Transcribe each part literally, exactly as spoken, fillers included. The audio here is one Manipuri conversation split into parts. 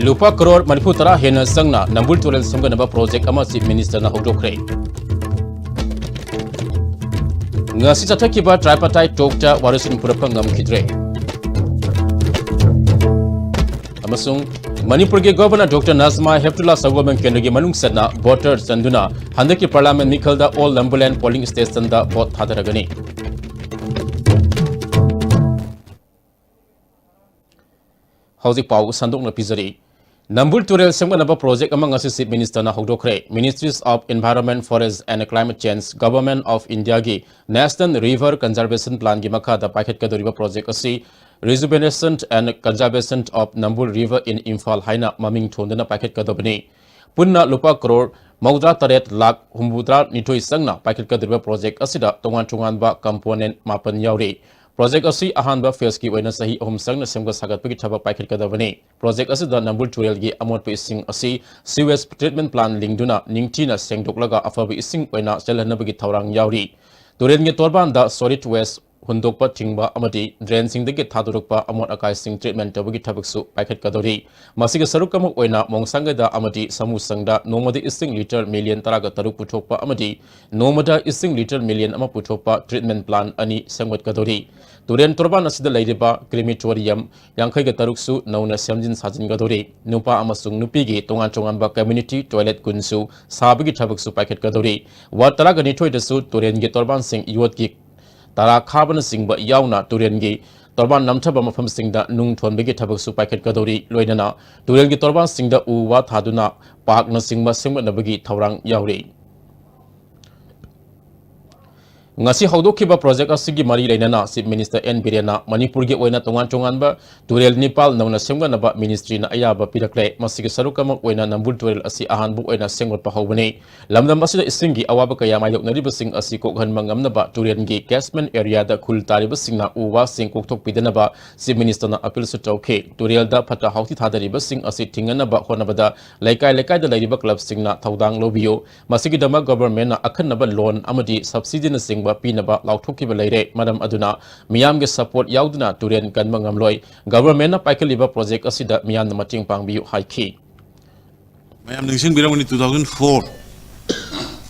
ꯂꯨꯄꯥ ꯀꯔꯣꯔ ꯃꯔꯤꯐꯨ ꯇꯔꯥ ꯍꯦꯟꯅ ꯆꯪꯅ ꯅꯝꯕꯨꯜ ꯇꯨꯔꯦꯜ ꯁꯦꯝꯒꯠꯅꯕ ꯄ꯭ꯔꯣꯖꯦꯛ ꯑꯃ ꯆꯤꯐ ꯃꯤꯅꯤꯁꯇꯔꯅ ꯍꯧꯗꯣꯛꯈ꯭ꯔꯦ꯫ ꯉꯁꯤ ꯆꯠꯊꯈꯤꯕ tripartite talkꯇ ꯋꯥꯔꯣꯏꯁꯤꯟ ꯄꯨꯔꯛꯄ ꯉꯝꯈꯤꯗ꯭ꯔꯦ꯫ ꯑꯃꯁꯨꯡ ꯃꯅꯤꯄꯨꯔꯒꯤ ꯒꯚꯔꯅꯔ ꯗꯣꯛꯇꯔ ꯅꯖꯃꯥ ꯍꯦꯞꯇꯨꯂꯥ ꯁꯒꯣꯜꯕꯟ ꯀꯦꯟꯗ꯭ꯔꯒꯤ ꯃꯅꯨꯡ ꯆꯟꯅ ꯚꯣꯇꯔ ꯆꯟꯗꯨꯅ ꯍꯟꯗꯛꯀꯤ ꯄꯥꯔꯂꯤꯌꯥꯃꯦꯟ ꯃꯤꯈꯜꯗ ꯑꯣꯜ ꯅꯝꯕꯨꯂꯦꯟ ꯄꯣꯂꯤꯡ ꯁ꯭ꯇꯦꯁꯟꯗ ꯚꯣꯠ ꯊꯥꯗꯔꯒꯅꯤ꯫ ꯍꯧꯖꯤꯛ ꯄꯥꯎ ꯁꯟꯗꯣꯛꯅ ꯄꯤꯖꯔꯤ꯫ ꯅꯝꯕꯨꯜ ꯇꯨꯔꯦꯜ ꯁꯦꯝꯒꯠꯅꯕ ꯄ꯭ꯔꯣꯖꯦꯛ ꯑꯃ ꯉꯁꯤ ꯆꯤꯐ ꯃꯤꯅꯤꯁꯇꯔꯅ ꯍꯧꯗꯣꯛꯈ꯭ꯔꯦ꯫ Ministries of Environment, Forest and Climate Change, Government of Indiaꯒꯤ National River Conservation Planꯒꯤ ꯃꯈꯥꯗ ꯄꯥꯏꯈꯠꯀꯗꯧꯔꯤꯕ ꯄ꯭ꯔꯣꯖꯦꯛ ꯑꯁꯤ Rejuvenation and Conservation of Nambul River in Imphal ꯍꯥꯏꯅ ꯃꯃꯤꯡ ꯊꯣꯟꯗꯨꯅ ꯄꯥꯏꯈꯠꯀꯗꯕꯅꯤ꯫ ꯄꯨꯟꯅ ꯂꯨꯄꯥ ꯀꯔꯣꯔ ꯃꯧꯗ꯭ꯔꯥ ꯇꯔꯦꯠ ꯂꯥꯈ ꯍꯨꯝꯐꯨꯇꯔꯥ ꯅꯤꯊꯣꯏ ꯆꯪꯅ ꯄꯥꯏꯈꯠꯀꯗꯧꯔꯤꯕ ꯄ꯭ꯔꯣꯖꯦꯛ ꯑꯁꯤꯗ ꯇꯣꯉꯥꯟ ꯇꯣꯉꯥꯟꯕ component ꯃꯥꯄꯟ ꯌꯥꯎꯔꯤ꯫ ꯄ꯭ꯔꯣꯖꯦꯛ ꯑꯁꯤ ꯑꯍꯥꯟꯕ phaseꯀꯤ ꯑꯣꯏꯅ ꯆꯍꯤ ꯑꯍꯨꯝ ꯆꯪꯅ ꯁꯦꯝꯒꯠ ꯁꯥꯒꯠꯄꯒꯤ ꯊꯕꯛ ꯄꯥꯏꯈꯠꯀꯗꯕꯅꯤ꯫ ꯄ꯭ꯔꯣꯖꯦꯛ ꯑꯁꯤꯗ ꯅꯝꯕꯨꯜ ꯇꯨꯔꯦꯜꯒꯤ ꯑꯃꯣꯠꯄ ꯏꯁꯤꯡ ꯑꯁꯤ sewage treatment plant ꯂꯤꯡꯗꯨꯅ ꯅꯤꯡꯊꯤꯅ ꯁꯦꯡꯗꯣꯛꯂꯒ ꯑꯐꯕ ꯏꯁꯤꯡ ꯑꯣꯏꯅ ꯆꯦꯜꯍꯟꯅꯕꯒꯤ ꯊꯧꯔꯥꯡ ꯌꯥꯎꯔꯤ꯫ ꯇꯨꯔꯦꯜꯒꯤ ꯇꯣꯔꯕꯥꯟꯗ solid waste ꯍꯨꯟꯗꯣꯛꯄ ꯊꯤꯡꯕ ꯑꯃꯗꯤ drainꯁꯤꯡꯗꯒꯤ ꯊꯥꯗꯣꯔꯛꯄ ꯑꯃꯣꯠ ꯑꯀꯥꯏꯁꯤꯡ treatment ꯇꯧꯕꯒꯤ ꯊꯕꯛꯁꯨ ꯄꯥꯏꯈꯠꯀꯗꯧꯔꯤ꯫ ꯃꯁꯤꯒꯤ ꯁꯔꯨꯛ ꯑꯃ ꯑꯣꯏꯅ ꯃꯣꯡꯁꯥꯡꯒꯩꯗ ꯑꯃꯗꯤ ꯁꯥꯃꯨꯁꯪꯗ ꯅꯣꯡꯃꯗ ꯏꯁꯤꯡ litre million ꯇꯔꯥꯒ ꯇꯔꯨꯛ ꯄꯨꯊꯣꯛꯄ ꯑꯃꯗꯤ ꯅꯣꯡꯃꯗ ꯏꯁꯤꯡ litre million ꯑꯃ ꯄꯨꯊꯣꯛꯄ treatment plant ꯑꯅꯤ ꯁꯦꯝꯒꯠꯀꯗꯧꯔꯤ꯫ ꯇꯨꯔꯦꯜ ꯇꯣꯔꯕꯥꯟ ꯑꯁꯤꯗ ꯂꯩꯔꯤꯕ crematorium ꯌꯥꯡꯈꯩꯒ ꯇꯔꯨꯛꯁꯨ ꯅꯧꯅ ꯁꯦꯝꯖꯤꯟ ꯁꯥꯖꯤꯟꯒꯗꯧꯔꯤ꯫ ꯅꯨꯄꯥ ꯑꯃꯁꯨꯡ ꯅꯨꯄꯤꯒꯤ ꯇꯣꯉꯥꯟ ꯇꯣꯉꯥꯟꯕ community toilet ꯀꯨꯟꯁꯨ ꯁꯥꯕꯒꯤ ꯊꯕꯛꯁꯨ ꯄꯥꯏꯈꯠꯀꯗꯧꯔꯤ꯫ Ward ꯇꯔꯥꯒ ꯅꯤꯊꯣꯏꯗꯁꯨ ꯇꯨꯔꯦꯜꯒꯤ ꯇꯣꯔꯕꯥꯟꯁꯤꯡ ꯌꯣꯠꯀꯤ ꯇꯔꯥ ꯈꯥꯕꯅꯆꯤꯡꯕ ꯌꯥꯎꯅ ꯇꯨꯔꯦꯜꯒꯤ ꯇꯣꯔꯕꯥꯟ ꯅꯝꯊꯕ ꯃꯐꯝꯁꯤꯡꯗ ꯅꯨꯡ ꯊꯣꯟꯕꯒꯤ ꯊꯕꯛꯁꯨ ꯄꯥꯏꯈꯠꯀꯗꯧꯔꯤ꯫ ꯂꯣꯏꯅꯅ ꯇꯨꯔꯦꯜꯒꯤ ꯇꯣꯔꯕꯥꯟꯁꯤꯡꯗ ꯎ ꯋꯥ ꯊꯥꯗꯨꯅ parkꯅꯆꯤꯡꯕ ꯁꯦꯝꯒꯠꯅꯕꯒꯤ ꯊꯧꯔꯥꯡ ꯌꯥꯎꯔꯤ꯫ ꯉꯁꯤ ꯍꯧꯗꯣꯛꯈꯤꯕ ꯄ꯭ꯔꯣꯖꯦꯛ ꯑꯁꯤꯒꯤ ꯃꯔꯤ ꯂꯩꯅꯅ ꯆꯤꯐ ꯃꯤꯅꯤꯁꯇꯔ ꯑꯦꯟ ꯕꯤꯔꯦꯟꯅ ꯃꯅꯤꯄꯨꯔꯒꯤ ꯑꯣꯏꯅ ꯇꯣꯉꯥꯟ ꯇꯣꯉꯥꯟꯕ ꯇꯨꯔꯦꯜ ꯅꯤꯄꯥꯜ ꯅꯧꯅ ꯁꯦꯝꯒꯠꯅꯕ ꯃꯤꯅꯤꯁꯇ꯭ꯔꯤꯅ ꯑꯌꯥꯕ ꯄꯤꯔꯛꯂꯦ꯫ ꯃꯁꯤꯒꯤ ꯁꯔꯨꯛ ꯑꯃ ꯑꯣꯏꯅ ꯅꯝꯕꯨꯜ ꯇꯨꯔꯦꯜ ꯑꯁꯤ ꯑꯍꯥꯟꯕ ꯑꯣꯏꯅ ꯁꯦꯝꯒꯠꯄ ꯍꯧꯕꯅꯤ꯫ ꯂꯝꯗꯝ ꯑꯁꯤꯗ ꯏꯁꯤꯡꯒꯤ ꯑꯋꯥꯕ ꯀꯌꯥ ꯃꯥꯌꯣꯛꯅꯔꯤꯕꯁꯤꯡ ꯑꯁꯤ ꯀꯣꯛꯍꯟꯕ ꯉꯝꯅꯕ ꯇꯨꯔꯦꯜꯒꯤ catchment areaꯗ ꯈꯨꯜ ꯇꯥꯔꯤꯕꯁꯤꯡꯅ ꯎ ꯋꯥꯁꯤꯡ ꯀꯣꯛꯊꯣꯛꯄꯤꯗꯅꯕ ꯆꯤꯐ ꯃꯤꯅꯤꯁꯇꯔꯅ ꯑꯄꯤꯜꯁꯨ ꯇꯧꯈꯤ꯫ ꯇꯨꯔꯦꯜꯗ ꯐꯠꯇ ꯍꯥꯎꯊꯤ ꯊꯥꯗꯔꯤꯕꯁꯤꯡ ꯑꯁꯤ ꯊꯤꯡꯅꯅꯕ ꯍꯣꯠꯅꯕꯗ ꯂꯩꯀꯥꯏ ꯂꯩꯀꯥꯏꯗ ꯂꯩꯔꯤꯕ ꯀ꯭ꯂꯕꯁꯤꯡꯅ ꯊꯧꯗꯥꯡ ꯂꯧꯕꯤꯌꯨ꯫ ꯃꯁꯤꯒꯤꯗꯃꯛ ꯒꯚꯔꯟꯃꯦꯟꯠꯅ ꯑꯈꯟꯅꯕ ꯂꯣꯟ ꯑꯃꯗꯤ ꯁꯕꯁꯤꯗꯤꯅꯆꯤꯡꯕ ꯄꯤꯅꯕ ꯂꯥꯎꯊꯣꯛꯈꯤꯕ ꯂꯩꯔꯦ꯫ ꯃꯔꯝ ꯑꯗꯨꯅ ꯃꯤꯌꯥꯝꯒꯤ support ꯌꯥꯎꯗꯅ ꯇꯨꯔꯦꯟ ꯀꯟꯕ ꯉꯝꯂꯣꯏ꯫ Government ꯅ ꯄꯥꯏꯈꯠꯂꯤꯕ project ꯑꯁꯤꯗ ꯃꯤꯌꯥꯝꯅ ꯃꯇꯦꯡ ꯄꯥꯡꯕꯤꯌꯨ ꯍꯥꯏꯈꯤ꯫ ꯃꯌꯥꯝ ꯅꯤꯡꯁꯤꯡꯕꯤꯔꯝꯒꯅꯤ, two thousand four,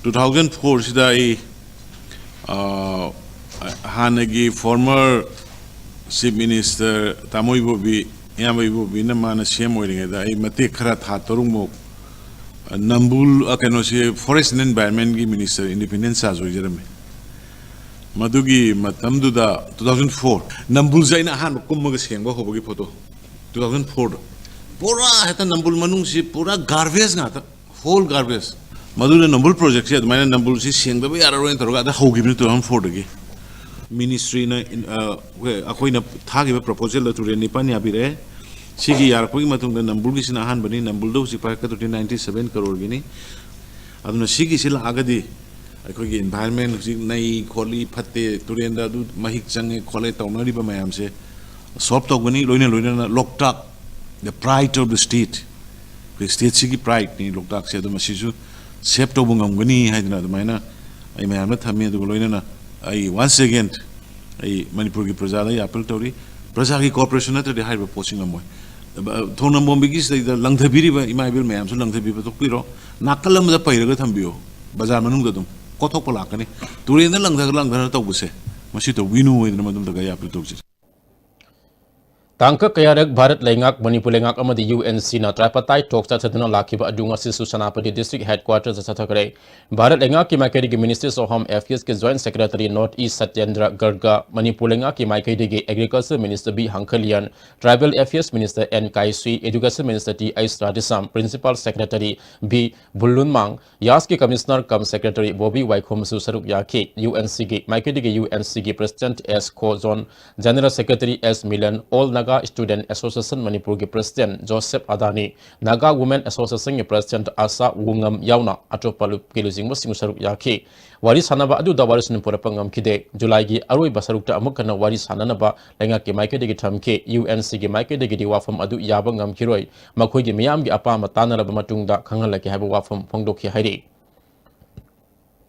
two thousand four ꯁꯤꯗ ꯑꯩ, ꯑ, ꯍꯥꯟꯅꯒꯤ former Chief Minister ꯇꯥꯃꯣ ꯏꯕꯣꯕꯤ, ꯏꯌꯥꯝꯕ ꯏꯕꯣꯕꯤꯅ ꯃꯥꯅ C M ꯑꯣꯏꯔꯤꯉꯩꯗ ꯑꯩ ꯃꯇꯦꯛ ꯈꯔ ꯊꯥ ꯇꯔꯨꯛꯃꯨꯛ, ꯑ, ꯅꯝꯕꯨꯜ, ꯑ, ꯀꯩꯅꯣꯁꯤ Forest and Environment ꯀꯤ Minister independent charge ꯑꯣꯏꯖꯔꯝꯃꯤ꯫ ꯃꯗꯨꯒꯤ ꯃꯇꯝꯗꯨꯗ two thousand four, ꯅꯝꯕꯨꯜꯁꯦ ꯑꯩꯅ ꯑꯍꯥꯟꯕ ꯀꯨꯝꯃꯒ ꯁꯦꯡꯕ ꯍꯧꯕꯒꯤ photo, two thousand four ꯗ꯫ ꯄꯨꯔꯥ ꯍꯦꯛꯇ ꯅꯝꯕꯨꯜ ꯃꯅꯨꯡꯁꯤ ꯄꯨꯔꯥ garbage ꯉꯥꯛꯇ, whole garbage꯫ ꯃꯗꯨꯅ ꯅꯝꯕꯨꯜ project ꯁꯦ ꯑꯗꯨꯃꯥꯏꯅ ꯅꯝꯕꯨꯜꯁꯤ ꯁꯦꯡꯗꯕ ꯌꯥꯔꯔꯣꯏꯅ ꯇꯧꯔꯒ ꯑꯗ ꯍꯧꯈꯤꯕꯅꯤ two thousand four ꯗꯒꯤ꯫ Ministry ꯅ, ꯑ, ꯑꯩꯈꯣꯏ, ꯑꯩꯈꯣꯏꯅ ꯊꯥꯈꯤꯕ proposal ꯗ ꯇꯨꯔꯦꯜ ꯅꯤꯄꯥꯟ ꯌꯥꯕꯤꯔꯛꯑꯦ꯫ ꯁꯤꯒꯤ ꯌꯥꯔꯛꯄꯒꯤ ꯃꯇꯨꯡꯗ ꯅꯝꯕꯨꯜꯒꯤꯁꯤꯅ ꯑꯍꯥꯟꯕꯅꯤ꯫ ꯅꯝꯕꯨꯜꯗ ꯍꯧꯖꯤꯛ ꯄꯥꯏꯔꯛꯀꯗꯧꯔꯤꯁꯤ ninety seven crore ꯒꯤꯅꯤ꯫ ꯑꯗꯨꯅ ꯁꯤꯒꯤꯁꯤ ꯂꯥꯛꯑꯒꯗꯤ ꯑꯩꯈꯣꯏꯒꯤ environment ꯍꯧꯖꯤꯛ ꯅꯩ ꯈꯣꯠꯂꯤ ꯐꯠꯇꯦ, ꯇꯨꯔꯦꯟꯗ ꯑꯗꯨ ꯃꯍꯤꯛ ꯆꯪꯉꯦ ꯈꯣꯠꯂꯦ ꯇꯧꯅꯔꯤꯕ ꯃꯌꯥꯝꯁꯦ solve ꯇꯧꯒꯅꯤ꯫ ꯂꯣꯏꯅ ꯂꯣꯏꯅꯅ ꯂꯣꯛꯇꯥꯛ, the pride of the state, ꯑꯩꯈꯣꯏ state ꯁꯤꯒꯤ pride ꯅꯤ ꯂꯣꯛꯇꯥꯛꯁꯦ, ꯑꯗꯨ ꯃꯁꯤꯁꯨ save ꯇꯧꯕ ꯉꯝꯒꯅꯤ ꯍꯥꯏꯗꯅ ꯑꯗꯨꯃꯥꯏꯅ ꯑꯩ ꯃꯌꯥꯝꯗ ꯊꯝꯃꯤ꯫ ꯑꯗꯨꯒ ꯂꯣꯏꯅꯅ ꯑꯩ once again ꯑꯩ ꯃꯅꯤꯄꯨꯔꯒꯤ ꯄ꯭ꯔꯖꯥꯗ ꯑꯩ appeal ꯇꯧꯔꯤ, ꯄ꯭ꯔꯖꯥꯒꯤ cooperation ꯅꯠꯇ꯭ꯔꯗꯤ ꯍꯥꯏꯔꯤꯕ ꯄꯣꯠꯁꯤ ꯉꯝꯃꯣꯏ꯫ ꯊꯣꯡ ꯅꯝꯕꯣꯝꯕꯤꯒꯤ ꯁꯤꯗꯩꯗ ꯂꯪꯊꯕꯤꯔꯤꯕ ꯏꯃꯥ ꯏꯕꯦꯜ ꯃꯌꯥꯝꯁꯨ ꯂꯪꯊꯕꯤꯕ ꯊꯣꯛꯄꯤꯔꯣ, ꯅꯥꯀꯜ ꯑꯃꯗ ꯄꯩꯔꯒ ꯊꯝꯕꯤꯌꯣ꯫ ꯕꯖꯥꯔ ꯃꯅꯨꯡꯗ ꯑꯗꯨꯝ ꯀꯣꯊꯣꯛꯄ ꯂꯥꯛꯀꯅꯤ꯫ ꯇꯨꯔꯦꯟꯗ ꯂꯪꯊ ꯂꯪꯊꯔ ꯇꯧꯕꯁꯦ ꯃꯁꯤ ꯇꯧꯕꯤꯅꯨ ꯍꯥꯏꯗꯅ ꯃꯗꯨꯝꯗ ꯑꯩ appeal ꯇꯧꯖꯔꯤ꯫ ꯇꯥꯡꯀꯛ ꯀꯌꯥꯔꯛ ꯚꯥꯔꯠ ꯂꯩꯉꯥꯛ, ꯃꯅꯤꯄꯨꯔ ꯂꯩꯉꯥꯛ ꯑꯃꯗꯤ U N C ꯅ tripartite talk ꯆꯠꯊꯗꯨꯅ ꯂꯥꯛꯈꯤꯕ ꯑꯗꯨ ꯉꯁꯤꯁꯨ ꯁꯦꯅꯥꯄꯇꯤ district headquarters ꯗ ꯆꯠꯊꯈ꯭ꯔꯦ꯫ ꯚꯥꯔꯠ ꯂꯩꯉꯥꯛꯀꯤ ꯃꯥꯏꯀꯩꯗꯒꯤ Ministries of Home Affairs ꯀꯤ Joint Secretary North East Satyendra ꯒꯔꯒ, Manipur ꯂꯩꯉꯥꯛꯀꯤ ꯃꯥꯏꯀꯩꯗꯒꯤ Agriculture Minister B ꯍꯪꯈꯂꯤꯌꯟ, Tribal Affairs Minister N ꯀꯥꯏꯁꯨꯏ, Education Minister T H Radheshyam, Principal Secretary B ꯕꯨꯜꯂꯨꯟꯃꯥꯡ, ꯌꯥꯁꯀꯤ Commissioner cum Secretary Bobby ꯋꯥꯏꯈꯣꯝꯁꯨ ꯁꯔꯨꯛ ꯌꯥꯈꯤ꯫ U N C ꯒꯤ ꯃꯥꯏꯀꯩꯗꯒꯤ U N C ꯒꯤ President S ꯈꯣꯖꯣꯟ, General Secretary S Milan, All Naga Student Association ꯃꯅꯤꯄꯨꯔꯒꯤ President ꯖꯣꯁꯦꯐ ꯑꯗꯥꯅꯤ, Naga Women Association ꯒꯤ President ꯑꯥꯁꯥ ꯋꯨꯉꯝ ꯌꯥꯎꯅ ꯑꯇꯣꯞꯄ ꯂꯨꯞꯀꯤ ꯂꯨꯆꯤꯡꯕꯁꯤꯡ ꯁꯔꯨꯛ ꯌꯥꯈꯤ꯫ ꯋꯥꯔꯤ ꯁꯥꯟꯅꯕ ꯑꯗꯨꯗ ꯋꯥꯔꯣꯏꯁꯤꯟ ꯄꯨꯔꯛꯄ ꯉꯝꯈꯤꯗꯦ꯫ ꯖꯨꯂꯥꯏꯒꯤ ꯑꯔꯣꯏꯕ ꯁꯔꯨꯛꯇ ꯑꯃꯨꯛ ꯍꯟꯅ ꯋꯥꯔꯤ ꯁꯥꯟꯅꯅꯕ ꯂꯩꯉꯥꯛꯀꯤ ꯃꯥꯏꯀꯩꯗꯒꯤ ꯊꯝꯈꯤ꯫ U N C ꯒꯤ ꯃꯥꯏꯀꯩꯗꯒꯤꯗꯤ ꯋꯥꯐꯝ ꯑꯗꯨ ꯌꯥꯕ ꯉꯝꯈꯤꯔꯣꯏ꯫ ꯃꯈꯣꯏꯒꯤ ꯃꯤꯌꯥꯝꯒꯤ ꯑꯄꯥꯝꯕ ꯇꯥꯟꯅꯔꯕ ꯃꯇꯨꯡꯗ ꯈꯪꯍꯜꯂꯛꯀꯦ ꯍꯥꯏꯕ ꯋꯥꯐꯝ ꯐꯣꯡꯗꯣꯛꯈꯤ ꯍꯥꯏꯔꯤ꯫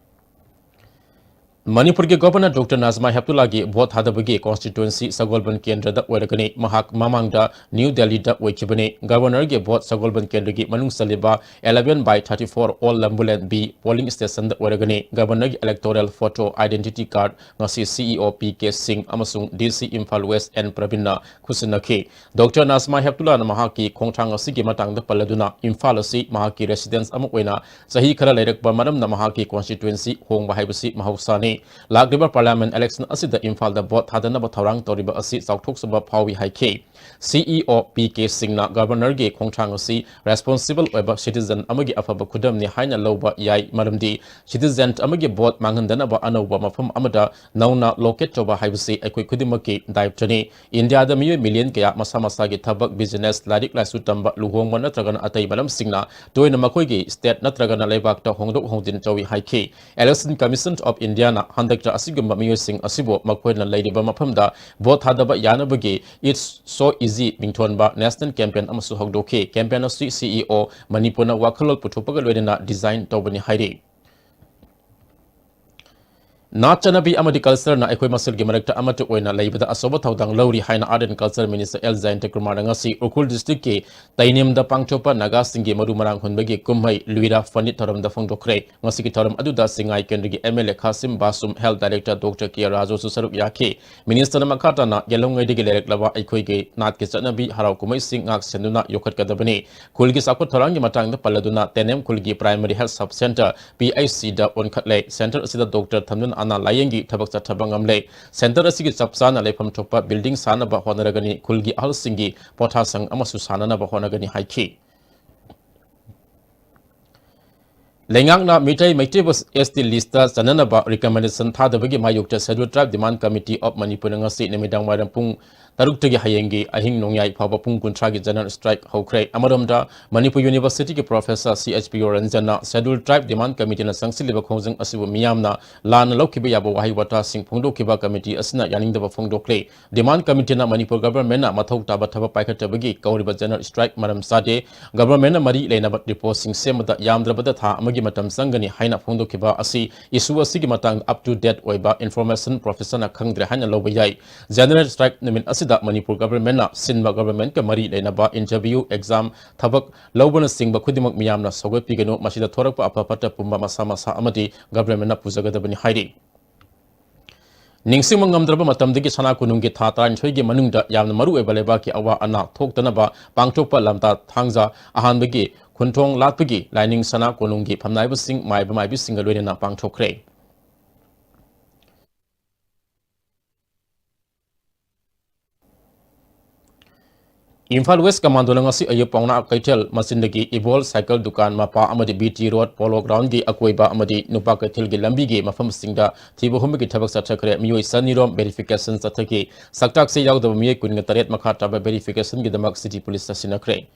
ꯃꯅꯤꯄꯨꯔꯒꯤ ꯒꯣꯚꯔꯅꯔ ꯗꯣꯛꯇꯔ ꯅꯥꯖꯃꯥ ꯍꯦꯞꯇꯨꯂꯥꯒꯤ ꯚꯣꯠ ꯊꯥꯗꯕꯒꯤ ꯀꯣꯟꯁꯇꯤꯇ꯭ꯋꯦꯟꯁꯤ ꯁꯒꯣꯜꯕꯟ ꯀꯦꯟꯗ꯭ꯔꯗ ꯑꯣꯏꯔꯒꯅꯤ꯫ ꯃꯍꯥꯛ ꯃꯃꯥꯡꯗ ꯅ꯭ꯌꯨ ꯗꯦꯜꯂꯤꯗ ꯑꯣꯏꯈꯤꯕꯅꯤ꯫ ꯒꯣꯚꯔꯅꯔꯒꯤ ꯚꯣꯠ ꯁꯒꯣꯜꯕꯟ ꯀꯦꯟꯗ꯭ꯔꯒꯤ ꯃꯅꯨꯡ ꯆꯜꯂꯤꯕ eleven by thirty-four Old Lambulan B polling stationꯗ ꯑꯣꯏꯔꯒꯅꯤ꯫ ꯒꯣꯚꯔꯅꯔꯒꯤ electoral photo identity card ꯉꯁꯤ CEO ꯄꯤ ꯀꯦ ꯁꯤꯡ ꯑꯃꯁꯨꯡ ꯗꯤ ꯁꯤ ꯏꯝꯐꯥꯜ ꯋꯦꯁ ꯑꯦꯟ ꯄ꯭ꯔꯕꯤꯟꯅ ꯈꯨꯠꯁꯤꯟꯅꯈꯤ꯫ ꯗꯣꯛꯇꯔ ꯅꯥꯖꯃꯥ ꯍꯦꯞꯇꯨꯂꯥꯅ ꯃꯍꯥꯛꯀꯤ ꯈꯣꯡꯊꯥꯡ ꯑꯁꯤꯒꯤ ꯃꯇꯥꯡꯗ ꯄꯜꯂꯗꯨꯅ, ꯏꯝꯐꯥꯜ ꯑꯁꯤ ꯃꯍꯥꯛꯀꯤ residence ꯑꯃ ꯑꯣꯏꯅ ꯆꯍꯤ ꯈꯔ ꯂꯩꯔꯛꯄ ꯃꯔꯝꯅ ꯃꯍꯥꯛꯀꯤ constituency ꯍꯣꯡꯕ ꯍꯥꯏꯕꯁꯤ ꯃꯍꯧꯁꯥꯅꯤ꯫ ꯂꯥꯛꯂꯤꯕ parliament election ꯑꯁꯤꯗ ꯏꯝꯐꯥꯜꯗ ꯚꯣꯠ ꯊꯥꯗꯅꯕ ꯊꯧꯔꯥꯡ ꯇꯧꯔꯤꯕ ꯑꯁꯤ ꯆꯥꯎꯊꯣꯛꯆꯕ ꯐꯥꯎꯏ ꯍꯥꯏꯈꯤ꯫ CEO ꯄꯤ ꯀꯦ ꯁꯤꯡꯅ ꯒꯣꯚꯔꯅꯔꯒꯤ ꯈꯣꯡꯊꯥꯡ ꯑꯁꯤ responsible ꯑꯣꯏꯕ citizen ꯑꯃꯒꯤ ꯑꯐꯕ ꯈꯨꯗꯝꯅꯤ ꯍꯥꯏꯅ ꯂꯧꯕ ꯌꯥꯏ, ꯃꯔꯝꯗꯤ citizen ꯑꯃꯒꯤ ꯚꯣꯠ ꯃꯥꯡꯍꯟꯗꯅꯕ ꯑꯅꯧꯕ ꯃꯐꯝ ꯑꯃꯗ ꯅꯧꯅ locate ꯇꯧꯕ ꯍꯥꯏꯕꯁꯤ ꯑꯩꯈꯣꯏ ꯈꯨꯗꯤꯡꯃꯛꯀꯤ ꯗꯥꯏꯇ꯭ꯋꯅꯤ꯫ ꯏꯟꯗꯤꯌꯥꯗ ꯃꯤꯑꯣꯏ million ꯀꯌꯥ ꯃꯁꯥ ꯃꯁꯥꯒꯤ ꯊꯕꯛ, business, ꯂꯥꯏꯔꯤꯛ ꯂꯥꯏꯁꯨ ꯇꯝꯕ, ꯂꯨꯍꯣꯡꯕ ꯅꯠꯇ꯭ꯔꯒꯅ ꯑꯇꯩ ꯃꯔꯝꯁꯤꯡꯅ ꯇꯣꯏꯅ ꯃꯈꯣꯏꯒꯤ state ꯅꯠꯇ꯭ꯔꯒꯅ ꯂꯩꯕꯥꯛꯇ ꯍꯣꯡꯗꯣꯛ ꯍꯣꯡꯖꯤꯟ ꯇꯧꯏ ꯍꯥꯏꯈꯤ꯫ Election Commission of Indiaꯅ ꯍꯟꯗꯛꯇ ꯑꯁꯤꯒꯨꯝꯕ ꯃꯤꯑꯣꯏꯁꯤꯡ ꯑꯁꯤꯕꯨ ꯃꯈꯣꯏꯅ ꯂꯩꯔꯤꯕ ꯃꯐꯝꯗ ꯚꯣꯠ ꯊꯥꯗꯕ ꯌꯥꯅꯕꯒꯤ It's So Easy ꯃꯤꯡꯊꯣꯟꯕ national campaign ꯑꯃꯁꯨ ꯍꯧꯗꯣꯛꯈꯤ꯫ Campaign ꯑꯁꯤ CEO ꯃꯅꯤꯄꯨꯔꯅ ꯋꯥꯈꯜꯂꯣꯟ ꯄꯨꯊꯣꯛꯄꯒ ꯂꯣꯏꯅꯅ design ꯇꯧꯕꯅꯤ ꯍꯥꯏꯔꯤ꯫ ꯅꯥꯠ ꯆꯠꯅꯕꯤ ꯑꯃꯗꯤ cultureꯅ ꯑꯩꯈꯣꯏ ꯃꯁꯦꯜꯒꯤ ꯃꯔꯛꯇ ꯑꯃꯠꯇ ꯑꯣꯏꯅ ꯂꯩꯕꯗ ꯑꯆꯧꯕ ꯊꯧꯗꯥꯡ ꯂꯧꯔꯤ ꯍꯥꯏꯅ Art and Culture Minister L ꯖꯌꯟꯇꯀꯨꯃꯥꯔꯅ ꯉꯁꯤ ꯎꯈ꯭ꯔꯨꯜ districtꯀꯤ ꯇꯩꯅꯦꯝꯗ ꯄꯥꯡꯊꯣꯛꯄ ꯅꯥꯒꯥꯁꯤꯡꯒꯤ ꯃꯔꯨ ꯃꯔꯥꯡ ꯍꯨꯟꯕꯒꯤ ꯀꯨꯝꯍꯩ ꯂꯨꯏꯔꯥ ꯐꯅꯤꯠ ꯊꯧꯔꯝꯗ ꯐꯣꯡꯗꯣꯛꯈ꯭ꯔꯦ꯫ ꯉꯁꯤꯒꯤ ꯊꯧꯔꯝ ꯑꯗꯨꯗ ꯆꯤꯡꯉꯥꯏ ꯀꯦꯟꯗ꯭ꯔꯒꯤ MLA ꯈꯥꯁꯤꯝ ꯕꯥꯁꯨꯝ, Health Director ꯗꯣꯛꯇꯔ ꯀꯦ ꯔꯥꯖꯨꯁꯨ ꯁꯔꯨꯛ ꯌꯥꯈꯤ꯫ Ministerꯅ ꯃꯈꯥ ꯇꯥꯅ ꯌꯦꯜꯍꯧꯉꯩꯗꯒꯤ ꯂꯩꯔꯛꯂꯕ ꯑꯩꯈꯣꯏꯒꯤ ꯅꯥꯠꯀꯤ ꯆꯠꯅꯕꯤ ꯍꯔꯥꯎ ꯀꯨꯝꯍꯩꯁꯤꯡ ꯉꯥꯛ ꯁꯦꯟꯗꯨꯅ ꯌꯣꯛꯈꯠꯀꯗꯕꯅꯤ꯫ ꯈꯨꯜꯒꯤ ꯆꯥꯎꯈꯠ ꯊꯧꯔꯥꯡꯒꯤ ꯃꯇꯥꯡꯗ ꯄꯜꯂꯗꯨꯅ ꯇꯩꯅꯦꯝ ꯈꯨꯜꯒꯤ Primary Health Sub Centre, PHCꯗ ꯑꯣꯟꯈꯠꯂꯦ꯫ Centre ꯑꯁꯤꯗ ꯗꯣꯛꯇꯔ ꯊꯝꯗꯨꯅ ꯑꯅꯥ ꯂꯥꯌꯦꯡꯒꯤ ꯊꯕꯛ ꯆꯠꯊꯕ ꯉꯝꯂꯦ꯫ Centre ꯑꯁꯤꯒꯤ ꯆꯞ ꯆꯥꯅ ꯂꯩꯐꯝ ꯊꯣꯛꯄ building ꯁꯥꯅꯕ ꯍꯣꯠꯅꯔꯒꯅꯤ꯫ ꯈꯨꯜꯒꯤ ꯑꯍꯜꯁꯤꯡꯒꯤ ꯄꯣꯊꯥꯁꯪ ꯑꯃꯁꯨ ꯁꯥꯅꯅꯕ ꯍꯣꯠꯅꯒꯅꯤ ꯍꯥꯏꯈꯤ꯫ ꯂꯩꯉꯥꯛꯅ ꯃꯤꯇꯩ, ꯃꯩꯇꯩꯕꯨ ST listꯇ ꯆꯟꯅꯅꯕ recommendation ꯊꯥꯗꯕꯒꯤ ꯃꯥꯌꯣꯛꯇ Scheduled Tribe Demand Committee of Manipurꯅ ꯉꯁꯤ ꯅꯨꯃꯤꯗꯥꯡ ꯋꯥꯏꯔꯝ ꯄꯨꯡ ꯇꯔꯨꯛꯇꯒꯤ ꯍꯌꯦꯡꯒꯤ ꯑꯍꯤꯡ ꯅꯣꯡꯌꯥꯏ ꯐꯥꯎꯕ ꯄꯨꯡ ꯀꯨꯟꯊ꯭ꯔꯥꯒꯤ general strike ꯍꯧꯈ꯭ꯔꯦ꯫ ꯑꯃꯔꯣꯝꯗ, Manipur Universityꯒꯤ professor C H P ꯔꯟꯖꯟꯅ Scheduled Tribe demand committeeꯅ ꯆꯪꯁꯤꯜꯂꯤꯕ ꯈꯣꯡꯖꯪ ꯑꯁꯤꯕꯨ ꯃꯤꯌꯥꯝꯅ ꯂꯥꯟꯅ ꯂꯧꯈꯤꯕ ꯌꯥꯕ ꯋꯥꯍꯩ ꯋꯥꯇꯥꯁꯤꯡ ꯐꯣꯡꯗꯣꯛꯈꯤꯕ committee ꯑꯁꯤꯅ ꯌꯥꯅꯤꯡꯗꯕ ꯐꯣꯡꯗꯣꯛꯂꯦ꯫ Demand committeeꯅ ꯃꯅꯤꯄꯨꯔ governmentꯅ ꯃꯊꯧ ꯇꯥꯕ ꯊꯕꯛ ꯄꯥꯏꯈꯠꯇꯕꯒꯤ ꯀꯧꯔꯤꯕ general strike ꯃꯔꯝ ꯆꯥꯗꯦ꯫ Governmentꯅ ꯃꯔꯤ ꯂꯩꯅꯕ depotꯁꯤꯡ ꯁꯦꯝꯕꯗ ꯌꯥꯝꯗ꯭ꯔꯕꯗ ꯊꯥ ꯑꯃꯒꯤ ꯃꯇꯝ ꯆꯪꯒꯅꯤ ꯍꯥꯏꯅ ꯐꯣꯡꯗꯣꯛꯈꯤꯕ ꯑꯁꯤ issue ꯑꯁꯤꯒꯤ ꯃꯇꯥꯡꯗ up to date ꯑꯣꯏꯕ information professorꯅ ꯈꯪꯗ꯭ꯔꯦ ꯍꯥꯏꯅ ꯂꯧꯕ ꯌꯥꯏ꯫ General strike ꯅꯨꯃꯤꯠ ꯑꯁꯤꯗ ꯃꯅꯤꯄꯨꯔ governmentꯅ ꯁꯤꯟꯕ governmentꯀ ꯃꯔꯤ ꯂꯩꯅꯕ interview, exam, ꯊꯕꯛ ꯂꯧꯕꯅꯆꯤꯡꯕ ꯈꯨꯗꯤꯡꯃꯛ ꯃꯤꯌꯥꯝꯅ ꯁꯧꯒꯠꯄꯤꯒꯅꯨ꯫ ꯃꯁꯤꯗ ꯊꯣꯔꯛꯄ ꯑꯐ ꯐꯠꯇ ꯄꯨꯝꯕ ꯃꯁꯥ ꯃꯁꯥ ꯑꯃꯗꯤ governmentꯅ ꯄꯨꯖꯒꯗꯕꯅꯤ ꯍꯥꯏꯔꯤ꯫ ꯅꯤꯡꯁꯤꯡꯕ ꯉꯝꯗ꯭ꯔꯕ ꯃꯇꯝꯗꯒꯤ ꯁꯅꯥ ꯀꯣꯅꯨꯡꯒꯤ ꯊꯥ ꯇꯔꯥꯅꯤꯊꯣꯏꯒꯤ ꯃꯅꯨꯡꯗ ꯌꯥꯝꯅ ꯃꯔꯨꯑꯣꯏꯕ ꯂꯩꯕꯥꯛꯀꯤ ꯑꯋꯥ ꯑꯅꯥ ꯊꯣꯛꯇꯅꯕ ꯄꯥꯡꯊꯣꯛꯄ ꯂꯝꯇꯥ ꯊꯥꯡꯖ ꯑꯍꯥꯟꯕꯒꯤ ꯈꯨꯟꯊꯣꯡ ꯂꯥꯠꯄꯒꯤ ꯂꯥꯏꯅꯤꯡ ꯁꯅꯥ ꯀꯣꯅꯨꯡꯒꯤ ꯐꯝꯅꯥꯏꯕꯁꯤꯡ, ꯃꯥꯏꯕ ꯃꯥꯏꯕꯤꯁꯤꯡꯒ ꯂꯣꯏꯅꯅ ꯄꯥꯡꯊꯣꯛꯈ꯭ꯔꯦ꯫ ꯏꯝꯐꯥꯜ West Commandona ꯉꯁꯤ ꯑꯌꯨꯛ ꯄꯥꯎꯅꯥ ꯀꯩꯊꯦꯜ ꯃꯆꯤꯟꯗꯒꯤ ꯏꯕꯣꯜ ꯁꯥꯏꯀꯜ ꯗꯨꯀꯥꯟ ꯃꯄꯥ ꯑꯃꯗꯤ B T Road, Polo Groundꯒꯤ ꯑꯀꯣꯏꯕ ꯑꯃꯗꯤ ꯅꯨꯄꯥ ꯀꯩꯊꯦꯜꯒꯤ ꯂꯝꯕꯤꯒꯤ ꯃꯐꯝꯁꯤꯡꯗ ꯊꯤꯕ ꯍꯨꯝꯕꯒꯤ ꯊꯕꯛ ꯆꯠꯊꯈ꯭ꯔꯦ꯫ ꯃꯤꯑꯣꯏ ꯆꯅꯤꯔꯣꯝ verification ꯆꯠꯊꯈꯤ꯫ ꯁꯛꯇꯥꯛꯁꯦ ꯌꯥꯎꯗꯕ ꯃꯤꯑꯣꯏ ꯀꯨꯟꯒ ꯇꯔꯦꯠ ꯃꯈꯥ ꯇꯥꯕ verificationꯒꯤꯗꯃꯛ city policeꯇ ꯁꯤꯟꯅꯈ꯭ꯔꯦ꯫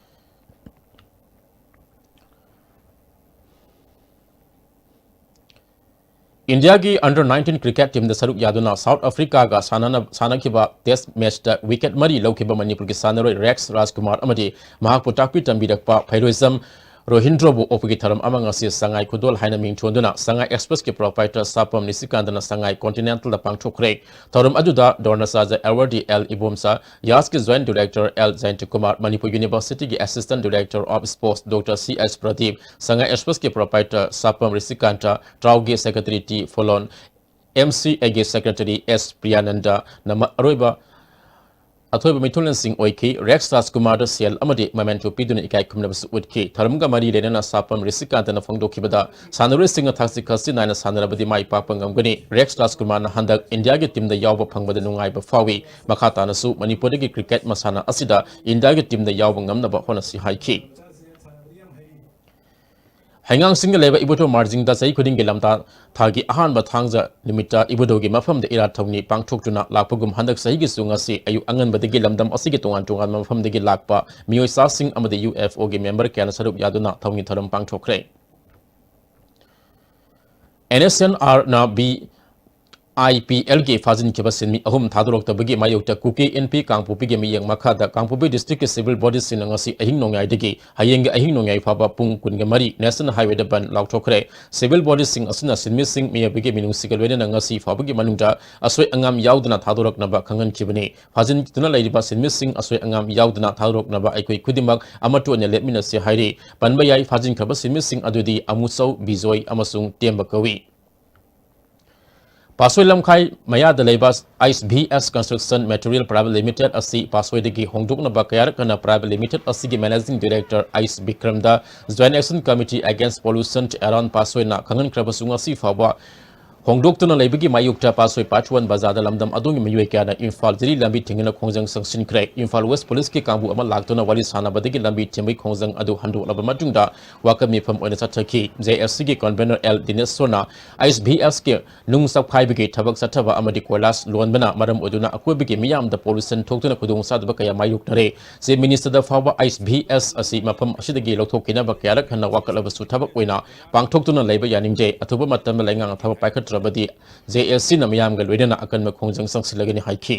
ꯏꯟꯗꯤꯌꯥꯒꯤ under nineteen cricket teamꯗ ꯁꯔꯨꯛ ꯌꯥꯗꯨꯅ South Africaꯒ ꯁꯥꯟꯅꯅ-, ꯁꯥꯟꯅꯈꯤꯕ test matchꯇ wicket ꯃꯔꯤ ꯂꯧꯈꯤꯕ ꯃꯅꯤꯄꯨꯔꯒꯤ ꯁꯥꯟꯅꯔꯣꯏ ꯔꯦꯛꯁ ꯔꯥꯖꯀꯨꯃꯥꯔ ꯑꯃꯗꯤ ꯃꯍꯥꯛꯄꯨ ꯇꯥꯛꯄꯤ ꯇꯝꯕꯤꯔꯛꯄ ꯐꯩꯔꯣꯏꯖꯝ ꯔꯣꯍꯤꯟꯗ꯭ꯔꯣꯕꯨ ꯑꯣꯛꯄꯒꯤ ꯊꯧꯔꯝ ꯑꯃ ꯉꯁꯤ ꯁꯉꯥꯏ ꯈꯨꯗꯣꯜ ꯍꯥꯏꯅ ꯃꯤꯡ ꯊꯣꯟꯗꯨꯅ ꯁꯉꯥꯏ Expressꯀꯤ proprietor ꯁꯥꯄꯝ ꯅꯤꯁꯤꯀꯥꯟꯇꯅ ꯁꯉꯥꯏ Continentalꯗ ꯄꯥꯡꯊꯣꯛꯈ꯭ꯔꯦ꯫ ꯊꯧꯔꯝ ꯑꯗꯨꯗ ꯗꯣꯔꯅꯆꯥꯖ ꯑꯦꯋꯥꯔꯗꯤ ꯑꯦꯜ ꯏꯕꯣꯝꯆꯥ, ꯌꯥꯁꯀꯤ joint director L Jayantakumar, Manipur Universityꯒꯤ assistant director of sports Doctor C H Pradip, Sangai Expressꯀꯤ proprietor ꯁꯥꯄꯝ ꯔꯤꯁꯤꯀꯥꯟꯇ, ꯇ꯭ꯔꯥꯎꯒꯤ secretary T Pholon, M C Aꯒꯤ secretary S ꯄ꯭ꯔꯤꯌꯥꯅꯟꯗꯅ ꯃ-, ꯑꯔꯣꯏꯕ, ꯑꯊꯣꯏꯕ ꯃꯤꯊꯨꯡꯂꯦꯟꯁꯤꯡ ꯑꯣꯏꯈꯤ꯫ ꯔꯦꯛꯁ ꯔꯥꯖꯀꯨꯃꯥꯔꯗ ꯁꯦꯜ ꯑꯃꯗꯤ memento ꯄꯤꯗꯨꯅ ꯏꯀꯥꯏ ꯈꯨꯝꯅꯕꯁꯨ ꯎꯠꯈꯤ꯫ ꯊꯧꯔꯝꯒ ꯃꯔꯤ ꯂꯩꯅꯅ ꯁꯥꯄꯝ ꯔꯤꯁꯤꯀꯥꯟꯇꯅ ꯐꯣꯡꯗꯣꯛꯈꯤꯕꯗ, ꯁꯥꯟꯅꯔꯣꯏꯁꯤꯡꯅ ꯊꯥꯛꯁꯤ ꯈꯥꯁꯤ ꯅꯥꯏꯅ ꯁꯥꯟꯅꯔꯕꯗꯤ ꯃꯥꯏ ꯄꯥꯛꯄ ꯉꯝꯒꯅꯤ꯫ ꯔꯦꯛꯁ ꯔꯥꯖꯀꯨꯃꯥꯔꯅ ꯍꯟꯗꯛ ꯏꯟꯗꯤꯌꯥꯒꯤ teamꯗ ꯌꯥꯎꯕ ꯐꯪꯕꯗ ꯅꯨꯡꯉꯥꯏꯕ ꯐꯥꯎꯏ꯫ ꯃꯈꯥ ꯇꯥꯅꯁꯨ ꯃꯅꯤꯄꯨꯔꯗꯒꯤ cricket ꯃꯁꯥꯟꯅ ꯑꯁꯤꯗ ꯏꯟꯗꯤꯌꯥꯒꯤ teamꯗ ꯌꯥꯎꯕ ꯉꯝꯅꯕ ꯍꯣꯠꯅꯁꯤ ꯍꯥꯏꯈꯤ꯫ ꯍꯩꯉꯥꯡꯁꯤꯡꯗ ꯂꯩꯕ ꯏꯕꯨꯙꯧ ꯃꯥꯔꯖꯤꯡꯗ ꯆꯍꯤ ꯈꯨꯗꯤꯡꯒꯤ ꯂꯝꯇꯥ ꯊꯥꯒꯤ ꯑꯍꯥꯟꯕ ꯊꯥꯡꯖ ꯅꯨꯃꯤꯠꯇ ꯏꯕꯨꯙꯧꯒꯤ ꯃꯐꯝꯗ ꯏꯔꯥꯠ ꯊꯧꯅꯤ ꯄꯥꯡꯊꯣꯛꯇꯨꯅ ꯂꯥꯛꯄꯒꯨꯝ, ꯍꯟꯗꯛ ꯆꯍꯤꯒꯤꯁꯨ ꯉꯁꯤ ꯑꯌꯨꯛ ꯑꯉꯟꯕꯗꯒꯤ ꯂꯝꯗꯝ ꯑꯁꯤꯒꯤ ꯇꯣꯉꯥꯟ ꯇꯣꯉꯥꯟꯕ ꯃꯐꯝꯗꯒꯤ ꯂꯥꯛꯄ ꯃꯤꯑꯣꯏ ꯆꯥꯁꯤꯡ ꯑꯃꯗꯤ ꯌꯨ ꯑꯦꯐ ꯑꯣꯒꯤ ꯃꯦꯝꯕꯔ ꯀꯌꯥꯅ ꯁꯔꯨꯛ ꯌꯥꯗꯨꯅ ꯊꯧꯅꯤ ꯊꯧꯔꯝ ꯄꯥꯡꯊꯣꯛꯈ꯭ꯔꯦ꯫ ꯑꯦꯟ ꯑꯦꯁ ꯑꯦꯟ ꯑꯥꯔꯅ ꯕꯤ ꯑꯥꯏ ꯄꯤ ꯑꯦꯜꯒꯤ ꯐꯥꯖꯤꯟꯈꯤꯕ ꯁꯤꯟꯃꯤ ꯑꯍꯨꯝ ꯊꯥꯗꯣꯔꯛꯇꯕꯒꯤ ꯃꯥꯌꯣꯛꯇ ꯀꯨꯀꯤ ꯑꯦꯟ ꯄꯤ ꯀꯥꯡꯄꯣꯛꯄꯤꯒꯤ ꯃꯤꯠꯌꯦꯡ ꯃꯈꯥꯗ ꯀꯥꯡꯄꯣꯛꯄꯤ ꯗꯤꯁꯇ꯭ꯔꯤꯛꯀꯤ ꯁꯤꯚꯤꯜ ꯕꯣꯗꯤꯁꯤꯡꯅ ꯉꯁꯤ ꯑꯍꯤꯡ ꯅꯣꯡꯌꯥꯏꯗꯒꯤ ꯍꯌꯦꯡꯒꯤ ꯑꯍꯤꯡ ꯅꯣꯡꯌꯥꯏ ꯐꯥꯎꯕ ꯄꯨꯡ ꯀꯨꯟꯒ ꯃꯔꯤ ꯅꯦꯁꯅꯦꯜ ꯍꯥꯏꯋꯦꯗ ꯕꯟ ꯂꯥꯎꯊꯣꯛꯈ꯭ꯔꯦ꯫ ꯁꯤꯚꯤꯜ ꯕꯣꯗꯤꯁꯤꯡ ꯑꯁꯤꯅ ꯁꯤꯟꯃꯤꯁꯤꯡ ꯃꯤꯑꯣꯏꯕꯒꯤ ꯃꯤꯅꯨꯡꯁꯤꯒ ꯂꯣꯏꯅꯅ ꯉꯁꯤ ꯐꯥꯎꯕꯒꯤ ꯃꯅꯨꯡꯗ ꯑꯁꯣꯏ ꯑꯉꯥꯝ ꯌꯥꯎꯗꯅ ꯊꯥꯗꯣꯔꯛꯅꯕ ꯈꯪꯍꯟꯈꯤꯕꯅꯤ꯫ ꯐꯥꯖꯤꯟꯗꯨꯅ ꯂꯩꯔꯤꯕ ꯁꯤꯟꯃꯤꯁꯤꯡ ꯑꯁꯣꯏ ꯑꯉꯥꯝ ꯌꯥꯎꯗꯅ ꯊꯥꯗꯣꯔꯛꯅꯕ ꯑꯩꯈꯣꯏ ꯈꯨꯗꯤꯡꯃꯛ ꯑꯃꯠꯇ ꯑꯣꯏꯅ ꯂꯦꯞꯃꯤꯟꯅꯁꯤ ꯍꯥꯏꯔꯤ꯫ ꯄꯟꯕ ꯌꯥꯏ, ꯐꯥꯖꯤꯟꯈ꯭ꯔꯕ ꯁꯤꯟꯃꯤꯁꯤꯡ ꯑꯗꯨꯗꯤ ꯑꯃꯨꯆꯧ, ꯕꯤꯖꯣꯏ ꯑꯃꯁꯨꯡ ꯇꯦꯝꯕ ꯀꯧꯏ꯫ ꯄꯥꯠꯁꯣꯏ ꯂꯝꯈꯥꯏ ꯃꯌꯥꯗ ꯂꯩꯕ ꯑꯥꯏꯁ ꯚꯤ ꯑꯦꯁ Construction Material Private Limited ꯑꯁꯤ ꯄꯥꯠꯁꯣꯏꯗꯒꯤ ꯍꯣꯡꯗꯣꯛꯅꯕ ꯀꯌꯥꯔꯛ ꯍꯟꯅ Private Limited ꯑꯁꯤꯒꯤ Managing Director ꯑꯥꯏꯁ ꯕꯤꯀ꯭ꯔꯝꯗ Joint Action Committee Against Pollution Around ꯄꯥꯠꯁꯣꯏꯅ ꯈꯪꯍꯟꯈ꯭ꯔꯕꯁꯨ, ꯉꯁꯤ ꯐꯥꯎꯕ ꯍꯣꯡꯗꯣꯛꯇꯨꯅ ꯂꯩꯕꯒꯤ ꯃꯥꯌꯣꯛꯇ ꯄꯥꯠꯁꯣꯏ Part One ꯕꯖꯥꯔꯗ ꯂꯝꯗꯝ ꯑꯗꯨꯒꯤ ꯃꯤꯑꯣꯏ ꯀꯌꯥꯅ ꯏꯝꯐꯥꯜ ꯖꯤꯔꯤ ꯂꯝꯕꯤ ꯊꯤꯡꯗꯨꯅ ꯈꯣꯡꯖꯪ ꯆꯪꯁꯤꯟꯈ꯭ꯔꯦ꯫ ꯏꯝꯐꯥꯜ West Policeꯀꯤ ꯀꯥꯡꯕꯨ ꯑꯃ ꯂꯥꯛꯇꯨꯅ ꯋꯥꯔꯤ ꯁꯥꯟꯅꯕꯗꯒꯤ ꯂꯝꯕꯤ ꯊꯤꯡꯕꯒꯤ ꯈꯣꯡꯖꯪ ꯑꯗꯨ ꯍꯟꯗꯣꯛꯂꯕ ꯃꯇꯨꯡꯗ ꯋꯥꯀꯠ ꯃꯤꯐꯝ ꯑꯣꯏꯅ ꯆꯠꯊꯈꯤ꯫ ꯖꯦ ꯑꯦꯁ ꯁꯤꯒꯤ convener ꯑꯦꯜ ꯗꯤꯅꯦꯁꯣꯔꯅ ꯑꯥꯏꯁ ꯚꯤ ꯑꯦꯁꯀꯤ ꯅꯨꯡ ꯆꯞꯈꯥꯏꯕꯒꯤ ꯊꯕꯛ ꯆꯠꯊꯕ ꯑꯃꯗꯤ ꯀꯣꯏꯂꯥꯁ ꯂꯣꯟꯕꯅ ꯃꯔꯝ ꯑꯣꯏꯗꯨꯅ ꯑꯀꯣꯏꯕꯒꯤ ꯃꯤꯌꯥꯝꯗ pollution ꯊꯣꯛꯇꯨꯅ ꯈꯨꯗꯣꯡꯆꯥꯗꯕ ꯀꯌꯥ ꯃꯥꯌꯣꯛꯅꯔꯦ꯫ Chief Ministerꯗ ꯐꯥꯎꯕ ꯑꯥꯏꯁ ꯚꯤ ꯑꯦꯁ ꯑꯁꯤ ꯃꯐꯝ ꯑꯁꯤꯗꯒꯤ ꯂꯧꯊꯣꯛꯈꯤꯅꯕ ꯀꯌꯥꯔꯛ ꯍꯟꯅ ꯋꯥꯀꯠꯂꯕꯁꯨ ꯊꯕꯛ ꯑꯣꯏꯅ ꯄꯥꯡꯊꯣꯛꯇꯨꯅ ꯂꯩꯕ ꯌꯥꯅꯤꯡꯗꯦ꯫ ꯑꯊꯨꯕ ꯃꯇꯝꯗ ꯂꯩꯉꯥꯛꯅ ꯊꯕꯛ ꯄꯥꯏꯈꯠꯇ꯭ꯔꯕꯗꯤ ꯖꯦ ꯑꯦꯁ ꯁꯤꯅ ꯃꯤꯌꯥꯝꯒ ꯂꯣꯏꯅꯅ ꯑꯀꯟꯕ ꯈꯣꯡꯖꯪ ꯆꯪꯁꯤꯜꯂꯒꯅꯤ ꯍꯥꯏꯈꯤ꯫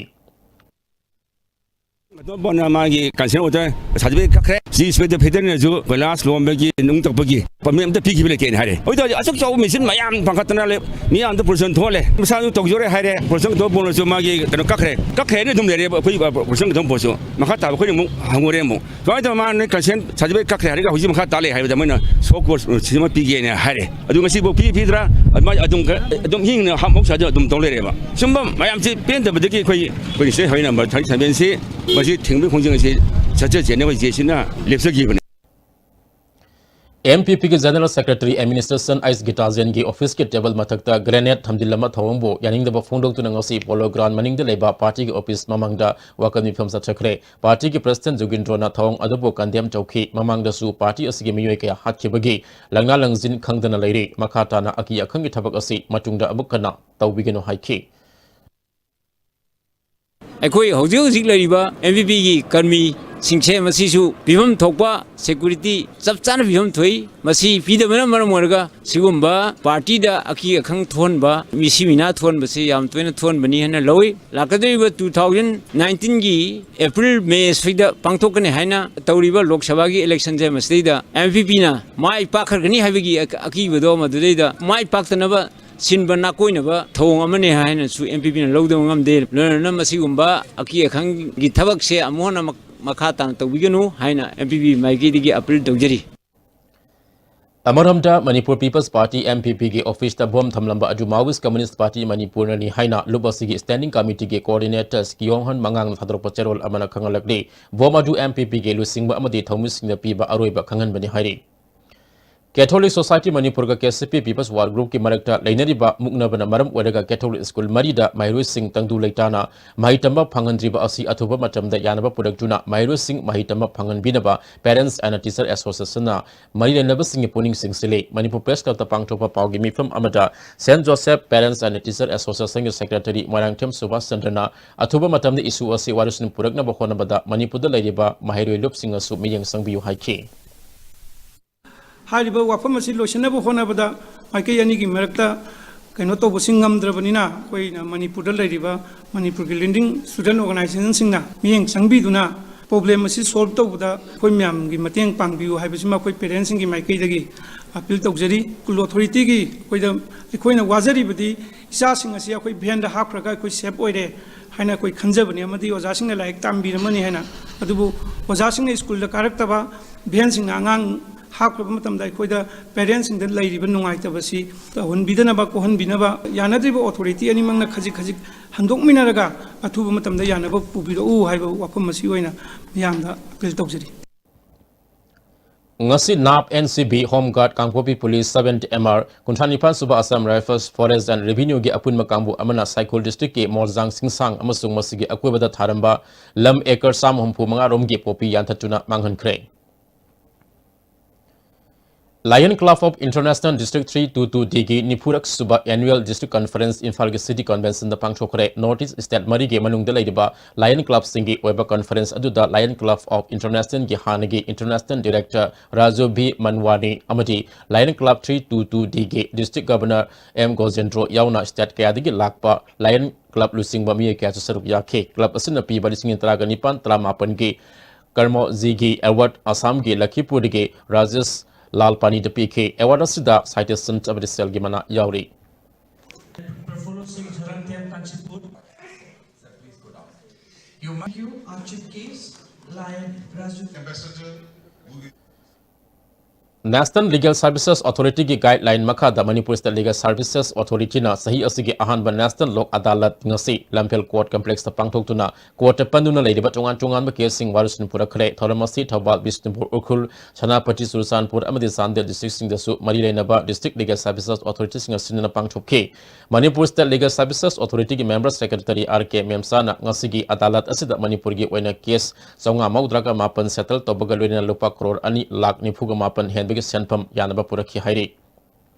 ꯑꯇꯣꯞꯄꯅ ꯃꯥꯒꯤ concern order certificate ꯀꯛꯈ꯭ꯔꯦ꯫ ꯁꯤ ꯏꯟꯁꯄꯦꯛꯇꯔ ꯐꯦꯗꯔꯅꯁꯨ ꯀꯣꯏꯂꯥꯁ ꯂꯣꯝꯕꯒꯤ ꯅꯨꯡ ꯇꯛꯄꯒꯤ permit ꯑꯝꯇ ꯄꯤꯈꯤꯕ ꯂꯩꯇꯦꯅ ꯍꯥꯏꯔꯦ꯫ ꯍꯧꯖꯤꯛ ꯍꯧꯖꯤꯛ ꯑꯆꯧ ꯑꯆꯧꯕ ꯃꯦꯆꯤꯟ ꯃꯌꯥꯝ ꯄꯥꯟꯈꯠꯇꯅ ꯂꯩ꯫ ꯃꯤꯌꯥꯝꯗ pollution ꯊꯣꯛꯍꯜꯂꯦ꯫ ꯃꯁꯥꯁꯨ ꯇꯧꯖꯔꯦ ꯍꯥꯏꯔꯦ꯫ Pollution control boardꯅꯁꯨ ꯃꯥꯒꯤ ꯀꯩꯅꯣ ꯀꯛꯈ꯭ꯔꯦ꯫ ꯀꯛꯈ꯭ꯔꯦꯅ ꯑꯗꯨꯝ ꯂꯩꯔꯦꯕ ꯑꯩꯈꯣꯏ pollution control boardꯁꯨ꯫ ꯃꯈꯥ ꯇꯥꯕ ꯑꯩꯈꯣꯏꯅ ꯑꯃꯨꯛ ꯍꯪꯉꯨꯔꯦ ꯑꯃꯨꯛ꯫ ꯁꯨꯃꯥꯏꯅ ꯇꯧꯔ ꯃꯥ ꯅꯣꯏ concern certificate ꯀꯛꯈ꯭ꯔꯦ ꯍꯥꯏꯔꯒ ꯍꯧꯖꯤꯛ ꯃꯈꯥ ꯇꯥ ꯂꯩ ꯍꯥꯏꯕꯗ ꯃꯣꯏꯅ show cause notice ꯑꯃ ꯄꯤꯒꯦꯅ ꯍꯥꯏꯔꯦ꯫ ꯑꯗꯨ ꯉꯁꯤꯐꯥꯎ ꯄꯤ ꯄꯤꯗ꯭ꯔꯥ? ꯑꯗꯨꯃꯥꯏꯅ ꯑꯗꯨꯝ ꯈꯔ ꯑꯗꯨꯝ ꯍꯤꯡꯅ ꯍꯥꯞ ꯃꯍꯧꯁꯥꯗ ꯑꯗꯨꯝ ꯇꯧ ꯂꯩꯔꯦꯕ꯫ ꯁꯨꯝꯕ ꯃꯌꯥꯝꯁꯤ ꯄꯦꯟꯗꯕꯗꯒꯤ ꯑꯩꯈꯣꯏ, ꯑꯩꯈꯣꯏ ꯁꯤꯗ ꯍꯧꯔꯤꯅ number thirty sevenꯁꯤ ꯃꯁꯤ ꯊꯤꯡꯕꯒꯤ ꯈꯣꯡꯖꯪ ꯑꯁꯤ ꯆꯠꯆ ꯆꯦꯟꯅꯕ ꯖꯦ ꯑꯦꯁ ꯁꯤꯅ ꯂꯦꯞꯆꯈꯤꯕꯅꯤ꯫ ꯑꯦꯝ ꯄꯤ ꯄꯤꯒꯤ General Secretary Administration ꯑꯩꯆ ꯒꯤꯇꯥꯖꯦꯟꯒꯤ ꯑꯣꯐꯤꯁꯀꯤ ꯇꯦꯕꯜ ꯃꯊꯛꯇ grenade ꯊꯝꯖꯤꯜꯂꯝꯕ ꯊꯧꯑꯣꯡꯕꯨ ꯌꯥꯅꯤꯡꯗꯕ ꯐꯣꯡꯗꯣꯛꯇꯨꯅ ꯉꯁꯤ Polo Ground ꯃꯅꯤꯡꯗ ꯂꯩꯕ ꯄꯥꯔꯇꯤꯒꯤ ꯑꯣꯐꯤꯁ ꯃꯃꯥꯡꯗ ꯋꯥꯀꯠ ꯃꯤꯐꯝ ꯆꯠꯊꯈ꯭ꯔꯦ꯫ ꯄꯥꯔꯇꯤꯒꯤ President ꯖꯨꯒꯤꯟꯗ꯭ꯔꯣꯅ ꯊꯧꯑꯣꯡ ꯑꯗꯨꯕꯨ condemn ꯇꯧꯈꯤ꯫ ꯃꯃꯥꯡꯗꯁꯨ ꯄꯥꯔꯇꯤ ꯑꯁꯤꯒꯤ ꯃꯤꯑꯣꯏ ꯀꯌꯥ ꯍꯥꯠꯈꯤꯕꯒꯤ ꯂꯪꯅꯥ ꯂꯪꯖꯤꯟ ꯈꯪꯗꯅ ꯂꯩꯔꯤ꯫ ꯃꯈꯥ ꯇꯥꯅ ꯑꯀꯤ ꯑꯈꯪꯒꯤ ꯊꯕꯛ ꯑꯁꯤ ꯃꯇꯨꯡꯗ ꯑꯃꯨꯛ ꯍꯟꯅ ꯇꯧꯕꯤꯒꯅꯨ ꯍꯥꯏꯈꯤ꯫ ꯑꯩꯈꯣꯏ ꯍꯧꯖꯤꯛ ꯍꯧꯖꯤꯛ ꯂꯩꯔꯤꯕ ꯑꯦꯝ ꯄꯤ ꯄꯤꯒꯤ ꯀꯔꯃꯤꯁꯤꯡꯁꯦ ꯃꯁꯤꯁꯨ ꯄꯤꯐꯝ ꯊꯣꯛꯄ security ꯆꯞ ꯆꯥꯅ ꯄꯤꯐꯝ ꯊꯣꯛꯏ꯫ ꯃꯁꯤ ꯄꯤꯗꯕꯅ ꯃꯔꯝ ꯑꯣꯏꯔꯒ ꯁꯤꯒꯨꯝꯕ ꯄꯥꯔꯇꯤꯗ ꯑꯀꯤ ꯑꯈꯪ ꯊꯣꯛꯍꯟꯕ, ꯃꯤꯁꯤ ꯃꯤꯅꯥ ꯊꯣꯛꯍꯟꯕꯁꯤ ꯌꯥꯝ ꯇꯣꯏꯅ ꯊꯣꯛꯍꯟꯕꯅꯤ ꯍꯥꯏꯅ ꯂꯧꯏ꯫ ꯂꯥꯛꯀꯗꯧꯔꯤꯕ two thousand nineteenꯒꯤ April, May ꯁ꯭ꯋꯥꯏꯗ ꯄꯥꯡꯊꯣꯛꯀꯅꯤ ꯍꯥꯏꯅ ꯇꯧꯔꯤꯕ ꯂꯣꯛ ꯁꯚꯥꯒꯤ electionꯁꯦ ꯃꯁꯤꯗꯩꯗ ꯑꯦꯝ ꯄꯤ ꯄꯤꯅ ꯃꯥꯏ ꯄꯥꯛꯈ꯭ꯔꯒꯅꯤ ꯍꯥꯏꯕꯒꯤ ꯑꯀꯤꯕꯗꯣ ꯃꯗꯨꯗꯩꯗ ꯃꯥꯏ ꯄꯥꯛꯇꯅꯕ ꯁꯤꯟꯕ ꯅꯥꯀꯣꯏꯅꯕ ꯊꯧꯑꯣꯡ ꯑꯃꯅꯤ ꯍꯥꯏꯅꯁꯨ ꯑꯦꯝ ꯄꯤ ꯄꯤꯅ ꯂꯧꯗꯕ ꯉꯝꯗꯦ꯫ ꯂꯣꯏꯅꯅ ꯃꯁꯤꯒꯨꯝꯕ ꯑꯀꯤ ꯑꯈꯪꯒꯤ ꯊꯕꯛꯁꯦ ꯑꯃꯨꯛ ꯍꯟꯅ ꯃꯛ-, ꯃꯈꯥ ꯇꯥꯅ ꯇꯧꯕꯤꯒꯅꯨ ꯍꯥꯏꯅ ꯑꯦꯝ ꯄꯤ ꯄꯤ ꯃꯥꯏꯀꯩꯗꯒꯤ appeal ꯇꯧꯖꯔꯤ꯫ ꯑꯃꯔꯣꯝꯗ Manipur People's Party, M P Pꯒꯤ ꯑꯣꯐꯤꯁꯇ ꯕꯣꯝ ꯊꯝꯂꯝꯕ ꯑꯗꯨ Maoist Communist Party ꯃꯅꯤꯄꯨꯔꯅꯅꯤ ꯍꯥꯏꯅ ꯂꯨꯞ ꯑꯁꯤꯒꯤ standing committeeꯒꯤ coordinators ꯀꯤꯌꯣꯡꯍꯟ ꯃꯉꯥꯡꯅ ꯊꯥꯗꯣꯔꯛꯄ ꯆꯦꯔꯣꯜ ꯑꯃꯅ ꯈꯪꯍꯜꯂꯛꯂꯤ꯫ ꯕꯣꯝ ꯑꯗꯨ M P Pꯒꯤ ꯂꯨꯆꯤꯡꯕ ꯑꯃꯗꯤ ꯊꯧꯃꯤꯁꯤꯡꯅ ꯄꯤꯕ ꯑꯔꯣꯏꯕ ꯈꯪꯍꯟꯕꯅꯤ ꯍꯥꯏꯔꯤ꯫ Catholic Society ꯃꯅꯤꯄꯨꯔꯒ K C P People's War Groupꯀꯤ ꯃꯔꯛꯇ ꯂꯩꯅꯔꯤꯕ ꯃꯨꯛꯅꯕꯅ ꯃꯔꯝ ꯑꯣꯏꯔꯒ Catholic school ꯃꯔꯤꯗ ꯃꯍꯩꯔꯣꯏꯁꯤꯡ ꯇꯪꯗꯨ ꯂꯩꯇꯥꯅ ꯃꯍꯩ ꯇꯝꯕ ꯐꯪꯍꯟꯗ꯭ꯔꯤꯕ ꯑꯁꯤ ꯑꯊꯨꯕ ꯃꯇꯝꯗ ꯌꯥꯅꯕ ꯄꯨꯔꯛꯇꯨꯅ ꯃꯍꯩꯔꯣꯏꯁꯤꯡ ꯃꯍꯩ ꯇꯝꯕ ꯐꯪꯍꯟꯕꯤꯅꯕ Parents and Teacher Associationꯅ ꯃꯔꯤ ꯂꯩꯅꯕꯁꯤꯡꯒꯤ ꯄꯨꯛꯅꯤꯡ ꯆꯤꯡꯁꯤꯜꯂꯤ꯫ ꯃꯅꯤꯄꯨꯔ Press Clubꯇ ꯄꯥꯡꯊꯣꯛꯄ ꯄꯥꯎꯒꯤ ꯃꯤꯐꯝ ꯑꯃꯗ Saint Joseph Parents and Teacher Associationꯒꯤ Secretary Moirangthem Subhas ꯆꯟꯗ꯭ꯔꯅ ꯑꯊꯨꯕ ꯃꯇꯝꯗ issue ꯑꯁꯤ ꯋꯥꯔꯣꯏꯁꯤꯟ ꯄꯨꯔꯛꯅꯕ ꯍꯣꯠꯅꯕꯗ ꯃꯅꯤꯄꯨꯔꯗ ꯂꯩꯔꯤꯕ ꯃꯍꯩꯔꯣꯏ ꯂꯨꯞꯁꯤꯡꯅꯁꯨ ꯃꯤꯠꯌꯦꯡ ꯆꯪꯕꯤꯌꯨ ꯍꯥꯏꯈꯤ꯫ ꯍꯥꯏꯔꯤꯕ ꯋꯥꯐꯝ ꯑꯁꯤ ꯂꯣꯏꯁꯤꯟꯅꯕ ꯍꯣꯠꯅꯕꯗ ꯃꯥꯏꯀꯩ ꯑꯅꯤꯒꯤ ꯃꯔꯛꯇ ꯀꯩꯅꯣ ꯇꯧꯕꯁꯤ ꯉꯝꯗ꯭ꯔꯕꯅꯤꯅ, ꯑꯩꯈꯣꯏꯅ ꯃꯅꯤꯄꯨꯔꯗ ꯂꯩꯔꯤꯕ ꯃꯅꯤꯄꯨꯔꯒꯤ leading student organizationꯁꯤꯡꯅ ꯃꯤꯠꯌꯦꯡ ꯆꯪꯕꯤꯗꯨꯅ problem ꯑꯁꯤ solve ꯇꯧꯕꯗ ꯑꯩꯈꯣꯏ ꯃꯌꯥꯝꯒꯤ ꯃꯇꯦꯡ ꯄꯥꯡꯕꯤꯌꯨ ꯍꯥꯏꯕꯁꯤꯃ ꯑꯩꯈꯣꯏ parentsꯁꯤꯡꯒꯤ ꯃꯥꯏꯀꯩꯗꯒꯤ appeal ꯇꯧꯖꯔꯤ꯫ School authorityꯒꯤ ꯑꯩꯈꯣꯏꯗ, ꯑꯩꯈꯣꯏꯅ ꯋꯥꯖꯔꯤꯕꯗꯤ ꯏꯆꯥꯁꯤꯡ ꯑꯁꯤ ꯑꯩꯈꯣꯏ vanꯗ ꯍꯥꯞꯈ꯭ꯔꯒ ꯑꯩꯈꯣꯏ safe ꯑꯣꯏꯔꯦ ꯍꯥꯏꯅ ꯑꯩꯈꯣꯏ ꯈꯟꯖꯕꯅꯤ, ꯑꯃꯗꯤ ꯑꯣꯖꯥꯁꯤꯡꯅ ꯂꯥꯏꯔꯤꯛ ꯇꯝꯕꯤꯔꯝꯃꯅꯤ ꯍꯥꯏꯅ꯫ ꯑꯗꯨꯕꯨ ꯑꯣꯖꯥꯁꯤꯡꯅ schoolꯗ ꯀꯥꯔꯛꯇꯕ, vanꯁꯤꯡꯅ ꯑꯉꯥꯡ ꯍꯥꯞꯈ꯭ꯔꯕ ꯃꯇꯝꯗ ꯑꯩꯈꯣꯏꯗ parentsꯁꯤꯡꯗ ꯂꯩꯔꯤꯕ ꯅꯨꯡꯉꯥꯏꯇꯕꯁꯤ ꯇꯧꯍꯟꯕꯤꯗꯅꯕ, ꯀꯣꯛꯍꯟꯕꯤꯅꯕ ꯌꯥꯅꯗ꯭ꯔꯤꯕ authority ꯑꯅꯤꯃꯛꯅ ꯈꯖꯤꯛ ꯈꯖꯤꯛ ꯍꯟꯗꯣꯛꯃꯤꯟꯅꯔꯒ ꯑꯊꯨꯕ ꯃꯇꯝꯗ ꯌꯥꯅꯕ ꯄꯨꯕꯤꯔꯛꯎ ꯍꯥꯏꯕ ꯋꯥꯐꯝ ꯑꯁꯤ ꯑꯣꯏꯅ ꯃꯤꯌꯥꯝꯗ appeal ꯇꯧꯖꯔꯤ꯫ ꯉꯁꯤ ꯅꯥꯞ, ꯑꯦꯟ ꯁꯤ ꯕꯤ, ꯍꯣꯝ ꯒꯥꯔꯗ, ꯀꯥꯡꯄꯣꯛꯄꯤ ꯄꯨꯂꯤꯁ, ꯁꯕꯦꯟ ꯑꯦꯝ ꯑꯥꯔ, ꯀꯨꯟꯊ꯭ꯔꯥ ꯅꯤꯄꯥꯟ ꯁꯨꯕ ꯑꯁꯥꯝ ꯔꯥꯏꯐꯜꯁ, ꯐꯣꯔꯦꯁ ꯑꯦꯟ ꯔꯦꯚꯤꯅ꯭ꯌꯨꯒꯤ ꯑꯄꯨꯟꯕ ꯀꯥꯡꯕꯨ ꯑꯃꯅ ꯁꯥꯏꯈꯣꯜ ꯗꯤꯁꯇ꯭ꯔꯤꯛꯀꯤ ꯃꯣꯔꯖꯥꯡ ꯁꯤꯡꯁꯥꯡ ꯑꯃꯁꯨꯡ ꯃꯁꯤꯒꯤ ꯑꯀꯣꯏꯕꯗ ꯊꯥꯔꯝꯕ ꯂꯝ ꯑꯦꯀꯔ ꯆꯥꯝꯃ ꯍꯨꯝꯐꯨ ꯃꯉꯥ ꯔꯣꯝꯒꯤ ꯄꯣꯄꯤ ꯌꯥꯟꯊꯠꯇꯨꯅ ꯃꯥꯡꯍꯟꯈ꯭ꯔꯦ꯫ Lion Club of International District three two two ꯗꯤꯒꯤ ꯅꯤꯐꯨꯔꯛ ꯁꯨꯕ Annual District Conference ꯏꯝꯐꯥꯜꯒꯤ City Conventionꯗ ꯄꯥꯡꯊꯣꯛꯈ꯭ꯔꯦ꯫ North East State ꯃꯔꯤꯒꯤ ꯃꯅꯨꯡꯗ ꯂꯩꯔꯤꯕ Lion Clubꯁꯤꯡꯒꯤ ꯑꯣꯏꯕ conference ꯑꯗꯨꯗ Lion Club of Internationalꯒꯤ ꯍꯥꯟꯅꯒꯤ International Director Raju V Manwani ꯑꯃꯗꯤ Lion Club three two two ꯗꯤꯒꯤ District Governor ꯑꯦꯝ ꯒꯣꯖꯦꯟꯗ꯭ꯔꯣ ꯌꯥꯎꯅ state ꯀꯌꯥꯗꯒꯤ ꯂꯥꯛꯄ Lion Club ꯂꯨꯆꯤꯡꯕ ꯃꯤꯑꯣꯏ ꯀꯌꯥꯁꯨ ꯁꯔꯨꯛ ꯌꯥꯈꯤ꯫ Club ꯑꯁꯤꯅ ꯄꯤꯕ ꯂꯤꯁꯤꯡ ꯇꯔꯥꯒ ꯅꯤꯄꯥꯟ ꯇꯔꯥꯃꯥꯄꯟꯒꯤ ꯀꯔꯃꯣꯖꯤꯒꯤ award ꯑꯁꯥꯝꯒꯤ ꯂꯈꯤꯄꯨꯔꯗꯒꯤ ꯔꯥꯖꯦꯁ ꯂꯥꯜꯄꯥꯅꯤꯗ ꯄꯤꯈꯤ꯫ Award ꯑꯁꯤꯗ citations ꯑꯃꯗꯤ ꯁꯦꯜꯒꯤ ꯃꯅꯥ ꯌꯥꯎꯔꯤ꯫ Prafulla Singh Dharantyam Kanchipur. You might you our chief case, Lion Raju. Ambassador. National Legal Services Authorityꯒꯤ guideline ꯃꯈꯥꯗ Manipur State Legal Services Authorityꯅ ꯆꯍꯤ ꯑꯁꯤꯒꯤ ꯑꯍꯥꯟꯕ National ꯂꯣꯛ ꯑꯗꯥꯂꯠ ꯉꯁꯤ ꯂꯝꯐꯦꯜ Court Complexꯇ ꯄꯥꯡꯊꯣꯛꯇꯨꯅ courtꯇ ꯄꯟꯗꯨꯅ ꯂꯩꯔꯤꯕ ꯇꯣꯉꯥꯟ ꯇꯣꯉꯥꯟꯕ caseꯁꯤꯡ ꯋꯥꯔꯣꯏꯁꯤꯟ ꯄꯨꯔꯛꯈ꯭ꯔꯦ꯫ ꯊꯧꯔꯝ ꯑꯁꯤ ꯊꯧꯕꯥꯜ, ꯕꯤꯁꯅꯨꯄꯨꯔ ꯎꯈ꯭ꯔꯨꯜ, ꯁꯦꯅꯥꯄꯇꯤ, ꯆꯨꯔꯆꯥꯟꯄꯨꯔ ꯑꯃꯗꯤ ꯆꯥꯟꯗꯦꯜ districtꯁꯤꯡꯗꯁꯨ ꯃꯔꯤ ꯂꯩꯅꯕ district legal services authorityꯁꯤꯡꯅ ꯁꯤꯟꯗꯨꯅ ꯄꯥꯡꯊꯣꯛꯈꯤ꯫ Manipur State Legal Services Authorityꯒꯤ member secretary ꯑꯥꯔ ꯀꯦ ꯃꯦꯝꯆꯥꯅ ꯉꯁꯤꯒꯤ ꯑꯗꯥꯂꯠ ꯑꯁꯤꯗ ꯃꯅꯤꯄꯨꯔꯒꯤ ꯑꯣꯏꯅ case ꯆꯥꯝꯃꯉꯥ ꯃꯧꯗ꯭ꯔꯥꯒ ꯃꯥꯄꯟ settle ꯇꯧꯕꯒ ꯂꯣꯏꯅꯅ ꯂꯨꯄꯥ ꯀ꯭ꯔꯣꯔ ꯑꯅꯤ ꯂꯥꯈ ꯅꯤꯐꯨꯒ ꯃꯥꯄꯟ ꯍꯦꯟꯕꯒꯤ ꯁꯦꯟꯐꯝ ꯌꯥꯅꯕ ꯄꯨꯔꯛꯈꯤ ꯍꯥꯏꯔꯤ꯫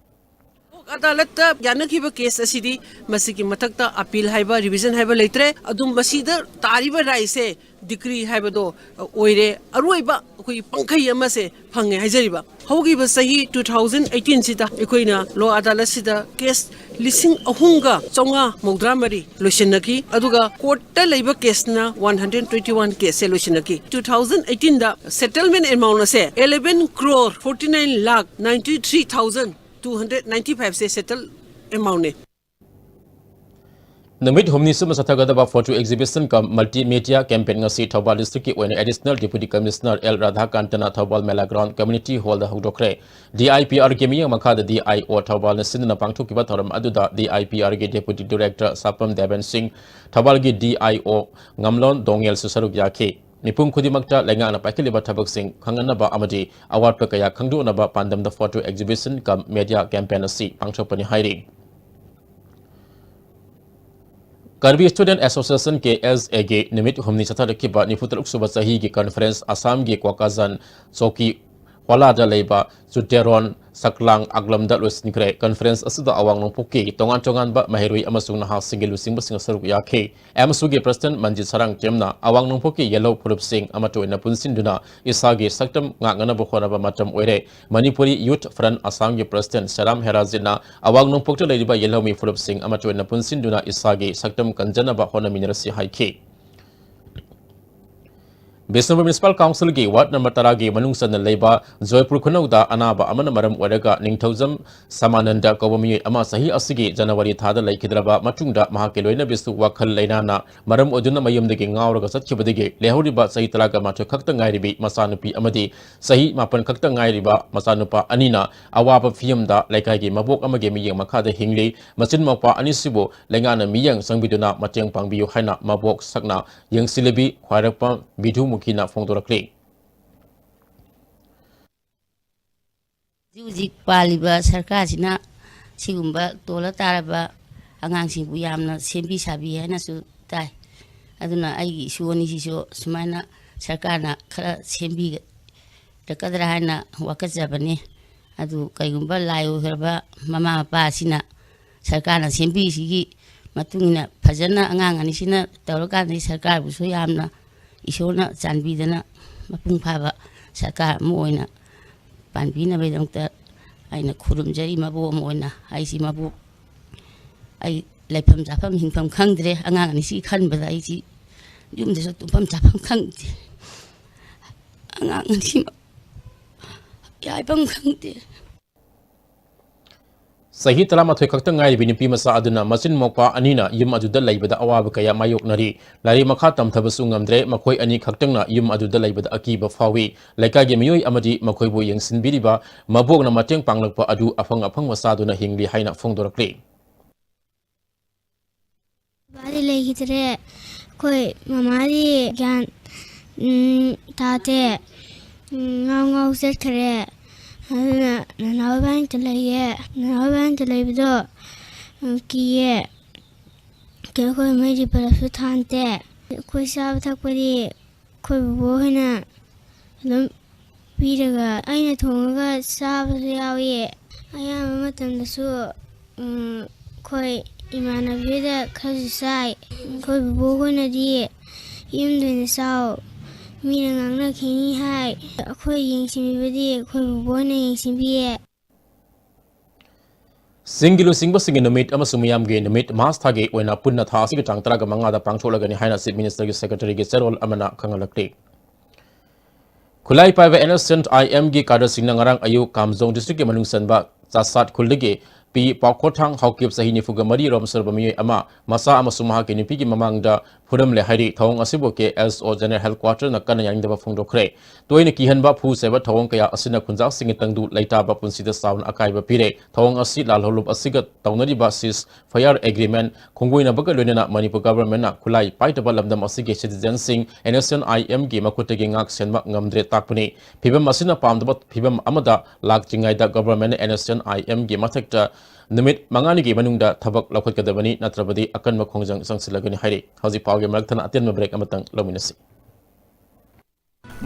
ꯂꯣꯛ ꯑꯗꯥꯂꯠꯇ ꯌꯥꯅꯈꯤꯕ case ꯑꯁꯤꯗꯤ ꯃꯁꯤꯒꯤ ꯃꯊꯛꯇ appeal ꯍꯥꯏꯕ, revision ꯍꯥꯏꯕ ꯂꯩꯇ꯭ꯔꯦ꯫ ꯑꯗꯨꯝ ꯃꯁꯤꯗ ꯇꯥꯔꯤꯕ ꯔꯥꯏꯁꯦ decree ꯍꯥꯏꯕꯗꯣ ꯑꯣꯏꯔꯦ꯫ ꯑꯔꯣꯏꯕ ꯑꯩꯈꯣꯏꯒꯤ ꯄꯪꯈꯩ ꯑꯃꯁꯦ ꯐꯪꯉꯦ ꯍꯥꯏꯖꯔꯤꯕ꯫ ꯍꯧꯈꯤꯕ ꯆꯍꯤ two thousand eighteenꯁꯤꯗ ꯑꯩꯈꯣꯏꯅ ꯂꯣꯛ ꯑꯗꯥꯂꯠꯁꯤꯗ case ꯂꯤꯁꯤꯡ ꯑꯍꯨꯝꯒ ꯆꯥꯝꯃꯉꯥ ꯃꯧꯗ꯭ꯔꯥ ꯃꯔꯤ ꯂꯣꯏꯁꯤꯟꯅꯈꯤ, ꯑꯗꯨꯒ courtꯇ ꯂꯩꯕ caseꯅ one hundred twenty one caseꯁꯦ ꯂꯣꯏꯁꯤꯟꯅꯈꯤ꯫ Two thousand eighteenꯗ settlement amount ꯑꯁꯦ eleven crore forty nine lakh ninety three thousand two hundred ninety fiveꯁꯦ settle amountꯅꯦ꯫ ꯅꯨꯃꯤꯠ ꯍꯨꯝꯅꯤ ꯆꯨꯞꯅ ꯆꯠꯊꯒꯗꯕ photo exhibition cum multimedia campaign ꯉꯁꯤ ꯊꯧꯕꯥꯜ districtꯀꯤ ꯑꯣꯏꯅ Additional Deputy Commissioner ꯑꯦꯜ ꯔꯥꯙꯥꯀꯥꯟꯇꯅ Thoubal Mela ground community hallꯗ ꯍꯧꯗꯣꯛꯈ꯭ꯔꯦ꯫ D I P Rꯒꯤ ꯃꯤꯠꯌꯦꯡ ꯃꯈꯥꯗ D I O ꯊꯧꯕꯥꯜꯅ ꯁꯤꯟꯗꯨꯅ ꯄꯥꯡꯊꯣꯛꯈꯤꯕ ꯊꯧꯔꯝ ꯑꯗꯨꯗ D I P Rꯒꯤ Deputy Director ꯁꯥꯄꯝ Deben ꯁꯤꯡ, ꯊꯧꯕꯥꯜꯒꯤ D I O ꯉꯝꯂꯣꯟ ꯗꯣꯉꯦꯜꯁꯨ ꯁꯔꯨꯛ ꯌꯥꯈꯤ꯫ ꯃꯤꯄꯨꯝ ꯈꯨꯗꯤꯡꯃꯛꯇ ꯂꯩꯉꯥꯛꯅ ꯄꯥꯏꯈꯠꯂꯤꯕ ꯊꯕꯛꯁꯤꯡ ꯈꯪꯍꯟꯅꯕ ꯑꯃꯗꯤ ꯑꯋꯥꯠꯄ ꯀꯌꯥ ꯈꯪꯗꯣꯛꯅꯕ ꯄꯥꯟꯗꯝꯗ photo exhibition cum media campaign ꯑꯁꯤ ꯄꯥꯡꯊꯣꯛꯄꯅꯤ ꯍꯥꯏꯔꯤ꯫ Karbi Student Association, K S A ꯒꯤ ꯅꯨꯃꯤꯠ ꯍꯨꯝꯅꯤ ꯆꯠꯊꯔꯛꯈꯤꯕ ꯅꯤꯐꯨ ꯇꯔꯨꯛ ꯁꯨꯕ ꯆꯍꯤꯒꯤ conference ꯑꯁꯥꯝꯒꯤ ꯀꯣꯀꯥꯖꯥꯟ ꯆꯧꯀꯤ ꯍꯣꯂꯥꯗ ꯂꯩꯕ ꯆꯨꯇꯦꯔꯣꯟ ꯁꯛꯂꯥꯡ ꯑꯛꯂꯝꯗ ꯂꯣꯏꯁꯤꯟꯈ꯭ꯔꯦ꯫ Conference ꯑꯁꯤꯗ ꯑꯋꯥꯡ ꯅꯣꯡꯄꯣꯛꯀꯤ ꯇꯣꯉꯥꯟ ꯇꯣꯉꯥꯟꯕ ꯃꯍꯩꯔꯣꯏ ꯑꯃꯁꯨꯡ ꯅꯍꯥꯁꯤꯡꯒꯤ ꯂꯨꯆꯤꯡꯕꯁꯤꯡꯅ ꯁꯔꯨꯛ ꯌꯥꯈꯤ꯫ ꯑꯦꯝꯁꯨꯒꯤ President ꯃꯟꯖꯤꯠ ꯁꯔꯥꯡ ꯇꯦꯝꯅ ꯑꯋꯥꯡ ꯅꯣꯡꯄꯣꯛꯀꯤ ꯌꯦꯜꯍꯧ ꯐꯨꯔꯨꯞꯁꯤꯡ ꯑꯃꯠꯇ ꯑꯣꯏꯅ ꯄꯨꯟꯁꯤꯟꯗꯨꯅ ꯏꯁꯥꯒꯤ ꯁꯛꯇꯝ ꯉꯥꯛꯅꯅꯕ ꯍꯣꯠꯅꯕ ꯃꯇꯝ ꯑꯣꯏꯔꯦ꯫ Manipuri Youth Front ꯑꯁꯥꯝꯒꯤ President ꯁꯦꯔꯥꯝ ꯍꯦꯔꯥꯖꯤꯠꯅ ꯑꯋꯥꯡ ꯅꯣꯡꯄꯣꯛꯇ ꯂꯩꯔꯤꯕ ꯌꯦꯜꯍꯧꯃꯤ ꯐꯨꯔꯨꯞꯁꯤꯡ ꯑꯃꯠꯇ ꯑꯣꯏꯅ ꯄꯨꯟꯁꯤꯟꯗꯨꯅ ꯏꯁꯥꯒꯤ ꯁꯛꯇꯝ ꯀꯟꯖꯅꯕ ꯍꯣꯠꯅꯃꯤꯟꯅꯔꯁꯤ ꯍꯥꯏꯈꯤ꯫ ꯕꯤꯁꯅꯨꯄꯨꯔ Municipal Council ꯒꯤ ward number ꯇꯔꯥꯒꯤ ꯃꯅꯨꯡ ꯆꯟꯅ ꯂꯩꯕ ꯖꯣꯏꯄꯨꯔ ꯈꯨꯅꯧꯗ ꯑꯅꯥꯕ ꯑꯃꯅ ꯃꯔꯝ ꯑꯣꯏꯔꯒ ꯅꯤꯡꯊꯧꯖꯝ ꯁꯃꯥꯅꯟꯗ ꯀꯧꯕ ꯃꯤꯑꯣꯏ ꯑꯃ ꯆꯍꯤ ꯑꯁꯤꯒꯤ ꯖꯅꯋꯥꯔꯤ ꯊꯥꯗ ꯂꯩꯈꯤꯗ꯭ꯔꯕ ꯃꯇꯨꯡꯗ ꯃꯍꯥꯛꯀꯤ ꯂꯣꯏꯅꯕꯤꯁꯨ ꯋꯥꯈꯜ ꯂꯩꯅꯥꯅ ꯃꯔꯝ ꯑꯣꯏꯗꯨꯅ ꯃꯌꯨꯝꯗꯒꯤ ꯉꯥꯎꯔꯒ ꯆꯠꯈꯤꯕꯗꯒꯤ ꯂꯩꯍꯧꯔꯤꯕ ꯆꯍꯤ ꯇꯔꯥꯒ ꯃꯥꯊꯣꯏ ꯈꯛꯇ ꯉꯥꯏꯔꯤꯕꯤ ꯃꯆꯥꯅꯨꯄꯤ ꯑꯃꯗꯤ ꯆꯍꯤ ꯃꯥꯄꯟ ꯈꯛꯇ ꯉꯥꯏꯔꯤꯕ ꯃꯆꯥꯅꯨꯄꯥ ꯑꯅꯤꯅ ꯑꯋꯥꯕ ꯐꯤꯚꯝꯗ ꯂꯩꯀꯥꯏꯒꯤ ꯃꯕꯣꯛ ꯑꯃꯒꯤ ꯃꯤꯠꯌꯦꯡ ꯃꯈꯥꯗ ꯍꯤꯡꯂꯤ꯫ ꯃꯆꯤꯟ ꯃꯧꯄ꯭ꯋꯥ ꯑꯅꯤꯁꯤꯕꯨ ꯂꯩꯉꯥꯛꯅ ꯃꯤꯠꯌꯦꯡ ꯆꯪꯕꯤꯗꯨꯅ ꯃꯇꯦꯡ ꯄꯥꯡꯕꯤꯌꯨ ꯍꯥꯏꯅ ꯃꯕꯣꯛ ꯁꯛꯅ ꯌꯦꯡꯁꯤꯜꯂꯕꯤ ꯈ꯭ꯋꯥꯏꯔꯥꯛꯄꯝ ꯕꯤꯙꯨꯃꯨꯈꯤꯅ ꯐꯣꯡꯗꯣꯔꯛꯂꯤ꯫ ꯍꯧꯖꯤꯛ ꯍꯧꯖꯤꯛ ꯄꯥꯜꯂꯤꯕ ꯁꯔꯀꯥꯔꯁꯤꯅ ꯁꯤꯒꯨꯝꯕ ꯇꯣꯜꯂ ꯇꯥꯔꯕ ꯑꯉꯥꯡꯁꯤꯡꯕꯨ ꯌꯥꯝꯅ ꯁꯦꯝꯕꯤ ꯁꯥꯕꯤ ꯍꯥꯏꯅꯁꯨ ꯇꯥꯏ꯫ ꯑꯗꯨꯅ ꯑꯩꯒꯤ ꯏꯁꯨ ꯑꯅꯤꯁꯤꯁꯨ ꯁꯨꯃꯥꯏꯅ ꯁꯔꯀꯥꯔꯅ ꯈꯔ ꯁꯦꯝꯕꯤꯔꯛꯀꯗ꯭ꯔꯥ ꯍꯥꯏꯅ ꯋꯥꯀꯠꯆꯕꯅꯤ꯫ ꯑꯗꯨ ꯀꯩꯒꯨꯝꯕ ꯂꯥꯏ ꯑꯣꯏꯈ꯭ꯔꯕ ꯃꯃꯥ ꯃꯄꯥ ꯑꯁꯤꯅ ꯁꯔꯀꯥꯔꯅ ꯁꯦꯝꯕꯤꯁꯤꯒꯤ ꯃꯇꯨꯡ ꯏꯟꯅ ꯐꯖꯅ ꯑꯉꯥꯡ ꯑꯅꯤꯁꯤꯅ ꯇꯧꯔꯀꯥꯟꯗꯗꯤ ꯁꯔꯀꯥꯔꯕꯨꯁꯨ ꯌꯥꯝꯅ ꯏꯁꯣꯔꯅ ꯆꯥꯟꯕꯤꯗꯅ ꯃꯄꯨꯡ ꯐꯥꯕ ꯁꯔꯀꯥꯔ ꯑꯃ ꯑꯣꯏꯅ ꯄꯥꯟꯕꯤꯅꯕꯒꯤꯗꯃꯛꯇ ꯑꯩꯅ ꯈꯨꯔꯨꯝꯖꯔꯤ꯫ ꯃꯕꯣꯛ ꯑꯃ ꯑꯣꯏꯅ ꯑꯩꯁꯤ ꯃꯕꯣꯛ, ꯑꯩ ꯂꯩꯐꯝ ꯆꯥꯐꯝ ꯍꯤꯡꯐꯝ ꯈꯪꯗ꯭ꯔꯦ꯫ ꯑꯉꯥꯡ ꯑꯅꯤꯁꯤ ꯈꯟꯕꯗ ꯑꯩꯁꯤ ꯌꯨꯝꯗꯁꯨ ꯇꯨꯝꯐꯝ ꯆꯥꯐꯝ ꯈꯪꯗꯦ꯫ ꯑꯉꯥꯡ ꯑꯅꯤꯁꯤ ꯌꯥꯏꯐꯝ ꯈꯪꯗꯦ꯫ ꯆꯍꯤ ꯇꯔꯥꯃꯥꯊꯣꯏ ꯈꯛꯇ ꯉꯥꯏꯔꯤꯕꯤ ꯅꯨꯄꯤ ꯃꯆꯥ ꯑꯗꯨꯅ ꯃꯆꯤꯟ ꯃꯧꯄ꯭ꯋꯥ ꯑꯅꯤꯅ ꯌꯨꯝ ꯑꯗꯨꯗ ꯂꯩꯕꯗ ꯑꯋꯥꯕ ꯀꯌꯥ ꯃꯥꯌꯣꯛꯅꯔꯤ꯫ ꯂꯥꯏꯔꯤꯛ ꯃꯈꯥ ꯇꯝꯊꯕꯁꯨ ꯉꯝꯗ꯭ꯔꯦ꯫ ꯃꯈꯣꯏ ꯑꯅꯤ ꯈꯛꯇꯪꯅ ꯌꯨꯝ ꯑꯗꯨꯗ ꯂꯩꯕꯗ ꯑꯀꯤꯕ ꯐꯥꯎꯏ꯫ ꯂꯩꯀꯥꯏꯒꯤ ꯃꯤꯑꯣꯏ ꯑꯃꯗꯤ ꯃꯈꯣꯏꯕꯨ ꯌꯦꯡꯁꯤꯟꯕꯤꯔꯤꯕ ꯃꯕꯣꯛꯅ ꯃꯇꯦꯡ ꯄꯥꯡꯂꯛꯄ ꯑꯗꯨ ꯑꯐꯪ ꯑꯐꯪꯕ ꯆꯥꯗꯨꯅ ꯍꯤꯡꯂꯤ ꯍꯥꯏꯅ ꯐꯣꯡꯗꯣꯔꯛꯂꯤ꯫ ꯕꯕꯥꯗꯤ ꯂꯩꯈꯤꯗ꯭ꯔꯦ꯫ ꯑꯩꯈꯣꯏ ꯃꯃꯥꯗꯤ ꯒ꯭ꯌꯥꯟ ꯎꯝ, ꯇꯥꯗꯦ꯫ ꯎꯝ, ꯉꯥꯎ ꯉꯥꯎ ꯆꯠꯈ꯭ꯔꯦ꯫ ꯑꯗꯨꯅ ꯅꯅꯥꯎ ꯏꯕꯥꯅꯤꯇ ꯂꯩꯌꯦ꯫ ꯅꯅꯥꯎ ꯏꯕꯥꯅꯤꯇ ꯂꯩꯕꯗꯣ, ꯎꯝ, ꯀꯤꯌꯦ꯫ ꯀꯩ ꯑꯩꯈꯣꯏ ꯃꯩꯗꯤ ꯕꯂꯞꯁꯨ ꯊꯥꯟꯗꯦ꯫ ꯑꯩꯈꯣꯏ ꯆꯥꯕ ꯊꯛꯄꯗꯤ ꯑꯩꯈꯣꯏ ꯕꯣꯕꯣ ꯍꯣꯏꯅ ꯑꯗꯨꯝ ꯄꯤꯔꯒ ꯑꯩꯅ ꯊꯣꯡꯉꯒ ꯆꯥꯕꯁꯨ ꯌꯥꯎꯏ꯫ ꯑꯌꯥꯝꯕ ꯃꯇꯝꯗꯁꯨ, ꯎꯝ, ꯑꯩꯈꯣꯏ ꯏꯃꯥꯟꯅꯕꯤꯗ ꯈꯔꯁꯨ ꯆꯥꯏ꯫ ꯑꯩꯈꯣꯏ ꯕꯣꯕꯣ ꯍꯣꯏꯅꯗꯤ "ꯌꯨꯝꯗ ꯑꯣꯏꯅ ꯆꯥꯎ, ꯃꯤꯅ ꯉꯥꯡꯅꯈꯤꯅꯤ" ꯍꯥꯏ꯫ ꯑꯩꯈꯣꯏ ꯌꯦꯡꯁꯤꯟꯕꯤꯕꯗꯤ ꯑꯩꯈꯣꯏ ꯕꯣꯕꯣ ꯍꯣꯏꯅ ꯌꯦꯡꯁꯤꯟꯕꯤꯌꯦ꯫ ꯆꯤꯡꯒꯤ ꯂꯨꯆꯤꯡꯕꯁꯤꯡꯒꯤ ꯅꯨꯃꯤꯠ ꯑꯃꯁꯨꯡ ꯃꯤꯌꯥꯝꯒꯤ ꯅꯨꯃꯤꯠ ꯃꯥꯔꯆ ꯊꯥꯒꯤ ꯑꯣꯏꯅ ꯄꯨꯟꯅ ꯊꯥ ꯑꯁꯤꯒꯤ ꯇꯥꯡ ꯇꯔꯥꯒ ꯃꯉꯥꯗ ꯄꯥꯡꯊꯣꯛꯂꯒꯅꯤ ꯍꯥꯏꯅ Chief Ministerꯒꯤ Secretaryꯒꯤ ꯆꯦꯔꯣꯜ ꯑꯃꯅ ꯈꯪꯍꯜꯂꯛꯂꯤ꯫ ꯈꯨꯠꯂꯥꯏ ꯄꯥꯏꯕ NSCN-IMꯒꯤ cadreꯁꯤꯡꯅ ꯉꯔꯥꯡ ꯑꯌꯨꯛ ꯀꯥꯝꯖꯣꯡ districtꯀꯤ ꯃꯅꯨꯡ ꯆꯟꯕ ꯆꯥꯁꯥꯠ ꯈꯨꯜꯗꯒꯤ ꯄꯤ ꯄꯥꯎꯈꯣꯊꯥꯡ ꯍꯥꯎꯀꯤꯞ, ꯆꯍꯤ ꯅꯤꯐꯨꯒ ꯃꯔꯤ ꯔꯣꯝ ꯁꯨꯔꯕ ꯃꯤꯑꯣꯏ ꯑꯃ, ꯃꯆꯥ ꯑꯃꯁꯨꯡ ꯃꯍꯥꯛꯀꯤ ꯅꯨꯄꯤꯒꯤ ꯃꯃꯥꯡꯗ ꯐꯨꯔꯝꯂꯦ ꯍꯥꯏꯔꯤ꯫ ꯊꯧꯑꯣꯡ ꯑꯁꯤꯕꯨ KSO General Headquarterꯅ ꯀꯟꯅ ꯌꯥꯅꯤꯡꯗꯕ ꯐꯣꯡꯗꯣꯛꯈ꯭ꯔꯦ꯫ ꯇꯣꯏꯅ ꯀꯤꯍꯟꯕ, ꯐꯨ ꯆꯩꯕ ꯊꯧꯑꯣꯡ ꯀꯌꯥ ꯑꯁꯤꯅ ꯈꯨꯟꯖꯥꯁꯤꯡꯒꯤ ꯇꯪꯗꯨ ꯂꯩꯇꯥꯕ ꯄꯨꯟꯁꯤꯗ ꯆꯥꯎꯅ ꯑꯀꯥꯏꯕ ꯄꯤꯔꯦ꯫ ꯊꯧꯑꯣꯡ ꯑꯁꯤ ꯂꯥꯜꯍꯧꯂꯨꯞ ꯑꯁꯤꯒ ꯇꯧꯅꯔꯤꯕ ceasefire agreement ꯈꯣꯡꯒꯣꯏꯅꯕꯒ ꯂꯣꯏꯅꯅ ꯃꯅꯤꯄꯨꯔ governmentꯅ ꯈꯨꯠꯂꯥꯏ ꯄꯥꯏꯗꯕ ꯂꯝꯗꯝ ꯑꯁꯤꯒꯤ citizenꯁꯤꯡ NSCN-IMꯒꯤ ꯃꯈꯨꯠꯇꯒꯤ ꯉꯥꯛ ꯁꯦꯟꯕ ꯉꯝꯗ꯭ꯔꯦ ꯇꯥꯛꯄꯅꯤ꯫ ꯐꯤꯕꯝ ꯑꯁꯤꯅ ꯄꯥꯝꯗꯕ ꯐꯤꯕꯝ ꯑꯃꯗ ꯂꯥꯛꯇ꯭ꯔꯤꯉꯩꯗ governmentꯅ NSCN-IMꯒꯤ ꯃꯊꯛꯇ ꯅꯨꯃꯤꯠ ꯃꯉꯥꯅꯤꯒꯤ ꯃꯅꯨꯡꯗ ꯊꯕꯛ ꯂꯧꯈꯠꯀꯗꯕꯅꯤ, ꯅꯠꯇ꯭ꯔꯕꯗꯤ ꯑꯀꯟꯕ ꯈꯣꯡꯖꯪ ꯆꯪꯁꯤꯜꯂꯒꯅꯤ ꯍꯥꯏꯔꯤ꯫ ꯍꯧꯖꯤꯛ ꯄꯥꯎꯒꯤ ꯃꯔꯛ ꯊꯠꯅ ꯑꯇꯦꯟꯕ break ꯑꯃꯇꯪ ꯂꯧꯃꯤꯟꯅꯁꯤ꯫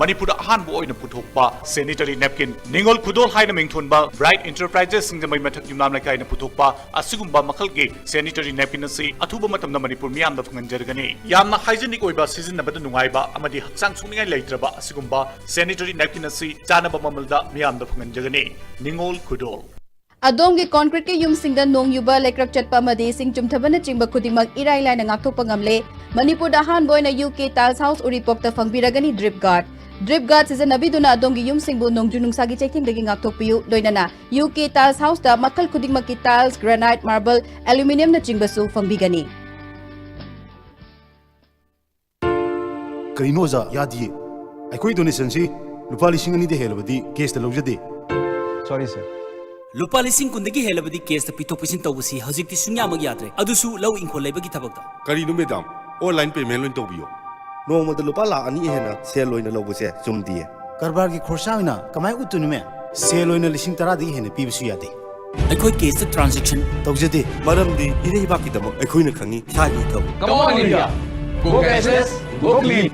ꯃꯅꯤꯄꯨꯔꯗ ꯑꯍꯥꯟꯕ ꯑꯣꯏꯅ ꯄꯨꯊꯣꯛꯄ sanitary napkin, ꯅꯤꯉꯣꯜ ꯈꯨꯗꯣꯜ ꯍꯥꯏꯅ ꯃꯤꯡꯊꯣꯟꯕ Bright Enterprises ꯁꯤꯡꯖꯃꯩ ꯃꯊꯛ ꯌꯨꯝꯅꯥꯝ ꯂꯩꯀꯥꯏꯅ ꯄꯨꯊꯣꯛꯄ ꯑꯁꯤꯒꯨꯝꯕ ꯃꯈꯜꯒꯤ sanitary napkin ꯑꯁꯤ ꯑꯊꯨꯕ ꯃꯇꯝꯗ ꯃꯅꯤꯄꯨꯔ ꯃꯤꯌꯥꯝꯗ ꯐꯪꯍꯟꯖꯔꯒꯅꯤ꯫ ꯌꯥꯝꯅ hygienic ꯑꯣꯏꯕ, ꯁꯤꯖꯤꯟꯅꯕꯗ ꯅꯨꯡꯉꯥꯏꯕ ꯑꯃꯗꯤ ꯍꯛꯆꯥꯡ ꯁꯣꯛꯅꯤꯡꯉꯥꯏ ꯂꯩꯇ꯭ꯔꯕ ꯑꯁꯤꯒꯨꯝꯕ sanitary napkin ꯑꯁꯤ ꯆꯥꯅꯕ ꯃꯃꯜꯗ ꯃꯤꯌꯥꯝꯗ ꯐꯪꯍꯟꯖꯒꯅꯤ꯫ ꯅꯤꯉꯣꯜ ꯈꯨꯗꯣꯜ꯫ ꯑꯗꯣꯝꯒꯤ concreteꯀꯤ ꯌꯨꯝꯁꯤꯡꯗ ꯅꯣꯡ ꯌꯨꯕ, ꯂꯩꯀ꯭ꯔꯛ ꯆꯠꯄ ꯑꯃꯗꯤ ꯏꯁꯤꯡ ꯆꯨꯝꯊꯕꯅꯆꯤꯡꯕ ꯈꯨꯗꯤꯡꯃꯛ ꯏꯔꯥꯏ ꯂꯥꯏꯅ ꯉꯥꯛꯊꯣꯛꯄ ꯉꯝꯂꯦ꯫ ꯃꯅꯤꯄꯨꯔꯗ ꯑꯍꯥꯟꯕ ꯑꯣꯏꯅ UK tiles house ꯎꯔꯤꯄꯣꯛꯇ ꯐꯪꯕꯤꯔꯒꯅꯤ Drip Guard꯫ Drip Guard ꯁꯤꯖꯤꯟꯅꯕꯤꯗꯨꯅ ꯑꯗꯣꯝꯒꯤ ꯌꯨꯝꯁꯤꯡꯕꯨ ꯅꯣꯡꯖꯨ ꯅꯨꯡꯁꯥꯒꯤ ꯆꯩꯊꯦꯡꯗꯒꯤ ꯉꯥꯛꯊꯣꯛꯄꯤꯌꯨ꯫ ꯂꯣꯏꯅꯅ UK tiles houseꯇ ꯃꯈꯜ ꯈꯨꯗꯤꯡꯃꯛꯀꯤ tiles, granite, marble, aluminiumꯅꯆꯤꯡꯕꯁꯨ ꯐꯪꯕꯤꯒꯅꯤ꯫ ꯀꯔꯤꯅꯣ ꯑꯣꯖꯥ, ꯌꯥꯗꯤꯌꯦ꯫ ꯑꯩꯈꯣꯏ donationꯁꯤ ꯂꯨꯄꯥ ꯂꯤꯁꯤꯡ ꯑꯅꯤꯗ ꯍꯦꯜꯂꯕꯗꯤ cashꯇ ꯂꯧꯖꯗꯦ꯫ Sorry sir꯫ ꯂꯨꯄꯥ ꯂꯤꯁꯤꯡ ꯀꯨꯟꯗꯒꯤ ꯍꯦꯜꯂꯕꯗꯤ cashꯇ ꯄꯤꯊꯣꯛ ꯄꯤꯁꯤꯟ ꯇꯧꯕꯁꯤ ꯍꯧꯖꯤꯛꯇꯤ ꯁꯨꯡꯌꯥꯃꯛ ꯌꯥꯗ꯭ꯔꯦ, ꯑꯗꯨꯁꯨ ꯂꯧ ꯏꯪꯈꯣꯜ ꯂꯩꯕꯒꯤ ꯊꯕꯛꯇ꯫ ꯀꯔꯤꯅꯣ madam? Online payment ꯂꯣꯏꯅ ꯇꯧꯕꯤꯌꯣ꯫ ꯅꯣꯡꯃꯗ ꯂꯨꯄꯥ ꯂꯥꯈ ꯑꯅꯤ ꯍꯦꯟꯅ ꯁꯦꯜ ꯑꯣꯏꯅ ꯂꯧꯕꯁꯦ ꯆꯨꯝꯗꯤꯌꯦ꯫ ꯀꯔꯕꯥꯔꯒꯤ ꯈꯣꯔꯁꯥ ꯑꯣꯏꯅ ꯀꯃꯥꯏ ꯎꯠꯇꯣꯏꯅꯣ, ꯃꯦꯝ? ꯁꯦꯜ ꯑꯣꯏꯅ ꯂꯤꯁꯤꯡ ꯇꯔꯥꯗꯒꯤ ꯍꯦꯟꯅ ꯄꯤꯕꯁꯨ ꯌꯥꯗꯦ꯫ ꯑꯩꯈꯣꯏ ꯀꯦꯁꯇ ꯇ꯭ꯔꯥꯟꯖꯦꯛꯁꯟ ꯇꯧꯖꯗꯦ꯫ ꯃꯔꯝꯗꯤ ꯏꯔꯩꯕꯥꯛꯀꯤꯗꯃꯛ ꯑꯩꯈꯣꯏꯅ ꯈꯪꯉꯤ ꯏꯁꯥꯒꯤ ꯏꯊꯧ꯫ Come on, India! Go cashless, go clean!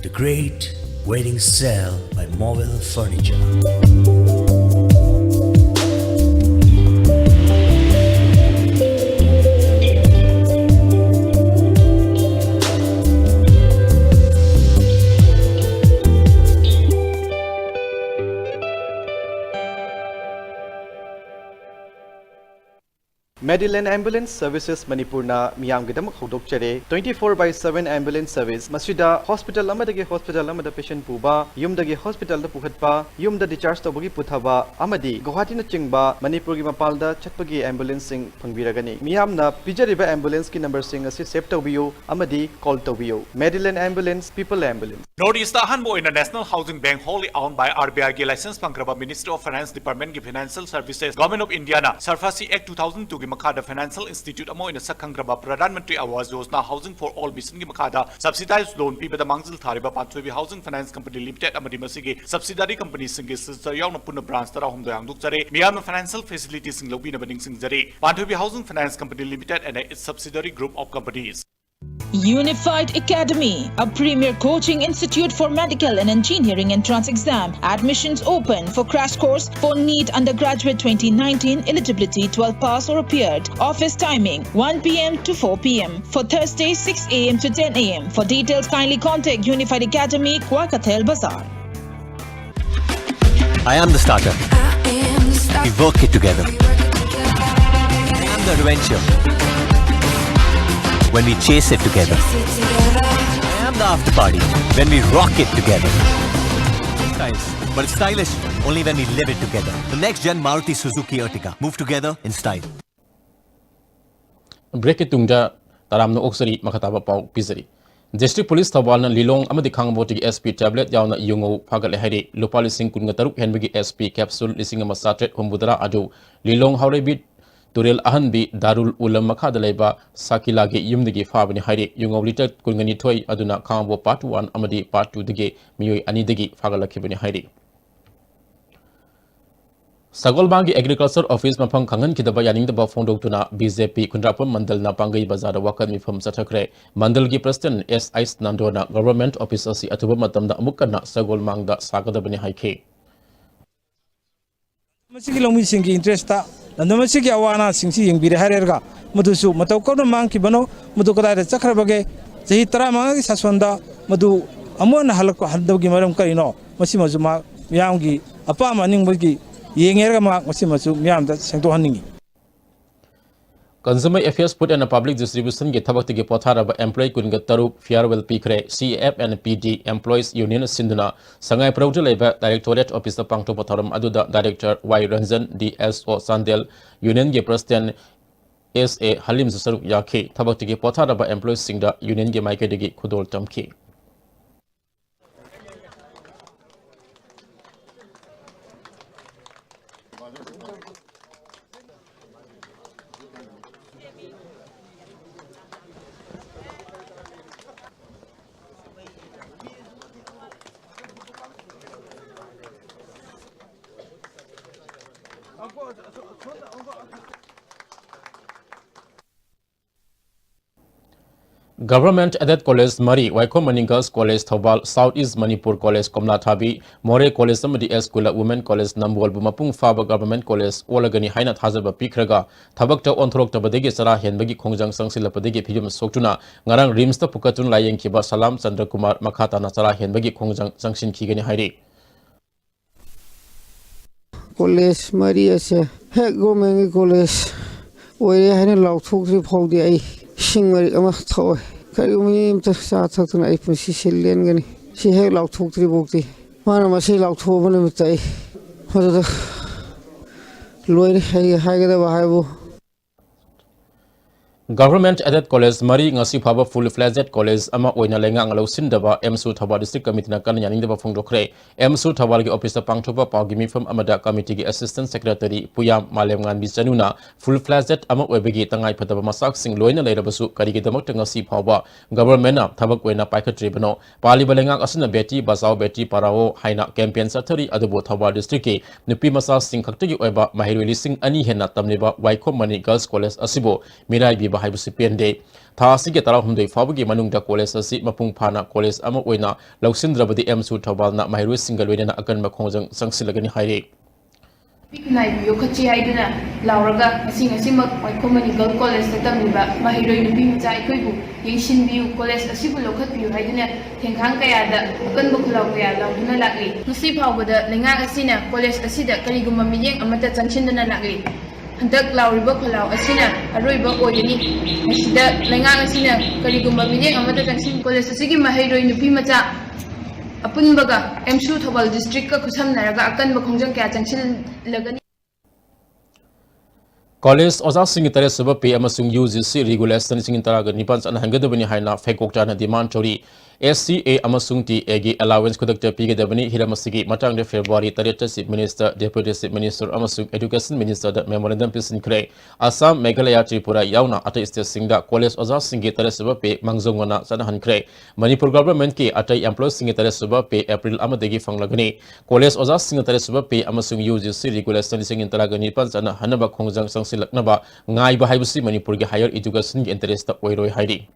The Great Wedding Sale by Mobile Furniture. Medilane Ambulance Services ꯃꯅꯤꯄꯨꯔꯅ ꯃꯤꯌꯥꯝꯒꯤꯗꯃꯛ ꯍꯧꯗꯣꯛꯆꯔꯦ twenty four by seven ambulance service꯫ ꯃꯁꯤꯗ ꯍꯣꯁꯄꯤꯇꯥꯜ ꯑꯃꯗꯒꯤ ꯍꯣꯁꯄꯤꯇꯥꯜ ꯑꯃꯗ ꯄꯦꯁꯦꯟ ꯄꯨꯕ, ꯌꯨꯝꯗꯒꯤ ꯍꯣꯁꯄꯤꯇꯥꯜꯗ ꯄꯨꯈꯠꯄ, ꯌꯨꯝꯗ ꯗꯤꯆꯥꯔꯖ ꯇꯧꯕꯒꯤ ꯄꯨꯊꯕ ꯑꯃꯗꯤ ꯒꯨꯋꯥꯍꯥꯇꯤꯅꯆꯤꯡꯕ ꯃꯅꯤꯄꯨꯔꯒꯤ ꯃꯄꯥꯟꯗ ꯆꯠꯄꯒꯤ ꯑꯦꯝꯕꯨꯂꯦꯟꯁꯁꯤꯡ ꯐꯪꯕꯤꯔꯒꯅꯤ꯫ ꯃꯤꯌꯥꯝꯅ ꯄꯤꯖꯔꯤꯕ ꯑꯦꯝꯕꯨꯂꯦꯟꯁꯀꯤ ꯅꯝꯕꯔꯁꯤꯡ ꯑꯁꯤ ꯁꯦꯚ ꯇꯧꯕꯤꯌꯨ ꯑꯃꯗꯤ ꯀꯣꯜ ꯇꯧꯕꯤꯌꯨ꯫ Medilane Ambulance, People Ambulance꯫ North East ꯑꯍꯥꯟꯕ ꯑꯣꯏꯅ National Housing Bank, wholly owned by RBI ꯒꯤ license ꯐꯪꯈ꯭ꯔꯕ Ministry of Finance Department ꯒꯤ Financial Services, Government of India ꯅ SARFAESI Act two thousand two ꯒꯤ ꯃꯈꯥꯗ financial institute ꯑꯃ ꯑꯣꯏꯅ ꯁꯛ ꯈꯪꯈ꯭ꯔꯕ Pradhan Mantri Awas Yojana Housing for All mission ꯒꯤ ꯃꯈꯥꯗ subsidized loan ꯄꯤꯕꯗ ꯃꯥꯡꯖꯤꯜ ꯊꯥꯔꯤꯕ ꯄꯥꯟꯊꯣꯏꯕꯤ Housing Finance Company Limited ꯑꯃꯗꯤ ꯃꯁꯤꯒꯤ subsidiary company ꯁꯤꯡꯒꯤ sister ꯌꯥꯎꯅ ꯄꯨꯟꯅ branch ꯇꯔꯥꯍꯨꯝꯗꯣꯏ ꯍꯥꯡꯗꯣꯛꯆꯔꯦ꯫ ꯃꯤꯌꯥꯝꯅ financial facility ꯁꯤꯡ ꯂꯧꯕꯤꯅꯕ ꯅꯤꯡꯁꯤꯡꯖꯔꯤ꯫ ꯄꯥꯟꯊꯣꯏꯕꯤ Housing Finance Company Limited and its subsidiary group of companies. Unified Academy, a premier coaching institute for medical and engineering entrance exam. Admissions open for crash course for NEET undergraduate twenty nineteen, eligibility twelve pass or appeared. Office timing one p m to four p m. For Thursday, six a m to ten a m. For details, kindly contact Unified Academy, Kwarkathel Bazaar. I am the starter. We work it together. I am the adventure. When we chase it together. I am the after party. When we rock it together. Styles, but it's stylish only when we live it together. The next gen Maruti Suzuki Ertiga. Move together in style. ꯕ꯭ꯔꯦꯛꯀꯤ ꯇꯨꯡꯗ ꯇꯔꯥꯝꯅ ꯑꯣꯛꯆꯔꯤ, ꯃꯈꯥ ꯇꯥꯕ ꯄꯥꯎ ꯄꯤꯖꯔꯤ꯫ District Police ꯊꯧꯕꯥꯜꯅ ꯂꯤꯂꯣꯡ ꯑꯃꯗꯤ ꯈꯥꯡꯉꯕꯣꯛꯇꯒꯤ S P tablet ꯌꯥꯎꯅ ꯌꯨꯉꯧ ꯐꯥꯒꯠꯂꯦ ꯍꯥꯏꯔꯤ꯫ ꯂꯨꯄꯥ ꯂꯤꯁꯤꯡ ꯀꯨꯟꯒ ꯇꯔꯨꯛ ꯍꯦꯟꯕꯒꯤ S P capsule ꯂꯤꯁꯤꯡ ꯑꯃ ꯆꯥꯇ꯭ꯔꯦꯠ ꯍꯨꯝꯐꯨꯇꯔꯥ ꯑꯗꯨ ꯂꯤꯂꯣꯡ ꯍꯥꯎꯔꯩꯕꯤꯠ ꯇꯨꯔꯦꯜ ꯑꯍꯟꯕꯤ ꯗꯥꯔꯨꯜ ꯎꯂꯝ ꯃꯈꯥꯗ ꯂꯩꯕ ꯁꯥꯀꯤꯂꯥꯒꯤ ꯌꯨꯝꯗꯒꯤ ꯐꯥꯕꯅꯤ ꯍꯥꯏꯔꯤ꯫ ꯌꯨꯉꯧ ꯂꯤꯇꯔ ꯀꯨꯟꯒ ꯅꯤꯊꯣꯏ ꯑꯗꯨꯅ ꯈꯥꯉꯕꯣꯛ Part One ꯑꯃꯗꯤ Part Twoꯗꯒꯤ ꯃꯤꯑꯣꯏ ꯑꯅꯤꯗꯒꯤ ꯐꯥꯒꯠꯂꯛꯈꯤꯕꯅꯤ ꯍꯥꯏꯔꯤ꯫ ꯁꯒꯣꯜꯕꯟꯒꯤ Agriculture Office ꯃꯐꯝ ꯈꯪꯍꯟꯈꯤꯗꯕ ꯌꯥꯅꯤꯡꯗꯕ ꯐꯣꯡꯗꯣꯛꯇꯨꯅ B J P ꯈꯨꯟꯗ꯭ꯔꯥꯛꯄꯝ ꯃꯟꯗꯜꯅ ꯄꯥꯡꯒꯩ ꯕꯖꯥꯔꯗ ꯋꯥꯀꯠ ꯃꯤꯐꯝ ꯆꯠꯊꯈ꯭ꯔꯦ꯫ ꯃꯟꯗꯜꯒꯤ President S I ꯁꯅꯥꯟꯗꯣꯅ Government Office ꯑꯁꯤ ꯑꯊꯨꯕ ꯃꯇꯝꯗ ꯑꯃꯨꯛ ꯍꯟꯅ ꯁꯒꯣꯜꯕꯟꯗ ꯁꯥꯒꯗꯕꯅꯤ ꯍꯥꯏꯈꯤ꯫ ꯃꯁꯤꯒꯤ ꯂꯧꯃꯤꯁꯤꯡꯒꯤ interestꯇ, ꯂꯝꯗꯝ ꯑꯁꯤꯒꯤ ꯑꯋꯥ ꯑꯅꯥꯁꯤꯡꯁꯤ ꯌꯦꯡꯕꯤꯔꯦ ꯍꯥꯏꯔꯒ, ꯃꯗꯨꯁꯨ ꯃꯇꯧ ꯀꯔꯝꯅ ꯃꯥꯡꯈꯤꯕꯅꯣ, ꯃꯗꯨ ꯀꯗꯥꯏꯗ ꯆꯠꯈ꯭ꯔꯕꯒꯦ, ꯆꯍꯤ ꯇꯔꯥꯃꯉꯥꯒꯤ ꯁꯥꯁꯣꯟꯗ ꯃꯗꯨ ꯑꯃꯨꯛ ꯍꯟꯅ ꯍꯜꯂꯛꯄ ꯍꯟꯗꯕꯒꯤ ꯃꯔꯝ ꯀꯔꯤꯅꯣ, ꯃꯁꯤꯃꯁꯨ ꯃꯍꯥꯛ ꯃꯤꯌꯥꯝꯒꯤ ꯑꯄꯥꯝꯕ ꯑꯅꯤꯡꯕꯒꯤ ꯌꯦꯡꯉꯦ ꯍꯥꯏꯔꯒ ꯃꯍꯥꯛ ꯃꯁꯤꯃꯁꯨ ꯃꯤꯌꯥꯝꯗ ꯁꯦꯡꯗꯣꯛꯍꯟꯅꯤꯡꯏ꯫ Consumer Affairs, Food and Public Distributionꯒꯤ ꯊꯕꯛꯇꯒꯤ ꯄꯣꯊꯥꯔꯕ employee ꯀꯨꯟꯒ ꯇꯔꯨꯛ farewell ꯄꯤꯈ꯭ꯔꯦ꯫ C F and P D Employees Union ꯁꯤꯟꯗꯨꯅ ꯁꯉꯥꯏ ꯄ꯭ꯔꯧꯗ ꯂꯩꯕ Directorate Officeꯇ ꯄꯥꯡꯊꯣꯛꯄ ꯊꯧꯔꯝ ꯑꯗꯨꯗ Director Y Ranjan, D S O Chandel, Unionꯒꯤ President S A ꯍꯂꯤꯝꯁꯨ ꯁꯔꯨꯛ ꯌꯥꯈꯤ꯫ ꯊꯕꯛꯇꯒꯤ ꯄꯣꯊꯥꯔꯕ employeeꯁꯤꯡꯗ Unionꯒꯤ ꯃꯥꯏꯀꯩꯗꯒꯤ ꯈꯨꯗꯣꯜ ꯇꯝꯈꯤ꯫ Government Aided College ꯃꯔꯤ, Waikhom Mani Girls College Thoubal, South East Manipur College Komlathabi, Moreh College ꯑꯃꯗꯤ S ꯀꯨꯂ Women College ꯅꯝꯕꯣꯜꯕꯨ ꯃꯄꯨꯡ ꯐꯥꯕ Government College ꯑꯣꯜꯂꯒꯅꯤ ꯍꯥꯏꯅ ꯊꯥꯖꯕ ꯄꯤꯈ꯭ꯔꯒ, ꯊꯕꯛꯇ ꯑꯣꯟꯊꯣꯔꯛꯇꯕꯗꯒꯤ ꯆꯔꯥ ꯍꯦꯟꯕꯒꯤ ꯈꯣꯡꯖꯪ ꯆꯪꯁꯤꯜꯂꯛꯄꯗꯒꯤ ꯐꯤꯕꯝ ꯁꯣꯛꯇꯨꯅ ꯉꯔꯥꯡ ꯔꯤꯝꯁꯇ ꯄꯨꯈꯠꯇꯨꯅ ꯂꯥꯌꯦꯡꯈꯤꯕ ꯁꯂꯥꯝ ꯆꯟꯗ꯭ꯔ ꯀꯨꯃꯥꯔ ꯃꯈꯥ ꯇꯥꯅ ꯆꯔꯥ ꯍꯦꯟꯕꯒꯤ ꯈꯣꯡꯖꯪ ꯆꯪꯁꯤꯟꯈꯤꯒꯅꯤ ꯍꯥꯏꯔꯤ꯫ College ꯃꯔꯤ ꯑꯁꯦ ꯍꯦꯛ governmentꯀꯤ college ꯑꯣꯏꯔꯦ ꯍꯥꯏꯅ ꯂꯥꯎꯊꯣꯛꯇ꯭ꯔꯤ ꯐꯥꯎꯗꯤ ꯑꯩ ꯏꯁꯤꯡ ꯃꯔꯤꯛ ꯑꯃ ꯊꯛꯑꯣꯏ꯫ ꯀꯔꯤꯒꯨꯝꯕ ꯃꯤ ꯑꯝꯇ ꯆꯥ ꯊꯛꯇꯅ ꯑꯩ ꯄꯨꯟꯁꯤꯁꯦ ꯂꯦꯟꯒꯅꯤ꯫ ꯁꯤ ꯍꯦꯛ ꯂꯥꯎꯊꯣꯛꯇ꯭ꯔꯤ ꯐꯥꯎꯗꯤ, ꯃꯥꯅ ꯃꯁꯤ ꯂꯥꯎꯊꯣꯛꯑꯕ ꯅꯨꯃꯤꯠꯇ ꯑꯩ ꯃꯗꯨꯗ ꯂꯣꯏꯔꯦ ꯑꯩꯒꯤ ꯍꯥꯏꯒꯗꯕ ꯍꯥꯏꯕꯨ꯫ Government Aided College ꯃꯔꯤ ꯉꯁꯤ ꯐꯥꯎꯕ full fledged college ꯑꯃ ꯑꯣꯏꯅ ꯂꯩꯉꯥꯛꯅ ꯂꯧꯁꯤꯟꯗꯕ ꯑꯦꯝꯁꯨ ꯊꯧꯕꯥꯜ district committeeꯅ ꯀꯟꯅ ꯌꯥꯅꯤꯡꯗꯕ ꯐꯣꯡꯗꯣꯛꯈ꯭ꯔꯦ꯫ ꯑꯦꯝꯁꯨ ꯊꯧꯕꯥꯜꯒꯤ officeꯇ ꯄꯥꯡꯊꯣꯛꯄ ꯄꯥꯎꯒꯤ ꯃꯤꯐꯝ ꯑꯃꯗ committeeꯒꯤ assistant secretary ꯄꯨꯌꯥꯝ ꯃꯥꯂꯦꯝꯉꯥꯟꯕꯤ ꯆꯅꯨꯅ full fledged ꯑꯃ ꯑꯣꯏꯕꯒꯤ ꯇꯉꯥꯏꯐꯗꯕ ꯃꯆꯥꯛꯁꯤꯡ ꯂꯣꯏꯅ ꯂꯩꯔꯕꯁꯨ ꯀꯔꯤꯒꯤꯗꯃꯛꯇ ꯉꯁꯤ ꯐꯥꯎꯕ governmentꯅ ꯊꯕꯛ ꯑꯣꯏꯅ ꯄꯥꯏꯈꯠꯇ꯭ꯔꯤꯕꯅꯣ? ꯄꯥꯜꯂꯤꯕ ꯂꯩꯉꯥꯛ ꯑꯁꯤꯅ ꯕꯦꯇꯤ ꯕꯆꯥꯎ ꯕꯦꯇꯤ ꯄꯔꯥꯑꯣ ꯍꯥꯏꯅ campaign ꯆꯠꯊꯔꯤ, ꯑꯗꯨꯕꯨ ꯊꯧꯕꯥꯜ districtꯀꯤ ꯅꯨꯄꯤ ꯃꯆꯥꯁꯤꯡ ꯈꯛꯇꯒꯤ ꯑꯣꯏꯕ ꯃꯍꯩꯔꯣꯏ ꯂꯤꯁꯤꯡ ꯑꯅꯤ ꯍꯦꯟꯅ ꯇꯝꯂꯤꯕ ꯋꯥꯏꯈꯣꯝ ꯃꯅꯤ Girls College ꯑꯁꯤꯕꯨ ꯃꯤꯔꯥꯏꯕꯤꯕ ꯍꯥꯏꯕꯁꯤ ꯄꯦꯟꯗꯦ꯫ ꯊꯥ ꯑꯁꯤꯒꯤ ꯇꯔꯥꯍꯨꯝꯗꯣꯏ ꯐꯥꯎꯕꯒꯤ ꯃꯅꯨꯡꯗ college ꯑꯁꯤ ꯃꯄꯨꯡ ꯐꯥꯅ college ꯑꯃ ꯑꯣꯏꯅ ꯂꯧꯁꯤꯟꯗ꯭ꯔꯕꯗꯤ ꯑꯦꯝꯁꯨ ꯊꯧꯕꯥꯜꯅ ꯃꯍꯩꯔꯣꯏꯁꯤꯡꯒ ꯂꯣꯏꯅꯅ ꯑꯀꯟꯕ ꯈꯣꯡꯖꯪ ꯆꯪꯁꯤꯜꯂꯒꯅꯤ ꯍꯥꯏꯔꯤ꯫ ꯅꯨꯄꯤ ꯈꯨꯟꯅꯥꯏꯕꯨ ꯌꯣꯛꯈꯠꯁꯤ ꯍꯥꯏꯗꯨꯅ ꯂꯥꯎꯔꯒ ꯉꯁꯤ ꯉꯁꯤꯃꯛ ꯋꯥꯏꯈꯣꯝ ꯃꯅꯤ Girls Collegeꯇ ꯇꯝꯂꯤꯕ ꯃꯍꯩꯔꯣꯏ ꯅꯨꯄꯤ ꯃꯆꯥ ꯑꯩꯈꯣꯏꯕꯨ ꯌꯦꯡꯁꯤꯟꯕꯤꯌꯨ, college ꯑꯁꯤꯕꯨ ꯂꯧꯈꯠꯄꯤꯌꯨ ꯍꯥꯏꯗꯨꯅ ꯊꯦꯡꯈꯥꯡ ꯀꯌꯥꯗ ꯑꯀꯟꯕ ꯈꯨꯜꯂꯥꯎ ꯀꯌꯥ ꯂꯥꯎꯗꯨꯅ ꯂꯥꯛꯂꯤ꯫ ꯉꯁꯤ ꯐꯥꯎꯕꯗ ꯂꯩꯉꯥꯛ ꯑꯁꯤꯅ college ꯑꯁꯤꯗ ꯀꯔꯤꯒꯨꯝꯕ ꯃꯤꯠꯌꯦꯡ ꯑꯃꯠꯇ ꯆꯪꯁꯤꯟꯗꯅ ꯂꯥꯛꯂꯤ꯫ ꯍꯟꯗꯛ ꯂꯥꯎꯔꯤꯕ ꯈꯣꯜꯂꯥꯎ ꯑꯁꯤꯅ ꯑꯔꯣꯏꯕ ꯑꯣꯏꯒꯅꯤ꯫ ꯃꯁꯤꯗ ꯂꯩꯉꯥꯛ ꯑꯁꯤꯅ ꯀꯔꯤꯒꯨꯝꯕ ꯃꯤꯠꯌꯦꯡ ꯑꯃꯠꯇ ꯆꯪꯁꯤꯟ-, college ꯑꯁꯤꯒꯤ ꯃꯍꯩꯔꯣꯏ ꯅꯨꯄꯤ ꯃꯆꯥ ꯑꯄꯨꯟꯕꯒ ꯑꯦꯝꯁꯨ ꯊꯧꯕꯥꯜ districtꯀ ꯈꯨꯠꯁꯝꯅꯔꯒ ꯑꯀꯟꯕ ꯈꯣꯡꯖꯪ ꯀꯌꯥ ꯆꯪꯁꯤꯜꯂꯒꯅꯤ꯫ College ꯑꯣꯖꯥꯁꯤꯡꯒꯤ ꯇꯔꯦꯠ ꯁꯨꯕ pay ꯑꯃꯁꯨꯡ UGC regulation ꯂꯤꯁꯤꯡ ꯇꯔꯥꯒ ꯅꯤꯄꯥꯟ ꯆꯠꯅꯍꯟꯒꯗꯕꯅꯤ ꯍꯥꯏꯅ ꯐꯦꯀꯣꯛꯇꯥꯅ demand ꯇꯧꯔꯤ꯫ SCA ꯑꯃꯁꯨꯡ TAꯒꯤ allowance ꯈꯨꯗꯛꯇ ꯄꯤꯒꯗꯕꯅꯤ꯫ ꯍꯤꯔꯝ ꯑꯁꯤꯒꯤ ꯃꯇꯥꯡꯗ February ꯇꯔꯦꯠꯇ Chief Minister, Deputy Chief Minister ꯑꯃꯁꯨꯡ Education Ministerꯗ memorandum ꯄꯤꯁꯤꯟꯈ꯭ꯔꯦ꯫ ꯑꯁꯥꯝ, ꯃꯦꯘꯥꯂꯌꯥ, ꯇ꯭ꯔꯤꯄꯨꯔꯥ ꯌꯥꯎꯅ ꯑꯇꯩ stateꯁꯤꯡꯗ college ꯑꯣꯖꯥꯁꯤꯡꯒꯤ ꯇꯔꯦꯠ ꯁꯨꯕ pay ꯃꯥꯡꯖꯧꯅꯅ ꯆꯠꯅꯍꯟꯈ꯭ꯔꯦ꯫ ꯃꯅꯤꯄꯨꯔ governmentꯀꯤ ꯑꯇꯩ employeeꯁꯤꯡꯒꯤ ꯇꯔꯦꯠ ꯁꯨꯕ pay April ꯑꯃꯗꯒꯤ ꯐꯪꯂꯒꯅꯤ꯫ College ꯑꯣꯖꯥꯁꯤꯡꯒꯤ ꯇꯔꯦꯠ ꯁꯨꯕ pay ꯑꯃꯁꯨꯡ UGC regulation ꯂꯤꯁꯤꯡ ꯇꯔꯥꯒ ꯅꯤꯄꯥꯟ ꯆꯠꯅꯍꯟꯅꯕ ꯈꯣꯡꯖꯪ ꯆꯪꯁꯤꯜꯂꯛꯅꯕ ꯉꯥꯏꯕ ꯍꯥꯏꯕꯁꯤ ꯃꯅꯤꯄꯨꯔꯒꯤ higher educationꯒꯤ interestꯇ ꯑꯣꯏꯔꯣꯏ ꯍꯥꯏꯔꯤ꯫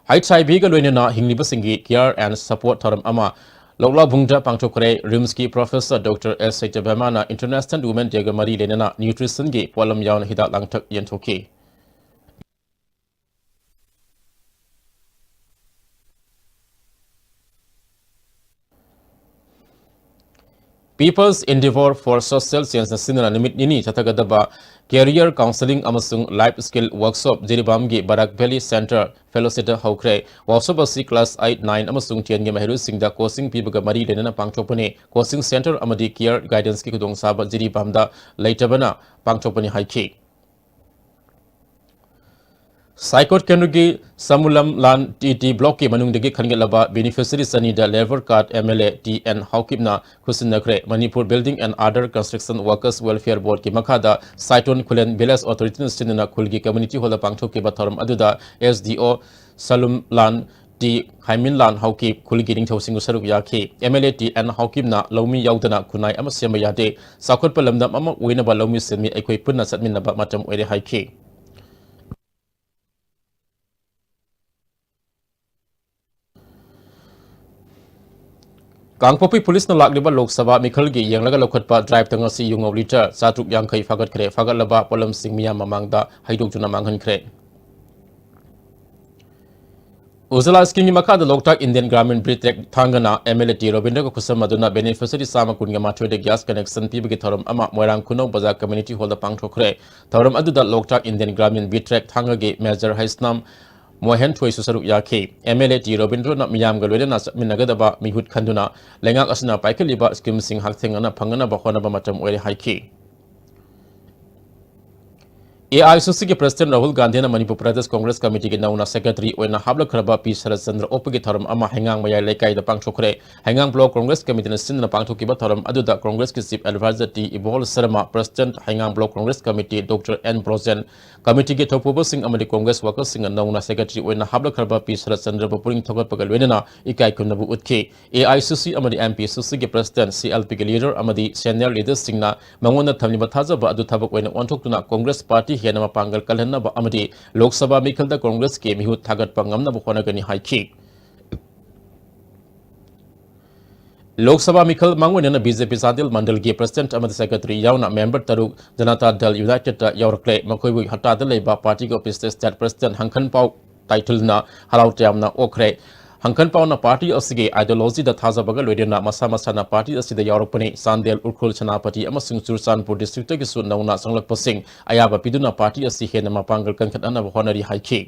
HIVꯒ ꯂꯣꯏꯅꯅ ꯍꯤꯡꯂꯤꯕꯁꯤꯡꯒꯤ care and support ꯊꯧꯔꯝ ꯑꯃ ꯂꯧꯂꯥꯕꯨꯡꯗ ꯄꯥꯡꯊꯣꯛꯈ꯭ꯔꯦ꯫ RIMSꯀꯤ professor Doctor S ꯁꯇ꯭ꯌꯚꯥꯃꯥꯅ International Women Dayꯒ ꯃꯔꯤ ꯂꯩꯅꯅ nutritionꯒꯤ ꯄꯣꯠꯂꯝ ꯌꯥꯎꯅ ꯍꯤꯗꯥꯛ ꯂꯥꯡꯊꯛ ꯌꯦꯟꯊꯣꯛꯈꯤ꯫ People's Endeavour for Social Changeꯅ ꯁꯤꯟꯗꯨꯅ ꯅꯨꯃꯤꯠ ꯅꯤꯅꯤ ꯆꯠꯊꯒꯗꯕ career counselling ꯑꯃꯁꯨꯡ life skill workshop ꯖꯤꯔꯤꯕꯥꯝꯒꯤ Barak Valley Centre Fellowshipꯇ ꯍꯧꯈ꯭ꯔꯦ꯫ Workshop ꯑꯁꯤ class eight, nine ꯑꯃꯁꯨꯡ tenꯒꯤ ꯃꯍꯩꯔꯣꯏꯁꯤꯡꯗ coaching ꯄꯤꯕꯒ ꯃꯔꯤ ꯂꯩꯅꯅ ꯄꯥꯡꯊꯣꯛꯄꯅꯤ꯫ Coaching centre ꯑꯃꯗꯤ care guidanceꯀꯤ ꯈꯨꯗꯣꯡꯆꯥꯕ ꯖꯤꯔꯤꯕꯥꯝꯗ ꯂꯩꯇꯕꯅ ꯄꯥꯡꯊꯣꯛꯄꯅꯤ ꯍꯥꯏꯈꯤ꯫ ꯁꯥꯏꯀꯣꯠ ꯀꯦꯟꯗ꯭ꯔꯒꯤ ꯁꯃꯨꯂꯝ ꯂꯥꯟ ꯇꯤ ꯇꯤ ꯕ꯭ꯂꯣꯛꯀꯤ ꯃꯅꯨꯡꯗꯒꯤ ꯈꯟꯒꯠꯂꯕ ꯕꯦꯅꯤꯐꯤꯁꯔꯤ ꯆꯅꯤꯗ ꯂꯦꯕꯔ ꯀꯥꯔꯗ M L A T N ꯍꯥꯎꯀꯤꯞꯅ ꯈꯨꯠꯁꯤꯟꯅꯈ꯭ꯔꯦ꯫ Manipur building and other construction workers welfare ꯕꯣꯔꯗꯀꯤ ꯃꯈꯥꯗ ꯁꯥꯏꯇꯣꯟ ꯈꯨꯂꯦꯟ ꯚꯤꯂꯦꯖ ꯑꯣꯊꯣꯔꯤꯇꯤꯅ ꯁꯤꯟꯗꯨꯅ ꯈꯨꯜꯒꯤ ꯀꯝꯃ꯭ꯌꯨꯅꯤꯇꯤ ꯍꯣꯜꯗ ꯄꯥꯡꯊꯣꯛꯈꯤꯕ ꯊꯧꯔꯝ ꯑꯗꯨꯗ ꯑꯦꯁ ꯗꯤ ꯑꯣ ꯁꯂꯨꯝ ꯂꯥꯟ ꯇꯤ ꯈꯥꯏꯃꯤꯟ ꯂꯥꯟ ꯍꯥꯎꯀꯤꯞ, ꯈꯨꯜꯒꯤ ꯅꯤꯡꯊꯧꯁꯤꯡꯕꯨ ꯁꯔꯨꯛ ꯌꯥꯈꯤ꯫ M L A T N ꯍꯥꯎꯀꯤꯞꯅ ꯂꯧꯃꯤ ꯌꯥꯎꯗꯅ ꯈꯨꯟꯅꯥꯏ ꯑꯃ ꯁꯦꯝꯕ ꯌꯥꯗꯦ꯫ ꯆꯥꯎꯈꯠꯄ ꯂꯝꯗꯝ ꯑꯃ ꯑꯣꯏꯅꯕ ꯂꯧꯃꯤ ꯁꯤꯟꯃꯤ ꯑꯩꯈꯣꯏ ꯄꯨꯟꯅ ꯆꯠꯃꯤꯟꯅꯕ ꯃꯇꯝ ꯑꯣꯏꯔꯦ ꯍꯥꯏꯈꯤ꯫ ꯀꯥꯡꯄꯣꯛꯄꯤ ꯄꯨꯂꯤꯁꯅ ꯂꯥꯛꯂꯤꯕ ꯂꯣꯛ ꯁꯚꯥ ꯃꯤꯈꯜꯒꯤ ꯌꯦꯡꯂꯒ ꯂꯧꯈꯠꯄ ꯗ꯭ꯔꯥꯏꯚꯇ ꯉꯁꯤ ꯌꯨꯉꯧ ꯂꯤꯇꯔ ꯆꯥꯇ꯭ꯔꯨꯛ ꯌꯥꯡꯈꯩ ꯐꯥꯒꯠꯈ꯭ꯔꯦ꯫ ꯐꯥꯒꯠꯂꯕ ꯄꯣꯠꯂꯝꯁꯤꯡ ꯃꯤꯌꯥꯝ ꯃꯃꯥꯡꯗ ꯍꯩꯗꯣꯛꯇꯨꯅ ꯃꯥꯡꯍꯟꯈ꯭ꯔꯦ꯫ ꯎꯖꯥꯂꯥ ꯁ꯭ꯀꯤꯝꯒꯤ ꯃꯈꯥꯗ ꯂꯣꯛꯇꯥꯛ ꯏꯟꯗꯤꯌꯟ ꯒ꯭ꯔꯥꯃꯤꯟ ꯕꯤꯇ꯭ꯔꯦꯛ ꯊꯥꯡꯒꯅ ꯑꯦꯝ ꯑꯦꯜ ꯑꯦ ꯇꯤ ꯔꯣꯕꯤꯟꯗ꯭ꯔꯒ ꯈꯨꯠꯁꯝ ꯑꯗꯨꯅ ꯕꯦꯅꯤꯐꯤꯁꯔꯤ ꯆꯥꯝꯃ ꯀꯨꯟꯒ ꯃꯥꯊꯣꯏꯗ ꯒ꯭ꯌꯥꯁ ꯀꯅꯦꯛꯁꯟ ꯄꯤꯕꯒꯤ ꯊꯧꯔꯝ ꯑꯃ ꯃꯣꯏꯔꯥꯡ ꯈꯨꯅꯧ ꯕꯖꯥꯔ ꯀꯝꯃ꯭ꯌꯨꯅꯤꯇꯤ ꯍꯣꯜꯗ ꯄꯥꯡꯊꯣꯛꯈ꯭ꯔꯦ꯫ ꯊꯧꯔꯝ ꯑꯗꯨꯗ ꯂꯣꯛꯇꯥꯛ ꯏꯟꯗꯤꯌꯟ ꯒ꯭ꯔꯥꯃꯤꯟ ꯕꯤꯇ꯭ꯔꯦꯛ ꯊꯥꯡꯒꯒꯤ ꯃꯦꯖꯔ ꯍꯩꯁꯅꯥꯝ ꯃꯣꯍꯦꯟ ꯊꯣꯏꯁꯨ ꯁꯔꯨꯛ ꯌꯥꯈꯤ꯫ ꯑꯦꯝ ꯑꯦꯜ ꯑꯦ ꯇꯤ ꯔꯣꯕꯤꯟꯗ꯭ꯔꯣꯅ ꯃꯤꯌꯥꯝꯒ ꯂꯣꯏꯅꯅ ꯆꯠꯃꯤꯟꯅꯒꯗꯕ ꯃꯤꯍꯨꯠ ꯈꯟꯗꯨꯅ ꯂꯩꯉꯥꯛ ꯑꯁꯤꯅ ꯄꯥꯏꯈꯠꯂꯤꯕ ꯁ꯭ꯀꯤꯝꯁꯤꯡ ꯍꯛꯊꯦꯡꯅꯅ ꯐꯪꯅꯅꯕ ꯍꯣꯠꯅꯕ ꯃꯇꯝ ꯑꯣꯏꯔꯦ ꯍꯥꯏꯈꯤ꯫ ꯑꯦ ꯑꯥꯏ ꯁꯤ ꯁꯤꯒꯤ ꯄ꯭ꯔꯁꯤꯗꯦꯟꯠ ꯔꯥꯍꯨꯜ ꯒꯥꯟꯙꯤꯅ ꯃꯅꯤꯄꯨꯔ ꯄ꯭ꯔꯗꯦꯁ ꯀꯣꯡꯒ꯭ꯔꯦꯁ ꯀꯃꯤꯇꯤꯒꯤ ꯅꯧꯅ ꯁꯦꯀ꯭ꯔꯦꯇꯔꯤ ꯑꯣꯏꯅ ꯍꯥꯞꯂꯛꯈ꯭ꯔꯕ ꯄꯤ ꯁꯔꯠꯆꯟꯗ꯭ꯔ ꯑꯣꯛꯄꯒꯤ ꯊꯧꯔꯝ ꯑꯃ ꯍꯩꯉꯥꯡ ꯃꯌꯥꯏ ꯂꯩꯀꯥꯏꯗ ꯄꯥꯡꯊꯣꯛꯈ꯭ꯔꯦ꯫ ꯍꯩꯉꯥꯡ ꯕ꯭ꯂꯣꯛ ꯀꯣꯡꯒ꯭ꯔꯦꯁ ꯀꯃꯤꯇꯤꯅ ꯁꯤꯟꯗꯨꯅ ꯄꯥꯡꯊꯣꯛꯈꯤꯕ ꯊꯧꯔꯝ ꯑꯗꯨꯗ ꯀꯣꯡꯒ꯭ꯔꯦꯁꯀꯤ chief adviser T Ibohal Sharma, president ꯍꯩꯉꯥꯡ block Congress committee doctor N Brojen, ꯀꯃꯤꯇꯤꯒꯤ ꯊꯧꯄꯨꯕꯁꯤꯡ ꯑꯃꯗꯤ ꯀꯣꯡꯒ꯭ꯔꯦꯁ ꯋꯥꯔꯀꯔꯁꯤꯡꯅ ꯅꯧꯅ ꯁꯦꯀ꯭ꯔꯦꯇꯔꯤ ꯑꯣꯏꯅ ꯍꯥꯞꯂꯛꯈ꯭ꯔꯕ ꯄꯤ ꯁꯔꯠꯆꯟꯗ꯭ꯔꯕꯨ ꯄꯨꯛꯅꯤꯡ ꯊꯧꯒꯠꯄꯒ ꯂꯣꯏꯅꯅ ꯏꯀꯥꯏ ꯈꯨꯝꯅꯕ ꯎꯠꯈꯤ꯫ ꯑꯦ ꯑꯥꯏ ꯁꯤ ꯁꯤ ꯑꯃꯗꯤ ꯑꯦꯝ ꯄꯤ ꯁꯤ ꯁꯤꯒꯤ ꯄ꯭ꯔꯁꯤꯗꯦꯟꯠ, ꯁꯤ ꯑꯦꯜ ꯄꯤꯒꯤ ꯂꯤꯗꯔ ꯑꯃꯗꯤ ꯁꯦꯅꯤꯌꯔ ꯂꯤꯗꯔꯁꯤꯡꯅ ꯃꯉꯣꯟꯗ ꯊꯝꯂꯤꯕ ꯊꯥꯖꯕ ꯑꯗꯨ ꯊꯕꯛ ꯑꯣꯏꯅ ꯑꯣꯟꯊꯣꯛꯇꯨꯅ ꯀꯣꯡꯒ꯭ꯔꯦꯁ ꯄꯥꯔꯇꯤ ꯍꯦꯟꯅ ꯃꯄꯥꯡꯒꯜ ꯀꯜꯍꯟꯅꯕ ꯑꯃꯗꯤ ꯂꯣꯛ ꯁꯚꯥ ꯃꯤꯈꯜꯗ ꯀꯣꯡꯒ꯭ꯔꯦꯁꯀꯤ ꯃꯤꯍꯨꯠ ꯊꯥꯒꯠꯄ ꯉꯝꯅꯕ ꯍꯣꯠꯅꯒꯅꯤ ꯍꯥꯏꯈꯤ꯫ ꯂꯣꯛ ꯁꯚꯥ ꯃꯤꯈꯜ ꯃꯥꯡꯑꯣꯏꯅꯅ ꯕꯤ ꯖꯦ ꯄꯤ ꯆꯥꯟꯗꯦꯜ ꯃꯟꯗꯜꯒꯤ ꯄ꯭ꯔꯁꯤꯗꯦꯟꯠ ꯑꯃꯗꯤ ꯁꯦꯀ꯭ꯔꯦꯇꯔꯤ ꯌꯥꯎꯅ ꯃꯦꯝꯕꯔ ꯇꯔꯨꯛ ꯖꯅꯇꯥ ꯗꯜ ꯌꯨꯅꯥꯏꯇꯦꯗꯇ ꯌꯥꯎꯔꯛꯂꯦ꯫ ꯃꯈꯣꯏꯕꯨ ꯍꯇꯥꯗ ꯂꯩꯕ ꯄꯥꯔꯇꯤꯒꯤ ꯑꯣꯐꯤꯁꯇ ꯁ꯭ꯇꯦꯠ ꯄ꯭ꯔꯁꯤꯗꯦꯟꯠ ꯍꯪꯈꯟꯄꯥꯎ ꯇꯥꯏꯊꯨꯜꯅ ꯍꯔꯥꯎ ꯇꯌꯥꯝꯅ ꯑꯣꯛꯈ꯭ꯔꯦ꯫ ꯍꯪꯈꯟꯄꯥꯎꯅ ꯄꯥꯔꯇꯤ ꯑꯁꯤꯒꯤ ꯑꯥꯏꯗꯤꯌꯣꯂꯣꯖꯤꯗ ꯊꯥꯖꯕꯒ ꯂꯣꯏꯅꯅ ꯃꯁꯥ ꯃꯁꯥꯅ ꯄꯥꯔꯇꯤ ꯑꯁꯤꯗ ꯌꯥꯎꯔꯛꯄꯅꯤ꯫ ꯆꯥꯟꯗꯦꯜ, ꯎꯈ꯭ꯔꯨꯜ, ꯁꯦꯅꯥꯄꯇꯤ ꯑꯃꯁꯨꯡ ꯆꯨꯔꯆꯥꯟꯄꯨꯔ ꯗꯤꯁꯇ꯭ꯔꯤꯛꯇꯒꯤꯁꯨ ꯅꯧꯅ ꯆꯪꯂꯛꯄꯁꯤꯡ ꯑꯌꯥꯕ ꯄꯤꯗꯨꯅ ꯄꯥꯔꯇꯤ ꯑꯁꯤ ꯍꯦꯟꯅ ꯃꯄꯥꯡꯒꯜ ꯀꯟꯈꯠꯅꯅꯕ ꯍꯣꯠꯅꯔꯤ ꯍꯥꯏꯈꯤ꯫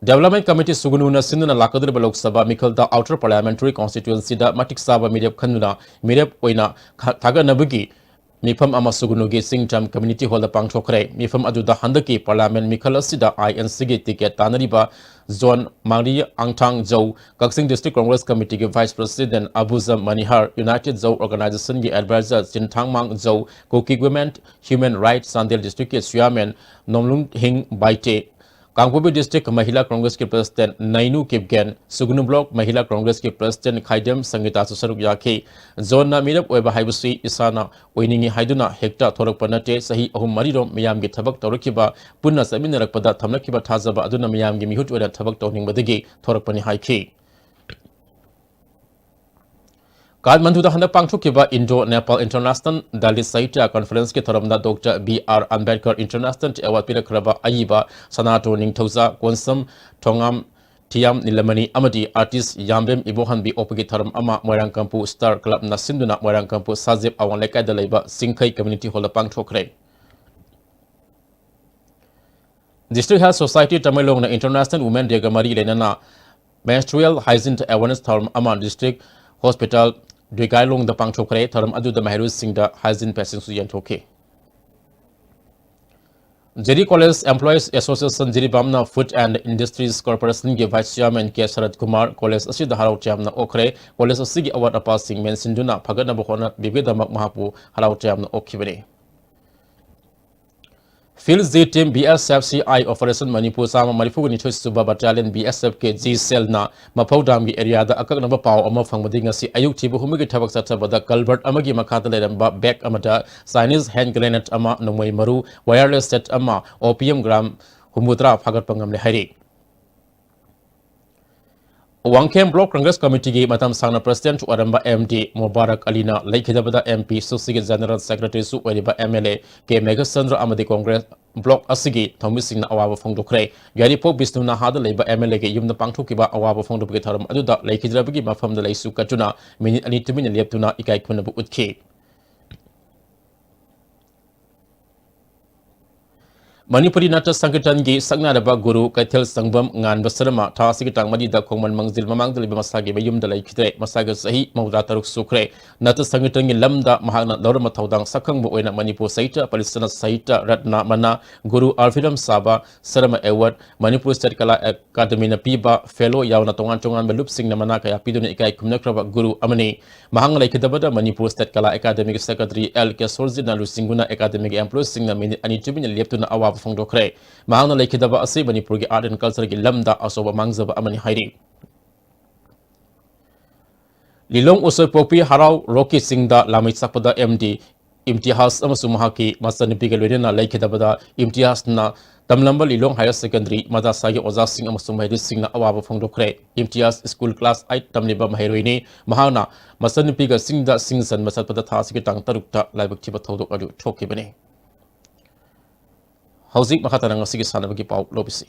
ꯗꯦꯕꯂꯞꯃꯦꯟꯠ ꯀꯃꯤꯇꯤ ꯁꯨꯒꯅꯨꯅ ꯁꯤꯟꯗꯨꯅ ꯂꯥꯛꯀꯗꯧꯔꯤꯕ ꯂꯣꯛ ꯁꯚꯥ ꯃꯤꯈꯜꯗ ꯑꯥꯎꯇꯔ ꯄꯥꯔꯂꯤꯌꯥꯃꯦꯟꯇꯔꯤ ꯀꯣꯟꯁꯇꯤꯇ꯭ꯌꯨꯑꯦꯟꯁꯤꯗ ꯃꯇꯤꯛ ꯆꯥꯕ ꯃꯤꯔꯦꯞ ꯈꯟꯗꯨꯅ ꯃꯤꯔꯦꯞ ꯑꯣꯏꯅ ꯈ-, ꯊꯥꯒꯠꯅꯕꯒꯤ ꯃꯤꯐꯝ ꯑꯃ ꯁꯨꯒꯅꯨꯒꯤ ꯆꯤꯡꯇꯝ Community Hall ꯗ ꯄꯥꯡꯊꯣꯛꯈ꯭ꯔꯦ꯫ ꯃꯤꯐꯝ ꯑꯗꯨꯗ ꯍꯟꯗꯛꯀꯤ Parliament ꯃꯤꯈꯜ ꯑꯁꯤꯗ I N C ꯒꯤ ticket ꯇꯥꯟꯅꯔꯤꯕ John ꯃꯥꯡꯔꯤ ꯑꯥꯡꯊꯥꯡ ꯖꯧ, ꯀꯛꯆꯤꯡ District Congress Committee ꯒꯤ Vice President ꯑꯕꯨꯖꯝ ꯃꯅꯤꯍꯥꯔ, United Zhou Organization ꯒꯤ advisor ꯆꯤꯟꯊꯥꯡꯃꯥꯡ ꯖꯧ, Kuki Women Human Rights Chandel District ꯀꯤ chairman ꯅꯣꯝꯂꯨꯡ ꯍꯤꯡ ꯕꯥꯏꯇꯦ, ꯀꯥꯡꯄꯣꯛꯄꯤ District Mahila Congress ꯀꯤ President ꯅꯩꯅꯨ Kipgen, ꯁꯨꯒꯅꯨ Block Mahila Congress ꯀꯤ President ꯈꯥꯏꯗꯦꯝ ꯁꯪꯒꯤꯇꯥꯁꯨ ꯁꯔꯨꯛ ꯌꯥꯈꯤ꯫ John ꯅ ꯃꯤꯔꯦꯞ ꯑꯣꯏꯕ ꯍꯥꯏꯕꯁꯤ ꯏꯁꯥꯅ ꯑꯣꯏꯅꯤꯡꯏ ꯍꯥꯏꯗꯨꯅ ꯍꯦꯛꯇ ꯊꯣꯔꯛꯄ ꯅꯠꯇꯦ꯫ ꯆꯍꯤ ꯑꯍꯨꯝ ꯃꯔꯤꯔꯣꯝ ꯃꯤꯌꯥꯝꯒꯤ ꯊꯕꯛ ꯇꯧꯔꯛꯈꯤꯕ, ꯄꯨꯟꯅ ꯆꯠꯃꯤꯟꯅꯔꯛꯄꯗ ꯊꯝꯂꯛꯈꯤꯕ ꯊꯥꯖꯕ ꯑꯗꯨꯅ ꯃꯤꯌꯥꯝꯒꯤ ꯃꯤꯍꯨꯠ ꯑꯣꯏꯅ ꯊꯕꯛ ꯇꯧꯅꯤꯡꯕꯗꯒꯤ ꯊꯣꯔꯛꯄꯅꯤ ꯍꯥꯏꯈꯤ꯫ ꯀꯥꯊꯃꯟꯗꯨꯗ ꯍꯟꯗꯛ ꯄꯥꯡꯊꯣꯛꯈꯤꯕ Indo Nepal International Dalit Sahitya Conference ꯀꯤ ꯊꯧꯔꯝꯗ Doctor B R Ambedkar International Award ꯄꯤꯔꯛꯈ꯭ꯔꯕ ꯑꯏꯕ ꯁꯅꯥꯇꯣ ꯅꯤꯡꯊꯧꯖꯥ, ꯀꯣꯟꯁꯝ ꯊꯣꯉꯥꯝ ꯊꯤꯌꯥꯝ ꯅꯤꯂꯃꯅꯤ ꯑꯃꯗꯤ artist ꯌꯥꯝꯕꯦꯝ ꯏꯕꯣꯍꯟꯕꯤ ꯑꯣꯛꯄꯒꯤ ꯊꯧꯔꯝ ꯑꯃ ꯃꯣꯏꯔꯥꯡꯀꯝꯄꯨ Star Club ꯅ ꯁꯤꯟꯗꯨꯅ ꯃꯣꯏꯔꯥꯡꯀꯝꯄꯨ ꯁꯥꯖꯦꯞ ꯑꯋꯥꯡ ꯂꯩꯀꯥꯏꯗ ꯂꯩꯕ ꯆꯤꯡꯈꯩ Community Hall ꯗ ꯄꯥꯡꯊꯣꯛꯈ꯭ꯔꯦ꯫ District Health Society ꯇꯃꯦꯡꯂꯣꯡꯅ International Women Day ꯒ ꯃꯔꯤ ꯂꯩꯅꯅ Menstrual Hygiene Awareness ꯊꯧꯔꯝ ꯑꯃ District Hospital ꯗꯨꯏꯒꯥꯏꯂꯣꯡꯗ ꯄꯥꯡꯊꯣꯛꯈ꯭ꯔꯦ꯫ ꯊꯧꯔꯝ ꯑꯗꯨꯗ ꯃꯍꯩꯔꯣꯏꯁꯤꯡꯗ hygiene pads ꯁꯨ ꯌꯦꯟꯊꯣꯛꯈꯤ꯫ J D College Employees Association ꯖꯤꯔꯤꯕꯥꯝꯅ Food and Industries Corporation ꯒꯤ Vice Chairman K ꯁꯔꯠ ꯀꯨꯃꯥꯔ college ꯑꯁꯤꯗ ꯍꯔꯥꯎ ꯇꯌꯥꯝꯅ ꯑꯣꯛꯈ꯭ꯔꯦ꯫ College ꯑꯁꯤꯒꯤ ꯑꯋꯥꯠ ꯑꯄꯥꯁꯤꯡ ꯃꯦꯟꯁꯤꯟꯗꯨꯅ ꯐꯒꯠꯅꯕ ꯍꯣꯠꯅꯕꯤꯕꯒꯤꯗꯃꯛ ꯃꯍꯥꯛꯄꯨ ꯍꯔꯥꯎ ꯇꯌꯥꯝꯅ ꯑꯣꯛꯈꯤꯕꯅꯤ꯫ Field G Team B S F C I Operation Manipur ꯆꯥꯝꯃ ꯃꯔꯤꯐꯨ ꯅꯤꯊꯣꯏ ꯁꯨꯕ Battalion B S F ꯀꯤ G Cell ꯅ ꯃꯐꯧ ꯗꯥꯝꯒꯤ area ꯗ ꯑꯀꯛꯅꯕ ꯄꯥꯎ ꯑꯃ ꯐꯪꯕꯗꯒꯤ ꯉꯁꯤ ꯑꯌꯨꯛ ꯊꯤꯕ ꯍꯨꯝꯕꯒꯤ ꯊꯕꯛ ꯆꯠꯊꯕꯗ culvert ꯑꯃꯒꯤ ꯃꯈꯥꯗ ꯂꯩꯔꯝꯕ bag ꯑꯃꯗ Chinese hand grenade ꯑꯃ, ꯅꯣꯡꯃꯩ ꯃꯔꯨ, wireless set ꯑꯃ, opium gram ꯍꯨꯝꯐꯨꯇꯔꯥ ꯐꯥꯒꯠꯄ ꯉꯝꯂꯦ ꯍꯥꯏꯔꯤ꯫ ꯋꯥꯡꯈꯦꯝ Block Congress Committee ꯒꯤ ꯃꯇꯝ ꯁꯥꯡꯅ President ꯑꯣꯏꯔꯝꯕ M D ꯃꯨꯕꯥꯔꯛ ꯑꯂꯤꯅ ꯂꯩꯈꯤꯗꯕꯗ M P C C ꯒꯤ General Secretary ꯁꯨ ꯑꯣꯏꯔꯤꯕ M L A K Meghachandra ꯑꯃꯗꯤ Congress Block ꯑꯁꯤꯒꯤ ꯊꯧꯃꯤꯁꯤꯡꯅ ꯑꯋꯥꯕ ꯐꯣꯡꯗꯣꯛꯈ꯭ꯔꯦ꯫ ꯌꯥꯏꯔꯤꯄꯣꯛ ꯕꯤꯁꯅꯨ ꯅꯍꯥꯗ ꯂꯩꯕ M L A ꯒꯤ ꯌꯨꯝꯗ ꯄꯥꯡꯊꯣꯛꯈꯤꯕ ꯑꯋꯥꯕ ꯐꯣꯡꯗꯣꯛꯄꯒꯤ ꯊꯧꯔꯝ ꯑꯗꯨꯗ ꯂꯩꯈꯤꯗ꯭ꯔꯕꯒꯤ ꯃꯐꯝꯗ ꯂꯩꯁꯨ ꯀꯠꯇꯨꯅ minute ꯑꯅꯤ ꯇꯨꯃꯤꯟꯅ ꯂꯦꯞꯇꯨꯅ ꯏꯀꯥꯏ ꯈꯨꯝꯅꯕ ꯎꯠꯈꯤ꯫ ꯃꯅꯤꯄꯨꯔꯤ ꯅꯥꯇ꯭ꯌ ꯁꯪꯀꯤꯔꯇꯟꯒꯤ ꯁꯛꯅꯥꯏꯔꯕ ꯒꯨꯔꯨ ꯀꯩꯊꯦꯜ ꯁꯪꯕꯝ ꯉꯥꯟꯕ ꯁꯔꯃ ꯊꯥ ꯑꯁꯤꯒꯤ ꯇꯥꯡ ꯃꯔꯤꯗ ꯈꯣꯡꯃꯟ ꯃꯪꯖꯤꯜ ꯃꯃꯥꯡꯗ ꯂꯩꯕ ꯃꯁꯥꯒꯤ ꯃꯌꯨꯝꯗ ꯂꯩꯈꯤꯗ꯭ꯔꯦ꯫ ꯃꯁꯥꯒꯤ ꯆꯍꯤ ꯃꯧꯗ꯭ꯔꯥ ꯇꯔꯨꯛ ꯁꯨꯈ꯭ꯔꯦ꯫ ꯅꯥꯇ꯭ꯌ ꯁꯪꯀꯤꯔꯇꯟꯒꯤ ꯂꯝꯗ ꯃꯍꯥꯛꯅ ꯂꯧꯔꯝꯕ ꯊꯧꯗꯥꯡ ꯁꯛꯈꯪꯕ ꯑꯣꯏꯅ ꯃꯅꯤꯄꯨꯔ ꯁꯥꯍꯤꯇ꯭ꯌ ꯄꯔꯤꯁꯠꯅ ꯁꯥꯍꯤꯇ꯭ꯌ ꯔꯠꯅ ꯃꯅꯥ, ꯒꯨꯔꯨ ꯑꯔꯐꯤꯔꯝ ꯁꯥꯕ ꯁꯔꯃ ꯑꯦꯋꯥꯔꯗ, ꯃꯅꯤꯄꯨꯔ ꯁ꯭ꯇꯦꯠ ꯀꯂꯥ ꯑꯦꯀꯥꯗꯃꯤꯅ ꯄꯤꯕ ꯐꯦꯂꯣ ꯌꯥꯎꯅ ꯇꯣꯉꯥꯟ ꯇꯣꯉꯥꯟꯕ ꯂꯨꯞꯁꯤꯡꯅ ꯃꯅꯥ ꯀꯌꯥ ꯄꯤꯗꯨꯅ ꯏꯀꯥꯏ ꯈꯨꯝꯅꯈ꯭ꯔꯕ ꯒꯨꯔꯨ ꯑꯃꯅꯤ꯫ ꯃꯍꯥꯛꯅ ꯂꯩꯈꯤꯗꯕꯗ ꯃꯅꯤꯄꯨꯔ ꯁ꯭ꯇꯦꯠ ꯀꯂꯥ ꯑꯦꯀꯥꯗꯃꯤꯒꯤ ꯁꯦꯀ꯭ꯔꯦꯇꯔꯤ ꯑꯦꯜ ꯀꯦꯁꯣꯔꯖꯤꯠꯅ ꯂꯨꯆꯤꯡꯗꯨꯅ ꯑꯦꯀꯥꯗꯃꯤꯒꯤ ꯑꯦꯝꯄ꯭ꯂꯣꯌꯤꯁꯤꯡꯅ ꯃꯤꯅꯤꯠ ꯑꯅꯤ ꯇꯨꯃꯤꯟꯅ ꯂꯦꯞꯇꯨꯅ ꯑꯋꯥꯕ ꯐꯣꯡꯗꯣꯛꯈ꯭ꯔꯦ꯫ ꯃꯍꯥꯛꯅ ꯂꯩꯈꯤꯗꯕ ꯑꯁꯤ ꯃꯅꯤꯄꯨꯔꯒꯤ ꯑꯥꯔꯠ ꯑꯦꯟ ꯀꯜꯆꯔꯒꯤ ꯂꯝꯗ ꯑꯆꯧꯕ ꯃꯥꯡꯖꯕ ꯑꯃꯅꯤ ꯍꯥꯏꯔꯤ꯫ ꯂꯤꯂꯣꯡ ꯎꯁꯣꯏꯄꯣꯛꯄꯤ ꯍꯔꯥꯎ ꯔꯣꯛꯀꯤ ꯆꯤꯡꯗ ꯂꯥꯃꯩ ꯆꯥꯛꯄꯗ ꯑꯦꯝ ꯗꯤ ꯏꯝꯇꯤꯍꯥꯖ ꯑꯃꯁꯨꯡ ꯃꯍꯥꯛꯀꯤ ꯃꯆꯟꯅꯨꯄꯤꯒ ꯂꯣꯏꯅꯅ ꯂꯩꯈꯤꯗꯕꯗ ꯏꯝꯇꯤꯍꯥꯖꯅ ꯇꯝꯂꯝꯕ ꯂꯤꯂꯣꯡ ꯍꯥꯌꯔ ꯁꯦꯀꯦꯟꯗꯔꯤ ꯃꯗꯥꯁꯥꯒꯤ ꯑꯣꯖꯥꯁꯤꯡ ꯑꯃꯁꯨꯡ ꯃꯍꯩꯔꯣꯏꯁꯤꯡꯅ ꯑꯋꯥꯕ ꯐꯣꯡꯗꯣꯛꯈ꯭ꯔꯦ꯫ ꯏꯝꯇꯤꯍꯥꯖ ꯁ꯭ꯀꯨꯜ ꯀ꯭ꯂꯥꯁ ꯑꯥꯏꯠ ꯇꯝꯂꯤꯕ ꯃꯍꯩꯔꯣꯏꯅꯤ꯫ ꯃꯍꯥꯛꯅ ꯃꯆꯟꯅꯨꯄꯤꯒ ꯆꯤꯡꯗ ꯁꯤꯡ ꯆꯟꯕ ꯆꯠꯄꯗ ꯊꯥ ꯑꯁꯤꯒꯤ ꯇꯥꯡ ꯇꯔꯨꯛꯇ ꯂꯥꯏꯕꯛ ꯊꯤꯕ ꯊꯧꯗꯣꯛ ꯑꯗꯨ ꯊꯣꯛꯈꯤꯕꯅꯤ꯫ ꯍꯧꯖꯤꯛ ꯃꯈꯥ ꯇꯥꯅ ꯉꯁꯤꯒꯤ ꯁꯥꯟꯅꯕꯒꯤ ꯄꯥꯎ ꯂꯧꯕꯤꯁꯤ꯫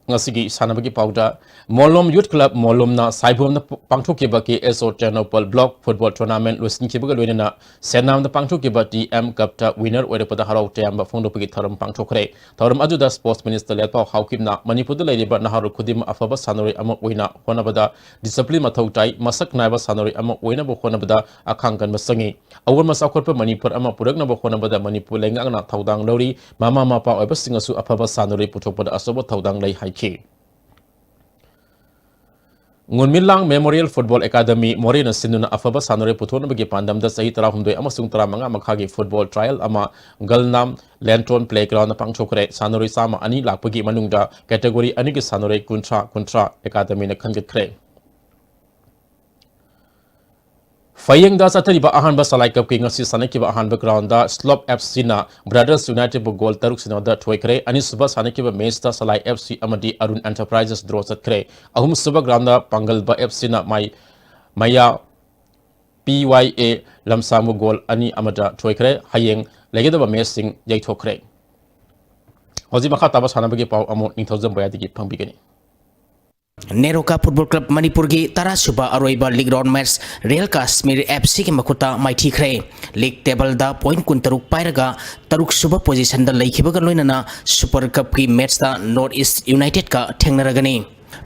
ꯉꯁꯤꯒꯤ ꯁꯥꯟꯅꯕꯒꯤ ꯄꯥꯎꯗ, ꯃꯣꯂꯣꯝ ꯌꯨꯊ ꯀ꯭ꯂꯕ ꯃꯣꯂꯣꯝꯅ ꯁꯥꯏꯕꯣꯝꯗ ꯄꯥꯡꯊꯣꯛꯈꯤꯕ ꯀꯦ ꯑꯦꯁ ꯑꯣ ꯇꯦꯡꯅꯧꯄꯜ ꯕ꯭ꯂꯣꯛ ꯐꯨꯠꯕꯣꯜ ꯇꯣꯔꯅꯥꯃꯦꯟ ꯂꯣꯏꯁꯤꯟꯈꯤꯕꯒ ꯂꯣꯏꯅꯅ ꯁꯦꯅꯥꯝꯗ ꯄꯥꯡꯊꯣꯛꯈꯤꯕ ꯇꯤ ꯑꯦꯝ ꯀꯞꯇ ꯋꯤꯅꯔ ꯑꯣꯏꯔꯛꯄꯗ ꯍꯔꯥꯎ ꯇꯌꯥꯝꯕ ꯐꯣꯡꯗꯣꯛꯄꯒꯤ ꯊꯧꯔꯝ ꯄꯥꯡꯊꯣꯛꯈ꯭ꯔꯦ꯫ ꯊꯧꯔꯝ ꯑꯗꯨꯗ ꯁ꯭ꯄꯣꯔꯠꯁ ꯃꯤꯅꯤꯁꯇꯔ ꯂꯦꯠꯄꯥꯎ ꯍꯥꯎꯀꯤꯞꯅ ꯃꯅꯤꯄꯨꯔꯗ ꯂꯩꯔꯤꯕ ꯅꯍꯥꯔꯣꯜ ꯈꯨꯗꯤꯡꯃꯛ ꯑꯐꯕ ꯁꯥꯟꯅꯔꯣꯏ ꯑꯃ ꯑꯣꯏꯅ ꯍꯣꯠꯅꯕꯗ ꯗꯤꯁꯤꯄ꯭ꯂꯤꯟ ꯃꯊꯧ ꯇꯥꯏ, ꯃꯁꯛ ꯅꯥꯏꯕ ꯁꯥꯟꯅꯔꯣꯏ ꯑꯃ ꯑꯣꯏꯅꯕ ꯍꯣꯠꯅꯕꯗ ꯑꯈꯥꯡ ꯀꯟꯕ ꯆꯪꯏ꯫ ꯑꯑꯣꯟꯕ ꯆꯥꯎꯈꯠꯄ ꯃꯅꯤꯄꯨꯔ ꯑꯃ ꯄꯨꯔꯛꯅꯕ ꯍꯣꯠꯅꯕꯗ ꯃꯅꯤꯄꯨꯔ ꯂꯩꯉꯥꯛꯅ ꯊꯧꯗꯥꯡ ꯂꯧꯔꯤ꯫ ꯃꯃꯥ ꯃꯄꯥ ꯑꯣꯏꯕꯁꯤꯡꯅꯁꯨ ꯑꯐꯕ ꯁꯥꯟꯅꯔꯣꯏ ꯄꯨꯊꯣꯛꯄꯗ ꯑꯆꯧꯕ ꯊꯧꯗꯥꯡ ꯂꯩ ꯍꯥꯏꯈꯤ꯫ ꯉꯨꯟꯃꯤꯂꯥꯡ ꯃꯦꯃꯣꯔꯤꯌꯦꯜ ꯐꯨꯠꯕꯣꯜ ꯑꯦꯀꯥꯗꯃꯤ ꯃꯣꯔꯦꯅ ꯁꯤꯟꯗꯨꯅ ꯑꯐꯕ ꯁꯥꯟꯅꯔꯣꯏ ꯄꯨꯊꯣꯛꯅꯕꯒꯤ ꯄꯥꯟꯗꯝꯗ ꯆꯍꯤ ꯇꯔꯥꯍꯨꯝꯗꯣꯏ ꯑꯃꯁꯨꯡ ꯇꯔꯥꯃꯉꯥ ꯃꯈꯥꯒꯤ ꯐꯨꯠꯕꯣꯜ ꯇ꯭ꯔꯥꯌꯦꯜ ꯑꯃ ꯒꯜꯅꯥꯝ ꯂꯦꯟꯇꯣꯟ ꯄ꯭ꯂꯦꯒ꯭ꯔꯥꯎꯟꯗ ꯄꯥꯡꯊꯣꯛꯈ꯭ꯔꯦ꯫ ꯁꯥꯟꯅꯔꯣꯏ ꯆꯥꯝꯃ ꯑꯅꯤ ꯂꯥꯛꯄꯒꯤ ꯃꯅꯨꯡꯗ ꯀꯦꯇꯦꯒꯣꯔꯤ ꯑꯅꯤꯒꯤ ꯁꯥꯟꯅꯔꯣꯏ ꯀꯨꯟꯊ꯭ꯔꯥ, ꯀꯨꯟꯊ꯭ꯔꯥ ꯑꯦꯀꯥꯗꯃꯤꯅ ꯈꯟꯒꯠꯈ꯭ꯔꯦ꯫ ꯐꯌꯦꯡꯗ ꯆꯠꯊꯔꯤꯕ ꯑꯍꯥꯟꯕ ꯁꯂꯥꯏ ꯀꯞꯀꯤ ꯉꯁꯤ ꯁꯥꯟꯅꯈꯤꯕ ꯑꯍꯥꯟꯕ ꯒ꯭ꯔꯥꯎꯟꯗ ꯁ꯭ꯂꯣꯞ ꯑꯦꯐ ꯁꯤꯅ ꯕ꯭ꯔꯗꯔꯁ ꯌꯨꯅꯥꯏꯇꯦꯗꯄꯨ ꯒꯣꯜ ꯇꯔꯨꯛ ꯁꯤꯅꯣꯗ ꯊꯣꯏꯈ꯭ꯔꯦ꯫ ꯑꯅꯤꯁꯨꯕ ꯁꯥꯟꯅꯈꯤꯕ ꯃꯦꯆꯇ ꯁꯂꯥꯏ ꯑꯦꯐ ꯁꯤ ꯑꯃꯗꯤ ꯑꯔꯨꯟ ꯑꯦꯟꯇꯔꯄ꯭ꯔꯥꯏꯖꯦꯁ ꯗ꯭ꯔꯣ ꯆꯠꯈ꯭ꯔꯦ꯫ ꯑꯍꯨꯝꯁꯨꯕ ꯒ꯭ꯔꯥꯎꯟꯗ ꯄꯥꯡꯒꯜꯕ ꯑꯦꯐ ꯁꯤꯅ ꯃꯥꯏ, ꯃꯌꯥ P Y A ꯂꯝꯁꯥꯡꯕꯨ ꯒꯣꯜ ꯑꯅꯤ ꯑꯃꯗ ꯊꯣꯏꯈ꯭ꯔꯦ꯫ ꯍꯌꯦꯡ ꯂꯩꯒꯗꯕ ꯃꯦꯠꯁꯁꯤꯡ ꯌꯩꯊꯣꯛꯈ꯭ꯔꯦ꯫ ꯍꯧꯖꯤꯛ ꯃꯈꯥ ꯇꯥꯕ ꯁꯥꯟꯅꯕꯒꯤ ꯄꯥꯎ ꯑꯃꯨꯛ ꯅꯤꯡꯊꯧꯖꯝ ꯕꯣꯌꯥꯗꯒꯤ ꯐꯪꯕꯤꯒꯅꯤ꯫ ꯅꯦꯔꯣꯀꯥ ꯐꯨꯠꯕꯣꯜ ꯀ꯭ꯂꯕ ꯃꯅꯤꯄꯨꯔꯒꯤ ꯇꯔꯥ ꯁꯨꯕ ꯑꯔꯣꯏꯕ ꯂꯤꯒ ꯔꯥꯎꯟ ꯃꯦꯠꯁ ꯔꯤꯌꯦꯜ ꯀꯥꯁꯃꯤꯔ ꯑꯦꯐ ꯁꯤꯒꯤ ꯃꯈꯨꯠꯇ ꯃꯥꯏꯊꯤꯈ꯭ꯔꯦ꯫ ꯂꯤꯒ ꯇꯦꯕꯜꯗ ꯄꯣꯏꯟꯠ ꯀꯨꯟꯇꯔꯨꯛ ꯄꯥꯏꯔꯒ ꯇꯔꯨꯛ ꯁꯨꯕ ꯄꯣꯖꯤꯁꯟꯗ ꯂꯩꯈꯤꯕꯒ ꯂꯣꯏꯅꯅ ꯁꯨꯄꯔ ꯀꯞꯀꯤ ꯃꯦꯠꯁꯇ ꯅꯣꯔꯠ ꯏꯁ ꯌꯨꯅꯥꯏꯇꯦꯗꯀ ꯊꯦꯡꯅꯔꯒꯅꯤ꯫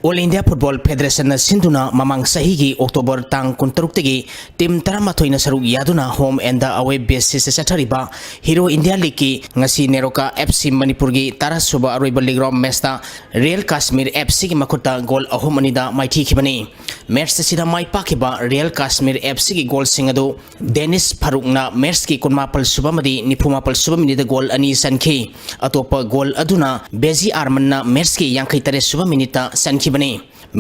ꯑꯣꯜ ꯏꯟꯗꯤꯌꯥ ꯐꯨꯠꯕꯣꯜ ꯐꯦꯗꯔꯦꯁꯟꯅ ꯁꯤꯟꯗꯨꯅ ꯃꯃꯥꯡ ꯆꯍꯤꯒꯤ ꯑꯣꯛꯇꯣꯕꯔ ꯇꯥꯡ ꯀꯨꯟꯇꯔꯨꯛꯇꯒꯤ ꯇꯤꯝ ꯇꯔꯥꯃꯥꯊꯣꯏꯅ ꯁꯔꯨꯛ ꯌꯥꯗꯨꯅ ꯍꯣꯝ ꯑꯦꯟꯗ ꯑꯋꯦ ꯕꯦꯁꯤꯁꯇ ꯆꯠꯊꯔꯤꯕ ꯍꯤꯔꯣ ꯏꯟꯗꯤꯌꯥ ꯂꯤꯒꯀꯤ ꯉꯁꯤ ꯅꯦꯔꯣꯀꯥ ꯑꯦꯐ ꯁꯤ ꯃꯅꯤꯄꯨꯔꯒꯤ ꯇꯔꯥ ꯁꯨꯕ ꯑꯔꯣꯏꯕ ꯂꯤꯒ ꯔꯥꯎꯟ ꯃꯦꯠꯁꯇ ꯔꯤꯌꯦꯜ ꯀꯥꯁꯃꯤꯔ ꯑꯦꯐ ꯁꯤꯒꯤ ꯃꯈꯨꯠꯇ ꯒꯣꯜ ꯑꯍꯨꯝ ꯑꯅꯤꯗ ꯃꯥꯏꯊꯤꯈꯤꯕꯅꯤ꯫ ꯃꯦꯠꯁ ꯑꯁꯤꯗ ꯃꯥꯏ ꯄꯥꯛꯈꯤꯕ ꯔꯤꯌꯦꯜ ꯀꯥꯁꯃꯤꯔ ꯑꯦꯐ ꯁꯤꯒꯤ ꯒꯣꯜꯁꯤꯡ ꯑꯗꯨ ꯗꯦꯅꯤꯁ ꯐꯥꯔꯨꯛꯅ ꯃꯦꯠꯁꯀꯤ ꯀꯨꯟꯃꯥꯄꯜ ꯁꯨꯕ ꯑꯃꯗꯤ ꯅꯤꯐꯨꯃꯥꯄꯜ ꯁꯨꯕ ꯃꯤꯅꯤꯠꯇ ꯒꯣꯜ ꯑꯅꯤ ꯆꯟꯈꯤ꯫ ꯑꯇꯣꯞꯄ ꯒꯣꯜ ꯑꯗꯨꯅ ꯕꯦꯖꯤ ꯑꯥꯔꯃꯟꯅ ꯃꯦꯠꯁꯀꯤ ꯌꯥꯡꯈꯩ ꯇꯔꯦꯠ ꯁꯨꯕ ꯃꯤꯅꯤꯠꯇ ꯆꯟꯈꯤꯕꯅꯤ꯫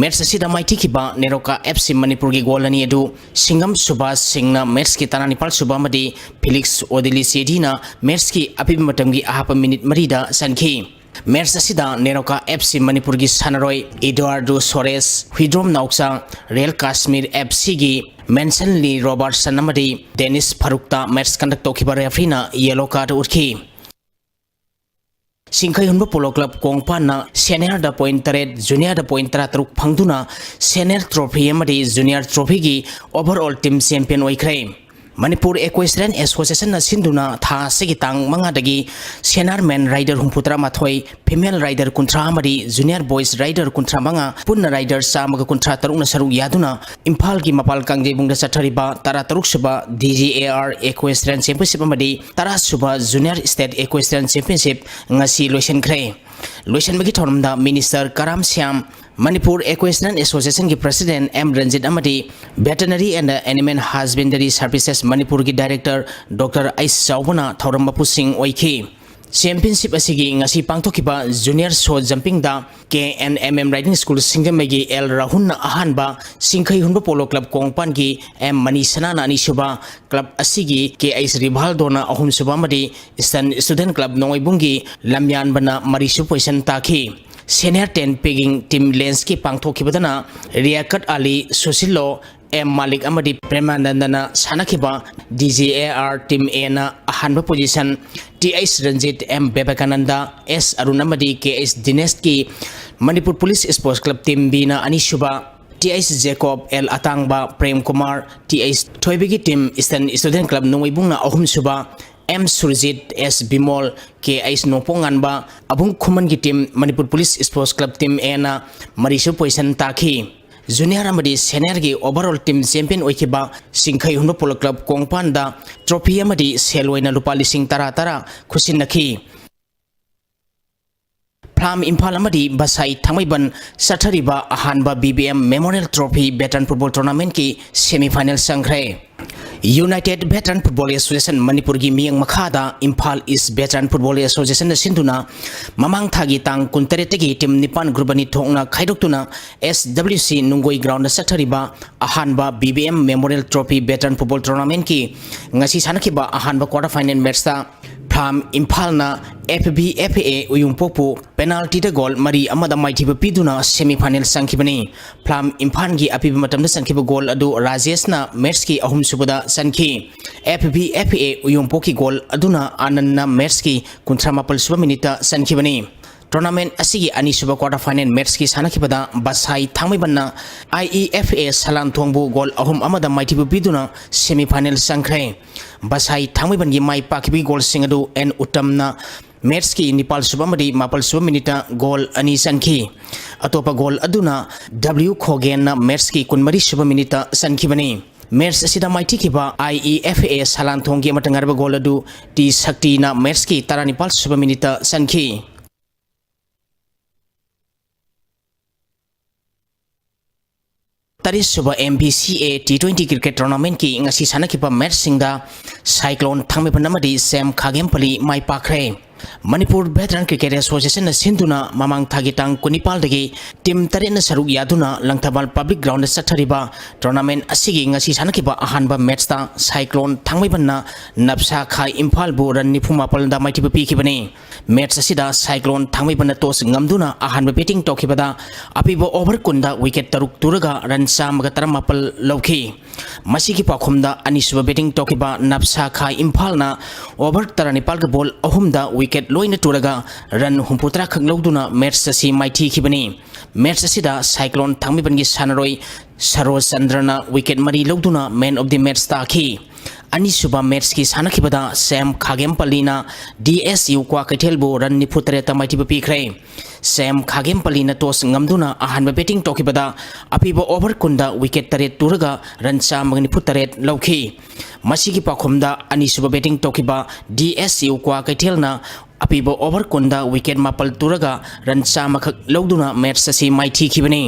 ꯃꯦꯠꯁ ꯑꯁꯤꯗ ꯃꯥꯏꯊꯤꯈꯤꯕ ꯅꯦꯔꯣꯀꯥ ꯑꯦꯐ ꯁꯤ ꯃꯅꯤꯄꯨꯔꯒꯤ ꯒꯣꯜ ꯑꯅꯤ ꯑꯗꯨ ꯁꯤꯡꯒꯝ ꯁꯨꯕꯥꯁ ꯁꯤꯡꯅ ꯃꯦꯠꯁꯀꯤ ꯇꯔꯥꯅꯤꯄꯥꯜ ꯁꯨꯕ ꯑꯃꯗꯤ ꯐꯤꯂꯤꯛꯁ ꯑꯣꯗꯤꯂꯤꯁꯦꯗꯤꯅ ꯃꯦꯠꯁꯀꯤ ꯑꯄꯤꯕ ꯃꯇꯝꯒꯤ ꯑꯍꯥꯞꯄ ꯃꯤꯅꯤꯠ ꯃꯔꯤꯗ ꯆꯟꯈꯤ꯫ ꯃꯦꯠꯁ ꯑꯁꯤꯗ ꯅꯦꯔꯣꯀꯥ ꯑꯦꯐ ꯁꯤ ꯃꯅꯤꯄꯨꯔꯒꯤ ꯁꯥꯟꯅꯔꯣꯏ ꯏꯗꯨꯋꯥꯔꯗꯣ ꯁꯣꯔꯦꯁ, ꯍꯨꯏꯗ꯭ꯔꯣꯝ ꯅꯥꯎꯆꯥ, ꯔꯤꯌꯦꯜ ꯀꯥꯁꯃꯤꯔ ꯑꯦꯐ ꯁꯤꯒꯤ ꯃꯦꯟꯁꯟꯂꯤ ꯔꯣꯕꯥꯔꯠꯁꯟ ꯑꯃꯗꯤ ꯗꯦꯅꯤꯁ ꯐꯥꯔꯨꯛꯇ ꯃꯦꯠꯁ ꯀꯟꯗꯛ ꯇꯧꯈꯤꯕ ꯔꯦꯐ꯭ꯔꯤꯅ ꯌꯦꯂꯣ ꯀꯥꯔꯗ ꯎꯠꯈꯤ꯫ ꯁꯤꯡꯈꯩ ꯍꯨꯟꯕ ꯄꯣꯂꯣ ꯀ꯭ꯂꯕ ꯀꯣꯡꯄꯥꯟꯅ ꯁꯦꯅꯤꯌꯔꯗ ꯄꯣꯏꯟꯠ ꯇꯔꯦꯠ, ꯖꯨꯅꯤꯌꯔꯗ ꯄꯣꯏꯟꯠ ꯇꯔꯥꯇꯔꯨꯛ ꯐꯪꯗꯨꯅ ꯁꯦꯅꯤꯌꯔ ꯇ꯭ꯔꯣꯐꯤ ꯑꯃꯗꯤ ꯖꯨꯅꯤꯌꯔ ꯇ꯭ꯔꯣꯐꯤꯒꯤ ꯑꯣꯚꯔꯑꯣꯜ ꯇꯤꯝ ꯆꯦꯝꯄꯤꯌꯟ ꯑꯣꯏꯈ꯭ꯔꯦ꯫ ꯃꯅꯤꯄꯨꯔ ꯑꯦꯀ꯭ꯋꯦꯁꯇ꯭ꯔꯤꯌꯟ ꯑꯦꯁꯣꯁꯤꯌꯦꯁꯟꯅ ꯁꯤꯟꯗꯨꯅ ꯊꯥ ꯑꯁꯤꯒꯤ ꯇꯥꯡ ꯃꯉꯥꯗꯒꯤ ꯁꯦꯅꯤꯌꯔ ꯃꯦꯟ ꯔꯥꯏꯗꯔ ꯍꯨꯝꯐꯨꯇꯔꯥ ꯃꯥꯊꯣꯏ, ꯐꯤꯃꯦꯜ ꯔꯥꯏꯗꯔ ꯀꯨꯟꯊ꯭ꯔꯥ ꯑꯃꯗꯤ ꯖꯨꯅꯤꯌꯔ ꯕꯣꯏꯁ ꯔꯥꯏꯗꯔ ꯀꯨꯟꯊ꯭ꯔꯥ ꯃꯉꯥ, ꯄꯨꯟꯅ ꯔꯥꯏꯗꯔ ꯆꯥꯝꯃꯒ ꯀꯨꯟꯊ꯭ꯔꯥ ꯇꯔꯨꯛꯅ ꯁꯔꯨꯛ ꯌꯥꯗꯨꯅ ꯏꯝꯐꯥꯜꯒꯤ ꯃꯄꯥꯜ ꯀꯥꯡꯖꯩꯕꯨꯡꯗ ꯆꯠꯊꯔꯤꯕ ꯇꯔꯥꯇꯔꯨꯛ ꯁꯨꯕ D G A R ꯑꯦꯀ꯭ꯋꯦꯁꯇ꯭ꯔꯤꯌꯟ championship ꯑꯃꯗꯤ ꯇꯔꯥ ꯁꯨꯕ ꯖꯨꯅꯤꯌꯔ ꯁ꯭ꯇꯦꯠ ꯑꯦꯀ꯭ꯋꯦꯁꯇ꯭ꯔꯤꯌꯟ ꯆꯦꯝꯄꯤꯌꯟꯁꯤꯞ ꯉꯁꯤ ꯂꯣꯏꯁꯤꯟꯈ꯭ꯔꯦ꯫ ꯂꯣꯏꯁꯤꯟꯕꯒꯤ ꯊꯧꯔꯝꯗ ꯃꯤꯅꯤꯁꯇꯔ ꯀꯔꯥꯝ ꯁ꯭ꯌꯥꯝ, ꯃꯅꯤꯄꯨꯔ ꯑꯦꯀ꯭ꯋꯦꯁꯇ꯭ꯔꯤꯌꯟ ꯑꯦꯁꯣꯁꯤꯌꯦꯁꯟꯒꯤ ꯄ꯭ꯔꯁꯤꯗꯦꯟꯠ ꯑꯦꯝ ꯔꯟꯖꯤꯠ ꯑꯃꯗꯤ veterinary and animal husbandry services ꯃꯅꯤꯄꯨꯔꯒꯤ ꯗꯥꯏꯔꯦꯛꯇꯔ ꯗꯣꯛꯇꯔ ꯑꯩꯁ ꯆꯥꯎꯕꯅ ꯊꯧꯔꯝ ꯃꯄꯨꯁꯤꯡ ꯑꯣꯏꯈꯤ꯫ ꯆꯦꯝꯄꯤꯌꯟꯁꯤꯞ ꯑꯁꯤꯒꯤ ꯉꯁꯤ ꯄꯥꯡꯊꯣꯛꯈꯤꯕ ꯖꯨꯅꯤꯌꯔ ꯁꯣ ꯖꯝꯄꯤꯡꯗ K N M M riding school ꯁꯤꯡꯖꯃꯩꯒꯤ ꯑꯦꯜ ꯔꯥꯍꯨꯜꯅ ꯑꯍꯥꯟꯕ, ꯁꯤꯡꯈꯩ ꯍꯨꯟꯕ ꯄꯣꯂꯣ ꯀ꯭ꯂꯕ ꯀꯣꯡꯄꯥꯟꯒꯤ ꯑꯦꯝ ꯃꯅꯤꯁꯅꯥꯅ ꯑꯅꯤꯁꯨꯕ, ꯀ꯭ꯂꯕ ꯑꯁꯤꯒꯤ ꯀꯦ ꯑꯩꯆ ꯔꯤꯚꯥꯜꯗꯣꯅ ꯑꯍꯨꯝꯁꯨꯕ ꯑꯃꯗꯤ ꯏꯁꯇꯔꯟ ꯁ꯭ꯇꯨꯗꯦꯟꯠ ꯀ꯭ꯂꯕ ꯅꯣꯡꯃꯩꯕꯨꯡꯒꯤ ꯂꯝꯌꯥꯟꯕꯅ ꯃꯔꯤꯁꯨꯕ ꯄꯣꯖꯤꯁꯟ ꯇꯥꯈꯤ꯫ ꯁꯦꯅꯤꯌꯔ ꯇꯦꯟ ꯄꯦꯒꯤꯡ ꯇꯤꯝ ꯂꯦꯟꯁꯀꯤ ꯄꯥꯡꯊꯣꯛꯈꯤꯕꯗꯅ ꯔꯤꯌꯥꯀꯠ ꯑꯂꯤ, ꯁꯨꯁꯤꯜꯂꯣ, ꯑꯦꯝ ꯃꯥꯂꯤꯛ ꯑꯃꯗꯤ ꯄ꯭ꯔꯦꯃꯥꯅꯟꯗꯅ ꯁꯥꯟꯅꯈꯤꯕ D J A R team ꯑꯦꯅ ꯑꯍꯥꯟꯕ position, T H Ranjit, M Bibekanand, S Arun ꯑꯃꯗꯤ ꯀꯦ ꯑꯩꯆ ꯗꯤꯅꯦꯁꯀꯤ Manipur police sports club team ꯕꯤꯅ ꯑꯅꯤꯁꯨꯕ, T H Jacob, L Atangba, Prem Kumar, T H ꯊꯣꯏꯕꯤꯒꯤ ꯇꯤꯝ ꯏꯁꯇꯔꯟ ꯁ꯭ꯇꯨꯗꯦꯟꯠ ꯀ꯭ꯂꯕ ꯅꯣꯡꯃꯩꯕꯨꯡꯅ ꯑꯍꯨꯝꯁꯨꯕ, M Surjit, S Bimol, K H Nongpokngamba, ꯑꯕꯨꯡ ꯈꯨꯃꯟꯒꯤ team Manipur police sports club team ꯑꯦꯅ ꯃꯔꯤꯁꯨꯕ ꯄꯣꯖꯤꯁꯟ ꯇꯥꯈꯤ꯫ ꯖꯨꯅꯤꯌꯔ ꯑꯃꯗꯤ ꯁꯦꯅꯤꯌꯔꯒꯤ ꯑꯣꯚꯔꯑꯣꯜ ꯇꯤꯝ ꯆꯦꯝꯄꯤꯌꯟ ꯑꯣꯏꯈꯤꯕ ꯆꯤꯡꯈꯩ ꯍꯨꯟꯕ ꯄꯣꯂꯣ ꯀ꯭ꯂꯕ ꯀꯣꯡꯄꯥꯟꯗ ꯇ꯭ꯔꯣꯐꯤ ꯑꯃꯗꯤ ꯁꯦꯜ ꯑꯣꯏꯅ ꯂꯨꯄꯥ ꯂꯤꯁꯤꯡ ꯇꯔꯥ ꯇꯔꯥ ꯈꯨꯠꯁꯤꯟꯅꯈꯤ꯫ ꯐ꯭ꯂꯥꯝ ꯏꯝꯐꯥꯜ ꯑꯃꯗꯤ ꯕꯁꯥꯏ ꯊꯥꯡꯃꯩꯕꯟ ꯆꯠꯊꯔꯤꯕ ꯑꯍꯥꯟꯕ B B M memorial trophy veteran football ꯇꯣꯔꯅꯥꯃꯦꯟꯠꯀꯤ ꯁꯦꯃꯤ ꯐꯥꯏꯅꯦꯜ ꯆꯪꯈ꯭ꯔꯦ꯫ ꯌꯨꯅꯥꯏꯇꯦꯗ ꯚꯦꯇꯔꯟ ꯐꯨꯠꯕꯣꯜ ꯑꯦꯁꯣꯁꯤꯌꯦꯁꯟ ꯃꯅꯤꯄꯨꯔꯒꯤ ꯃꯤꯠꯌꯦꯡ ꯃꯈꯥꯗ ꯏꯝꯐꯥꯜ ꯏꯁ ꯚꯦꯇꯔꯟ ꯐꯨꯠꯕꯣꯜ ꯑꯦꯁꯣꯁꯤꯌꯦꯁꯟꯅ ꯁꯤꯟꯗꯨꯅ ꯃꯃꯥꯡ ꯊꯥꯒꯤ ꯇꯥꯡ ꯀꯨꯟꯇꯔꯦꯠꯇꯒꯤ ꯇꯤꯝ ꯅꯤꯄꯥꯟ ꯒ꯭ꯔꯨꯞ ꯑꯅꯤ ꯊꯣꯛꯅ ꯈꯥꯏꯗꯣꯛꯇꯨꯅ ꯑꯦꯁ ꯗꯕ꯭ꯂꯤꯎ ꯁꯤ ꯅꯨꯡꯒꯣꯏ ꯒ꯭ꯔꯥꯎꯟꯗ ꯆꯠꯊꯔꯤꯕ ꯑꯍꯥꯟꯕ B B M memorial trophy veteran football ꯇꯣꯔꯅꯥꯃꯦꯟꯠꯀꯤ ꯉꯁꯤ ꯁꯥꯟꯅꯈꯤꯕ ꯑꯍꯥꯟꯕ ꯀ꯭ꯋꯥꯇꯔ ꯐꯥꯏꯅꯦꯜ ꯃꯦꯠꯆꯇ ꯐ꯭ꯂꯥꯝ ꯏꯝꯐꯥꯜꯅ ꯑꯦꯐ ꯕꯤ ꯑꯦꯐ ꯑꯦ ꯎꯌꯨꯡꯄꯣꯛꯄꯨ ꯄꯦꯅꯥꯜꯇꯤꯗ ꯒꯣꯜ ꯃꯔꯤ ꯑꯃꯗ ꯃꯥꯏꯊꯤꯕ ꯄꯤꯗꯨꯅ ꯁꯦꯃꯤ ꯐꯥꯏꯅꯦꯜ ꯆꯪꯈꯤꯕꯅꯤ꯫ ꯐ꯭ꯂꯥꯝ ꯏꯝꯐꯥꯜꯒꯤ ꯑꯄꯤꯕ ꯃꯇꯝꯗ ꯆꯟꯈꯤꯕ ꯒꯣꯜ ꯑꯗꯨ ꯔꯥꯖꯦꯁꯅ ꯃꯦꯠꯆꯀꯤ ꯑꯍꯨꯝꯁꯨꯕꯗ ꯆꯟꯈꯤ꯫ ꯑꯦꯐ ꯕꯤ ꯑꯦꯐ ꯑꯦ ꯎꯌꯨꯡꯄꯣꯛꯀꯤ ꯒꯣꯜ ꯑꯗꯨꯅ ꯑꯥꯅꯟꯅ ꯃꯦꯠꯆꯀꯤ ꯀꯨꯟꯊ꯭ꯔꯥ ꯃꯥꯄꯜ ꯁꯨꯕ ꯃꯤꯅꯤꯠꯇ ꯆꯟꯈꯤꯕꯅꯤ꯫ ꯇꯣꯔꯅꯥꯃꯦꯟꯠ ꯑꯁꯤꯒꯤ ꯑꯅꯤꯁꯨꯕ quarter final ꯃꯦꯠꯆꯀꯤ ꯁꯥꯟꯅꯈꯤꯕꯗ ꯕꯁꯥꯏ ꯊꯥꯡꯃꯩꯕꯟꯅ I E F A ꯁꯂꯥꯟꯊꯣꯡꯕꯨ goal ꯑꯍꯨꯝ ꯑꯃꯗ ꯃꯥꯏꯊꯤꯕ ꯄꯤꯗꯨꯅ ꯁꯦꯃꯤ ꯐꯥꯏꯅꯦꯜ ꯆꯪꯈ꯭ꯔꯦ꯫ ꯕꯁꯥꯏ ꯊꯥꯡꯃꯩꯕꯟꯒꯤ ꯃꯥꯏ ꯄꯥꯛꯈꯤꯕꯒꯤ ꯒꯣꯜꯁꯤꯡ ꯑꯗꯨ ꯑꯦꯟ ꯎꯠꯇꯝꯅ ꯃꯦꯠꯆꯀꯤ ꯅꯤꯄꯥꯜ ꯁꯨꯕ ꯑꯃꯗꯤ ꯃꯥꯄꯜ ꯁꯨꯕ ꯃꯤꯅꯤꯠꯇ ꯒꯣꯜ ꯑꯅꯤ ꯆꯟꯈꯤ꯫ ꯑꯇꯣꯞꯄ ꯒꯣꯜ ꯑꯗꯨꯅ ꯗꯕ꯭ꯂꯤꯎ ꯈꯣꯒꯦꯟꯅ ꯃꯦꯠꯆꯀꯤ ꯀꯨꯟꯃꯔꯤ ꯁꯨꯕ ꯃꯤꯅꯤꯠꯇ ꯆꯟꯈꯤꯕꯅꯤ꯫ ꯃꯦꯠꯆ ꯑꯁꯤꯗ ꯃꯥꯏꯊꯤꯈꯤꯕ ꯑꯥꯏ ꯏ ꯑꯦꯐ ꯑꯦ ꯁꯂꯥꯟꯊꯣꯡꯒꯤ ꯑꯃꯠꯇ ꯉꯥꯏꯔꯕ ꯒꯣꯜ ꯑꯗꯨ ꯇꯤ ꯁꯛꯇꯤꯅ ꯃꯦꯠꯆꯀꯤ ꯇꯔꯥꯅꯤꯄꯥꯜ ꯁꯨꯕ ꯃꯤꯅꯤꯠꯇ ꯆꯟꯈꯤ꯫ ꯇꯔꯦꯠ ꯁꯨꯕ M B C A T twenty cricket ꯇꯣꯔꯅꯥꯃꯦꯟꯠꯀꯤ ꯉꯁꯤ ꯁꯥꯟꯅꯈꯤꯕ ꯃꯦꯠꯆꯁꯤꯡꯗ ꯁꯥꯏꯀ꯭ꯂꯣꯟ ꯊꯥꯡꯃꯩꯕꯟ ꯑꯃꯗꯤ ꯁꯦꯝ ꯈꯥꯒꯦꯝꯄꯂꯤ ꯃꯥꯏ ꯄꯥꯛꯈ꯭ꯔꯦ꯫ ꯃꯅꯤꯄꯨꯔ ꯚꯦꯇꯔꯟ ꯀ꯭ꯔꯤꯀꯦꯠ ꯑꯦꯁꯣꯁꯤꯌꯦꯁꯟꯅ ꯁꯤꯟꯗꯨꯅ ꯃꯃꯥꯡ ꯊꯥꯒꯤ ꯇꯥꯡ ꯀꯨꯟꯅꯤꯄꯥꯜꯗꯒꯤ ꯇꯤꯝ ꯇꯔꯦꯠꯅ ꯁꯔꯨꯛ ꯌꯥꯗꯨꯅ ꯂꯪꯊꯕꯥꯜ ꯄꯕ꯭ꯂꯤꯛ ꯒ꯭ꯔꯥꯎꯟꯗ ꯆꯠꯊꯔꯤꯕ ꯇꯣꯔꯅꯥꯃꯦꯟ ꯑꯁꯤꯒꯤ ꯉꯁꯤ ꯁꯥꯟꯅꯈꯤꯕ ꯑꯍꯥꯟꯕ ꯃꯦꯠꯁꯇ ꯁꯥꯏꯀ꯭ꯂꯣꯟ ꯊꯥꯡꯃꯩꯕꯟꯅ ꯅꯞꯁꯥ ꯈꯥ ꯏꯝꯐꯥꯜꯕꯨ ꯔꯟ ꯅꯤꯐꯨ ꯃꯥꯄꯜꯗ ꯃꯥꯏꯊꯤꯕ ꯄꯤꯈꯤꯕꯅꯤ꯫ ꯃꯦꯠꯁ ꯑꯁꯤꯗ ꯁꯥꯏꯀ꯭ꯂꯣꯟ ꯊꯥꯡꯃꯩꯕꯟꯅ ꯇꯣꯁ ꯉꯝꯗꯨꯅ ꯑꯍꯥꯟꯕ ꯕꯦꯇꯤꯡ ꯇꯧꯈꯤꯕꯗ ꯑꯄꯤꯕ ꯑꯣꯚꯔ ꯀꯨꯟꯗ ꯋꯤꯀꯦꯠ ꯇꯔꯨꯛ ꯇꯨꯔꯒ ꯔꯟ ꯆꯥꯝꯃꯒ ꯇꯔꯥꯃꯥꯄꯜ ꯂꯧꯈꯤ꯫ ꯃꯁꯤꯒꯤ ꯄꯥꯎꯈꯨꯝꯗ ꯑꯅꯤꯁꯨꯕ ꯕꯦꯇꯤꯡ ꯇꯧꯈꯤꯕ ꯅꯞꯁꯥ ꯈꯥ ꯏꯝꯐꯥꯜꯅ ꯑꯣꯚꯔ ꯇꯔꯥꯅꯤꯄꯥꯜꯒ ꯕꯣꯜ ꯑꯍꯨꯝꯗ ꯋꯤꯀꯦꯠ ꯂꯣꯏꯅ ꯇꯨꯔꯒ ꯔꯟ ꯍꯨꯝꯐꯨꯇꯔꯥ ꯈꯛ ꯂꯧꯗꯨꯅ ꯃꯦꯠꯁ ꯑꯁꯤ ꯃꯥꯏꯊꯤꯈꯤꯕꯅꯤ꯫ ꯃꯦꯠꯁ ꯑꯁꯤꯗ ꯁꯥꯏꯀ꯭ꯂꯣꯟ ꯊꯥꯡꯃꯩꯕꯟꯒꯤ ꯁꯥꯟꯅꯔꯣꯏ ꯁꯔꯣꯖ ꯆꯟꯗ꯭ꯔꯅ ꯋꯤꯀꯦꯠ ꯃꯔꯤ ꯂꯧꯗꯨꯅ ꯃꯦꯟ ꯑꯣꯐ ꯗꯤ ꯃꯦꯠꯁ ꯇꯥꯈꯤ꯫ ꯑꯅꯤꯁꯨꯕ ꯃꯦꯠꯁꯀꯤ ꯁꯥꯟꯅꯈꯤꯕꯗ ꯁꯦꯝ ꯈꯥꯒꯦꯝꯄꯜꯂꯤꯅ ꯗꯤ ꯑꯦꯁ ꯌꯨ ꯀ꯭ꯋꯥꯀꯩꯊꯦꯜꯕꯨ ꯔꯟ ꯅꯤꯐꯨꯇꯔꯦꯠꯇ ꯃꯥꯏꯊꯤꯕ ꯄꯤꯈ꯭ꯔꯦ꯫ ꯁꯦꯝ ꯈꯥꯒꯦꯝꯄꯜꯂꯤꯅ ꯇꯣꯁ ꯉꯝꯗꯨꯅ ꯑꯍꯥꯟꯕ ꯕꯦꯇꯤꯡ ꯇꯧꯈꯤꯕꯗ ꯑꯄꯤꯕ ꯑꯣꯚꯔ ꯀꯨꯟꯗ ꯋꯤꯀꯦꯠ ꯇꯔꯦꯠ ꯇꯨꯔꯒ ꯔꯟ ꯆꯥꯝꯃꯒ ꯅꯤꯐꯨꯇꯔꯦꯠ ꯂꯧꯈꯤ꯫ ꯃꯁꯤꯒꯤ ꯄꯥꯎꯈꯨꯝꯗ ꯑꯅꯤꯁꯨꯕ ꯕꯦꯇꯤꯡ ꯇꯧꯈꯤꯕ ꯗꯤ ꯑꯦꯁ ꯌꯨ ꯀ꯭ꯋꯥꯀꯩꯊꯦꯜꯅ ꯑꯄꯤꯕ ꯑꯣꯚꯔ ꯀꯨꯟꯗ ꯋꯤꯀꯦꯠ ꯃꯥꯄꯜ ꯇꯨꯔꯒ ꯔꯟ ꯆꯥꯝꯃꯈꯛ ꯂꯧꯗꯨꯅ ꯃꯦꯠꯁ ꯑꯁꯤ ꯃꯥꯏꯊꯤꯈꯤꯕꯅꯤ꯫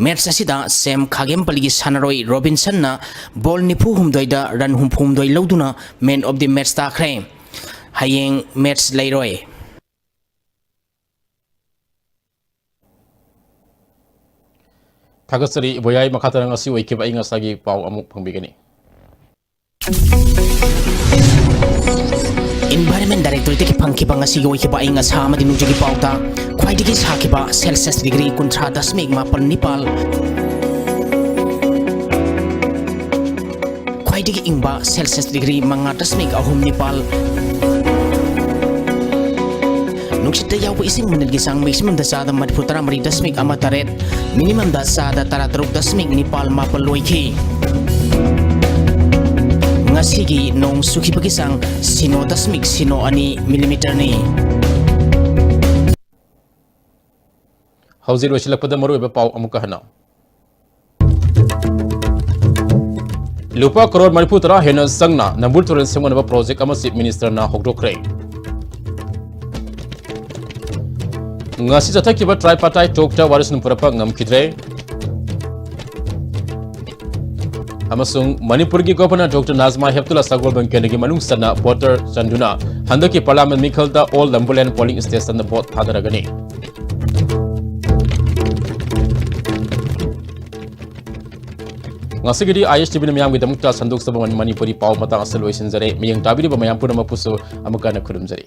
ꯃꯦꯠꯁ ꯑꯁꯤꯗ ꯁꯦꯝ ꯈꯥꯒꯦꯝꯄꯜꯂꯤꯒꯤ ꯁꯥꯟꯅꯔꯣꯏ ꯔꯣꯕꯤꯟꯁꯟꯅ ꯕꯣꯜ ꯅꯤꯐꯨ ꯍꯨꯝꯗꯣꯏꯗ ꯔꯟ ꯍꯨꯝꯐꯨ ꯍꯨꯝꯗꯣꯏ ꯂꯧꯗꯨꯅ ꯃꯦꯟ ꯑꯣꯐ ꯗꯤ ꯃꯦꯠꯁ ꯇꯥꯈ꯭ꯔꯦ꯫ ꯍꯌꯦꯡ ꯃꯦꯠꯁ ꯂꯩꯔꯣꯏ꯫ ꯊꯥꯒꯠꯆꯔꯤ ꯏꯕꯣꯌꯥꯏ꯫ ꯃꯈꯥ ꯇꯥꯅ ꯉꯁꯤ ꯑꯣꯏꯈꯤꯕ ꯑꯏꯪ ꯑꯁꯥꯒꯤ ꯄꯥꯎ ꯑꯃꯨꯛ ꯐꯪꯕꯤꯒꯅꯤ꯫ ꯏꯟꯚꯥꯏꯔꯟꯃꯦꯟ ꯗꯥꯏꯔꯦꯛꯇꯣꯔꯦꯠꯇꯒꯤ ꯐꯪꯈꯤꯕ ꯉꯁꯤꯒꯤ ꯑꯣꯏꯈꯤꯕ ꯑꯏꯪ ꯑꯁꯥ ꯑꯃꯗꯤ ꯅꯣꯡꯖꯨꯒꯤ ꯄꯥꯎꯇ, ꯈ꯭ꯋꯥꯏꯗꯒꯤ ꯁꯥꯈꯤꯕ ꯁꯦꯜꯁꯤꯌꯁ ꯗꯤꯒ꯭ꯔꯤ ꯀꯨꯟꯊ꯭ꯔꯥ ꯗꯁꯃꯤꯛ ꯃꯥꯄꯜ ꯅꯤꯄꯥꯜ, ꯈ꯭ꯋꯥꯏꯗꯒꯤ ꯏꯪꯕ ꯁꯦꯜꯁꯤꯌꯁ ꯗꯤꯒ꯭ꯔꯤ ꯃꯉꯥ ꯗꯁꯃꯤꯛ ꯑꯍꯨꯝ ꯅꯤꯄꯥꯜ, ꯅꯨꯡꯁꯤꯠꯇ ꯌꯥꯎꯕ ꯏꯁꯤꯡ ꯃꯅꯤꯜꯒꯤ ꯆꯥꯡ ꯃꯦꯛꯁꯤꯃꯝꯗ ꯆꯥꯗ ꯃꯔꯤꯐꯨ ꯇꯔꯥ ꯃꯔꯤ ꯗꯁꯃꯤꯛ ꯑꯃ ꯇꯔꯦꯠ, ꯃꯤꯅꯤꯃꯝꯗ ꯆꯥꯗ ꯇꯔꯥꯇꯔꯨꯛ ꯗꯁꯃꯤꯛ ꯅꯤꯄꯥꯜ ꯃꯥꯄꯜ ꯑꯣꯏꯈꯤ꯫ ꯉꯁꯤꯒꯤ ꯅꯣꯡ ꯆꯨꯈꯤꯕꯒꯤ ꯆꯥꯡ ꯁꯤꯅꯣ ꯗꯁꯃꯤꯛ ꯁꯤꯅꯣ ꯑꯅꯤ ꯃꯤꯂꯤꯃꯤꯇꯔꯅꯤ꯫ ꯍꯧꯖꯤꯛ ꯂꯣꯏꯁꯤꯜꯂꯛꯄꯗ ꯃꯔꯨꯑꯣꯏꯕ ꯄꯥꯎ ꯑꯃꯨꯛꯀ ꯍꯟꯅ꯫ ꯂꯨꯄꯥ ꯀꯔꯣꯔ ꯃꯔꯤꯐꯨ ꯇꯔꯥ ꯍꯦꯟꯅ ꯆꯪꯅ ꯅꯝꯕꯨꯜ ꯇꯨꯔꯦꯜ ꯁꯦꯝꯒꯠꯅꯕ ꯄ꯭ꯔꯣꯖꯦꯛ ꯑꯃ ꯆꯤꯐ ꯃꯤꯅꯤꯁꯇꯔꯅ ꯍꯧꯗꯣꯛꯈ꯭ꯔꯦ꯫ ꯉꯁꯤ ꯆꯠꯊꯈꯤꯕ tripartite talkꯇ ꯋꯥꯔꯤꯁꯤꯟ ꯄꯨꯔꯛꯄ ꯉꯝꯈꯤꯗ꯭ꯔꯦ꯫ ꯑꯃꯁꯨꯡ ꯃꯅꯤꯄꯨꯔꯒꯤ ꯒꯣꯚꯔꯅꯔ ꯗꯣꯛꯇꯔ ꯅꯥꯖꯃꯥ ꯍꯦꯞꯇꯨꯂꯥ ꯁꯒꯣꯜꯕꯟ ꯀꯦꯟꯗ꯭ꯔꯒꯤ ꯃꯅꯨꯡ ꯆꯟꯅ ꯕꯣꯇꯔ ꯆꯟꯗꯨꯅ ꯍꯟꯗꯛꯀꯤ Parliament ꯃꯤꯈꯜꯗ all Lambulan polling stationꯗ vote ꯊꯥꯗꯔꯒꯅꯤ꯫ ꯉꯁꯤꯒꯤꯗꯤ ISTVꯅ ꯃꯤꯌꯥꯝꯒꯤꯗꯃꯛꯇ ꯁꯟꯗꯣꯛꯆꯕ ꯃꯅꯤꯄꯨꯔꯤ ꯄꯥꯎ ꯃꯇꯥꯡ ꯑꯁꯤꯗ ꯂꯣꯏꯁꯤꯟꯖꯔꯦ꯫ ꯃꯤꯠꯌꯦꯡ ꯇꯥꯕꯤꯔꯤꯕ ꯃꯌꯥꯝ ꯄꯨꯝꯅꯃꯛꯄꯨꯁꯨ ꯑꯃꯨꯛꯀ ꯍꯟꯅ ꯈꯨꯔꯨꯝꯖꯔꯤ꯫